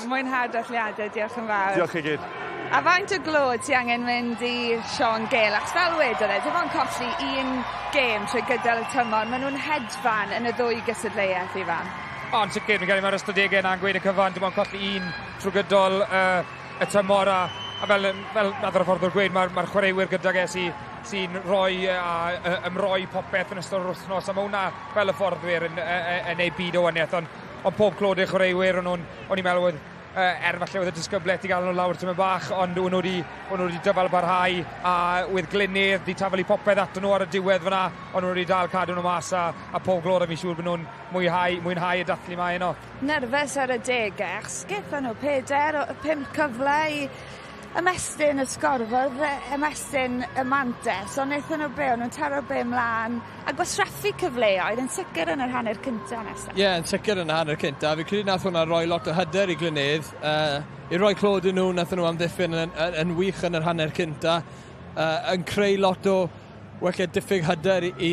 Mwynhad dathliadau, diolch yn fawr. Diolch i gyd. A faint o glod ti angen mynd i Sean Gale? Achos fel wedodd e, dim ond colli un gêm trwy gydol y tymor, maen nhw'n hedfan yn y ddwy gystadleuaeth, Ifan. O, yn sicr, fi'n credu mae'r ystadegau yna'n gweud y cyfan, dim ond colli un trwy gydol y tymor a fel nath yr hyfforddwr gweud, mae'r chwaraewyr gydag e sy rhoi a ymroi popeth yn ystod yr wythnos, a mae hwnna fel y hyfforddwyr yn ei byd o waniaeth, ond pob clod i'r chwaraewyr, o'n i'n meddwl oedd er falle oedd y disgyblaeth i gael nhw lawr tymed bach, ond o'n nhw wedi dyfal barhau, a oedd Glyn-nedd di taflu popeth ato nhw ar y diwedd fyna, ond nhw wedi dal cadw nhw mas, a pob glod a fi'n siŵr bod nhw'n mwynhau y dathlu ma heno. Nerfus ar y degau, achos gaethon nhw pedair, pump cyfle i ymestyn y sgorfwrdd, ymestyn y mantes, ond wnaethon nhw be, o'n nhw'n taro be mlaen a gwastraffu cyfleoedd yn sicr yn yr hanner cyntaf nesaf. Ie, yeah, yn sicr yn y hanner cyntaf. Fi credu nath hwnna roi lot o hyder i Glyn-nedd. I roi clod i nhw, nath nhw amddiffyn yn wych yn yr hanner cyntaf. Yn creu lot o wella diffyg hyder i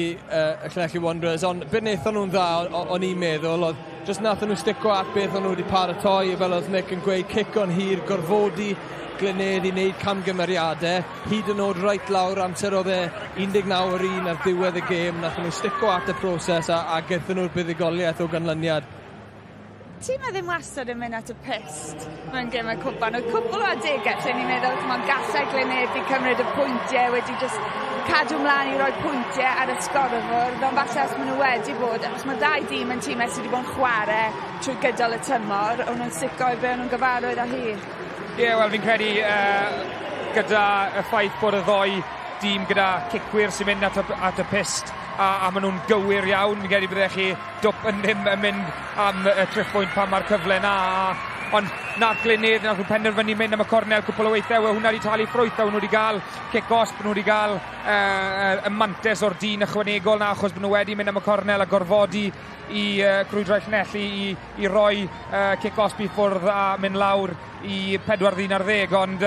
Llanelli Wanderers, ond beth wnaethon nhw'n dda, o'n i'n meddwl, oedd jyst nathon nhw stico at beth o'n nhw wedi paratoi, fel oedd Nick yn gweud, cico'n hir, gorfodi Glyn-nedd i wneud camgymeriadau, hyd yn oed reit lawr amser oedd e 19-1 ar ddiwedd y gêm, nathon nhw stico at y proses a gaethon nhw'r buddugoliaeth o ganlyniad. Tîm a ddim wastad yn mynd at y pyst mewn gemau cwpan. Oedd cwpl o adegau lle ni'n meddwl ch'mod, gallai Glyn-nedd di cymryd y pwyntiau wedi just cadw mlaen i roi pwyntiau ar y sgorfwrdd, ond falle os maen nhw wedi bod, achos mae dau dîm yn tîmau sydd wedi bod yn chwarae trwy gydol y tymor, o'n nhw'n stico i be o'n nhw'n gyfarwydd â hi. Ie, yeah, wel fi'n credu gyda y ffaith bod y ddoi dîm gyda cicwyr sy'n mynd at y pyst a maen nhw'n gywir iawn. Fi'n credu byddech chi dwp yn ddim yn mynd am y triphwynt pan mae'r cyfle na. Ond nath Glyn-nedd, nath nhw penderfynu mynd am y cornel cwpl o weithiau, hwnna wedi talu ffrwyth a nhw wedi gael cic gosb, nhw wedi gael y mantes o'r dyn ychwanegol na achos bod nhw wedi mynd am y cornel a gorfodi i Crwydrau Llanelli i roi cic gosb i ffwrdd a mynd lawr i 4 ddyn ar 10, ond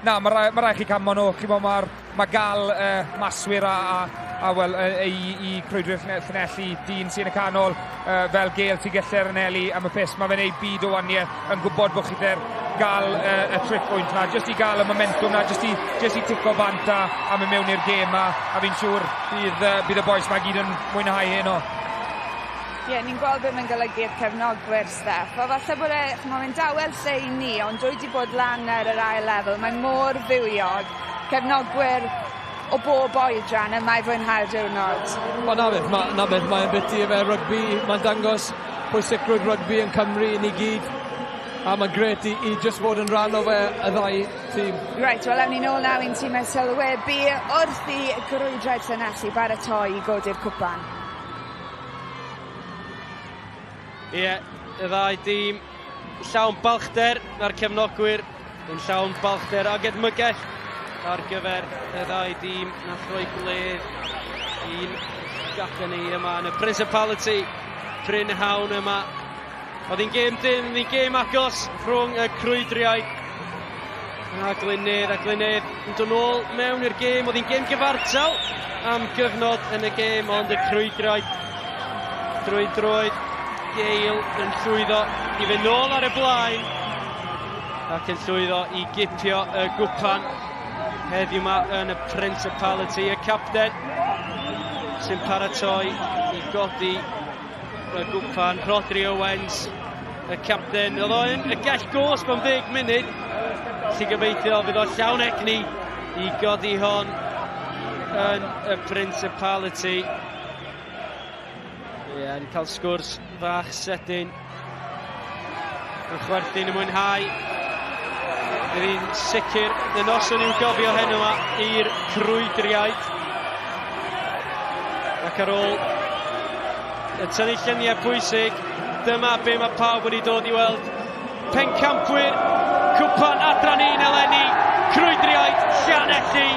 na, mae rai chi camo nhw, chi bod mae gael maswyr a wel, i Crwydrwyr Llanelli, dyn sy'n y canol, fel Gale sy'n gallu anelu am y pyst. Mae fe'n neud byd o waniaeth yn gwybod bod chi'r gael y triphwynt na, just i gael y momentum na, just i tico bant a mynd mewn i'r gêm a fi'n siŵr bydd y bois ma gyd yn mwynhau heno. Ie, yeah, ni'n gweld beth mae'n golygu'r cefnogwyr, Steff. A falle bod e, ch'mo', mae'n dawel lle i ni, ond dwi wedi bod lan ar yr ail lefel. Mae'n mor fywiog. Cefnogwyr o bob oedran yma i fwynhau'r diwrnod. O, na beth, na beth mae'n biti efe rygbi. Mae'n dangos pwysigrwydd rygbi yn Cymru i ni gyd. A mae'n gret i just fod yn rhan o fe y ddau tîm. Reit, wel, awn ni nôl nawr i'n tîmau sylwebu wrth i Grwydraid Llanelli baratoi i godi'r cwpan. Ie, y ddau dîm llawn balchder, mae'r cefnogwyr yn llawn balchder ac edmygell ar gyfer y ddau dîm nath roi gwledd i'n gacen ni yma yn y Principality prynhawn yma. Oedd hi'n gêm dim, oedd hi'n gêm agos rhwng y Crwydriaid a Glyn-nedd yn dod nôl mewn i'r gêm. Oedd hi'n gêm gyfartal am gyfnod yn y gêm, ond y Crwydriaid drwy droed Gale yn llwyddo i fynd nôl ar y blaen ac yn llwyddo i gipio y gwpan heddiw yma yn y Principality. Y capten sy'n paratoi i godi y gwpan, Rodri Owens, y capten. Oedd o'n y gell gosb am 10 munud. Felly gobeithio fydd o llawn egni i godi hon yn y Principality. Ie, yeah, ni'n cael sgwrs fach sydyn. Yn chwerthin, yn mwynhau. Bydd hi'n sicr y noson i'w gofio heno yma i'r Crwydriaid. Ac ar ôl y tynnu lluniau pwysig, dyma be mae pawb wedi dod i weld. Pencampwyr Cwpan Adran 1 eleni, Crwydriaid Llanelli.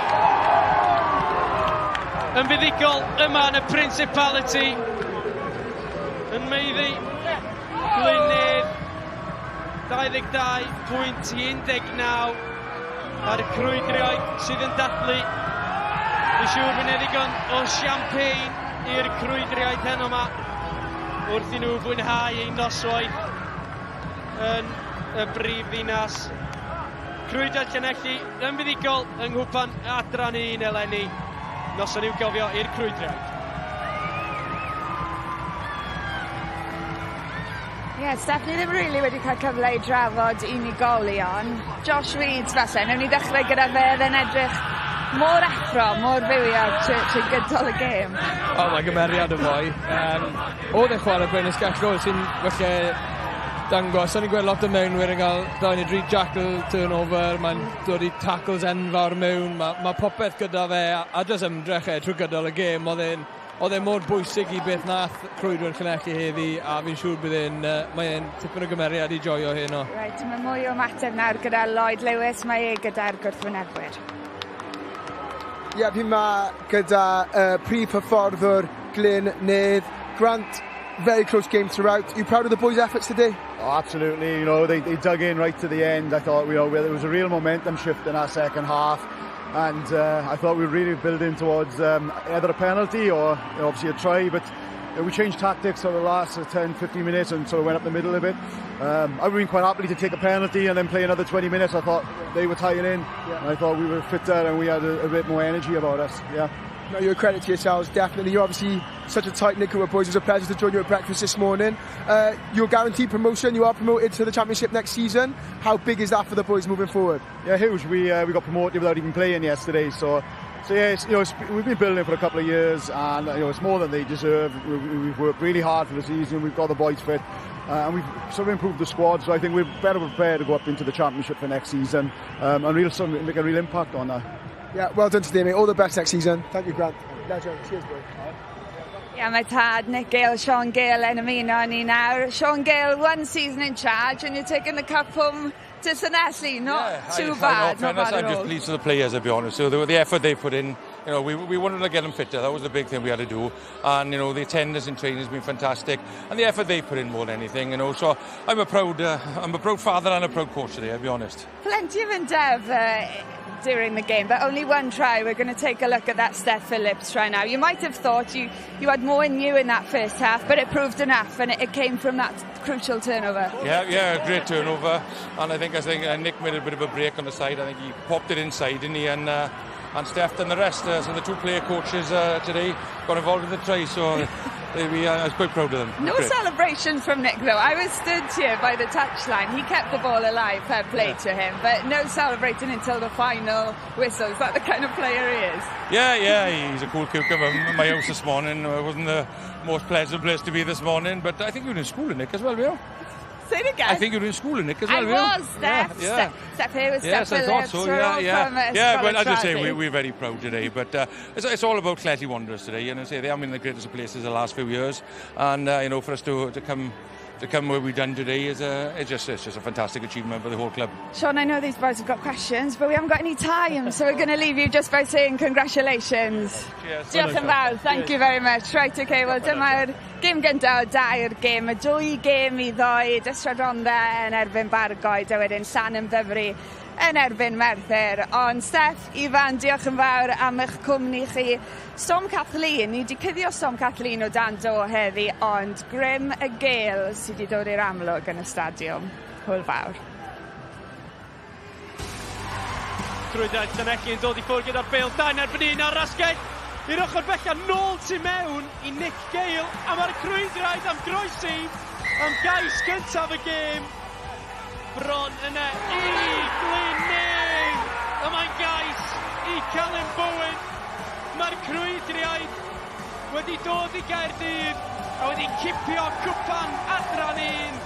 Yn fuddugol yma yn y Principality. Yn maeddu Glyn-nedd 22 pwynt i 19 ar y Crwydriaid sydd yn dathlu. Dwi'n siŵr fydd 'na ddigon o champagne i'r Crwydriaid heno yma wrth i nhw fwynhau eu noswaith yn y brif ddinas. Crwydriaid Llanelli yn fuddugol yng Nghwpan Adran 1 eleni. Noson i'w gofio i'r Crwydriaid. Ie, yeah, Steff, ni ddim really wedi cael cyfle i drafod unigolion. Josh Reeds falle, newn ni ddechrau gyda fe, fe'n edrych mor effro, mor fywiog trwy gydol y gêm. O, oh, mae gymeriad y boi. Oedd e'n chwarae blaenasgellwr sy'n falle dangos. O'n i'n gweld lot o mewnwyr yn cael dau neu dri jackal turnover, mae'n dod i tackles enfawr mewn, mae popeth gyda fe, a just ymdrech e trwy gydol y gêm. Oedd e mor bwysig i beth nath Crwydrwyr Llanelli heddi, a fi'n siŵr bydd e'n, mae e'n tipyn o gymeriad i joio heno. Reit, mae mwy o ymateb nawr gyda Lloyd Lewis, mae e gyda'r gwrthwynebwyr. Ie, yeah, fi ma gyda prif hyfforddwr Glyn Nedd. Grant, very close game throughout. You proud of the boys' efforts today? Oh, absolutely. They dug in right to the end. I thought, there was a real momentum shift in our second half. And I thought we were really building towards either a penalty or obviously a try, but we changed tactics over the last 10, 15 minutes and sort of went up the middle a bit. I would have been quite happy to take a penalty and then play another 20 minutes. I thought they were tying in. And I thought we were fitter and we had a bit more energy about us. Yeah. No, you're a credit to yourselves, definitely. You're obviously such a tight-knit group of boys. It was a pleasure to join you at breakfast this morning. You're guaranteed promotion. You are promoted to the Championship next season. How big is that for the boys moving forward? Yeah, huge. We got promoted without even playing yesterday, so yeah, it's, you know, it's, we've been building for a couple of years, and it's more than they deserve. We've worked really hard for the season. We've got the boys fit, and we've sort of improved the squad. So I think we're better prepared to go up into the Championship for next season and real sort of make a real impact on that. Yeah, well done today, mate. All the best next season. Thank you, Grant. Legend. Cheers, boy. Ie, yeah, mae tad Nick Gale, Sean Gale yn ymuno ni nawr. Sean Gale, one season in charge and you're taking the cup home to Llanelli. Not too bad, not bad I'm at just all. pleased with the players, to be honest. So the effort they put in, we wanted to get them fitter. That was the big thing we had to do. And the attendance in training has been fantastic. And the effort they put in more than anything. So I'm a proud father and a proud coach today, I'll be honest. Plenty of endeavour. during the game, but only one try. We're going to take a look at that Steph Phillips try now. You might have thought you had more in you in that first half, but it proved enough, and it came from that crucial turnover. Yeah, great turnover. And I think Nick made a bit of a break on the side. I think he popped it inside, didn't he? And Steph done the rest. So the two player coaches today got involved in the try. So I was quite proud of them. No Great. Celebration from Nick, though. I was stood here by the touchline. He kept the ball alive, fair play to him. But no celebrating until the final whistle. Is that the kind of player he is? Yeah, he's a cool cucumber. My house this morning wasn't the most pleasant place to be this morning, but I think you were in school, Nick, as well, were you? Say it again. I think you were in school, Nick, as I well, were you? Was, Steph. Yeah. Steph here with Yes, Steph I thought Phillips. so. We're all from, Yeah, but as I say, Scola we're very proud today. But it's all about Llanelli Wanderers today. And I say they have been in the greatest of places the last few years, and for us to come where we've done today is a, it's just a fantastic achievement for the whole club. Sean, I know these boys have got questions, but we haven't got any time, so we're going to leave you just by saying congratulations. Cheers. Diolch yn fawr, thank you very much. Right, okay, wel dyma'r gêm gyntaf o dair gêm, y dwy gêm i ddoe, Ystrad Rhondda yn erbyn Bargoed, a wedyn Llanymddyfri yn erbyn Merthyr. Ond Steph, Ifan, diolch yn fawr am eich cwmni chi. Storm Kathleen, ni wedi cuddio Storm Kathleen o dan do heddi, ond grym y gêl sydd wedi dod i'r amlwg yn y stadiwm. Hwyl fawr. Crwydriaid Llanelli yn dod i ffwrdd gyda'r bêl 2 erbyn 1 ar asgell. I'r ochr bella nôl tu mewn i Nick Gale a mae'r Crwydriaid am groesi am gais gyntaf y gêm. Bron yna i Glyn. A mae'n gais i Callum Bowen. Mae'r Crwydriaid wedi dod i Gaerdydd a wedi cipio cwpan adran 1.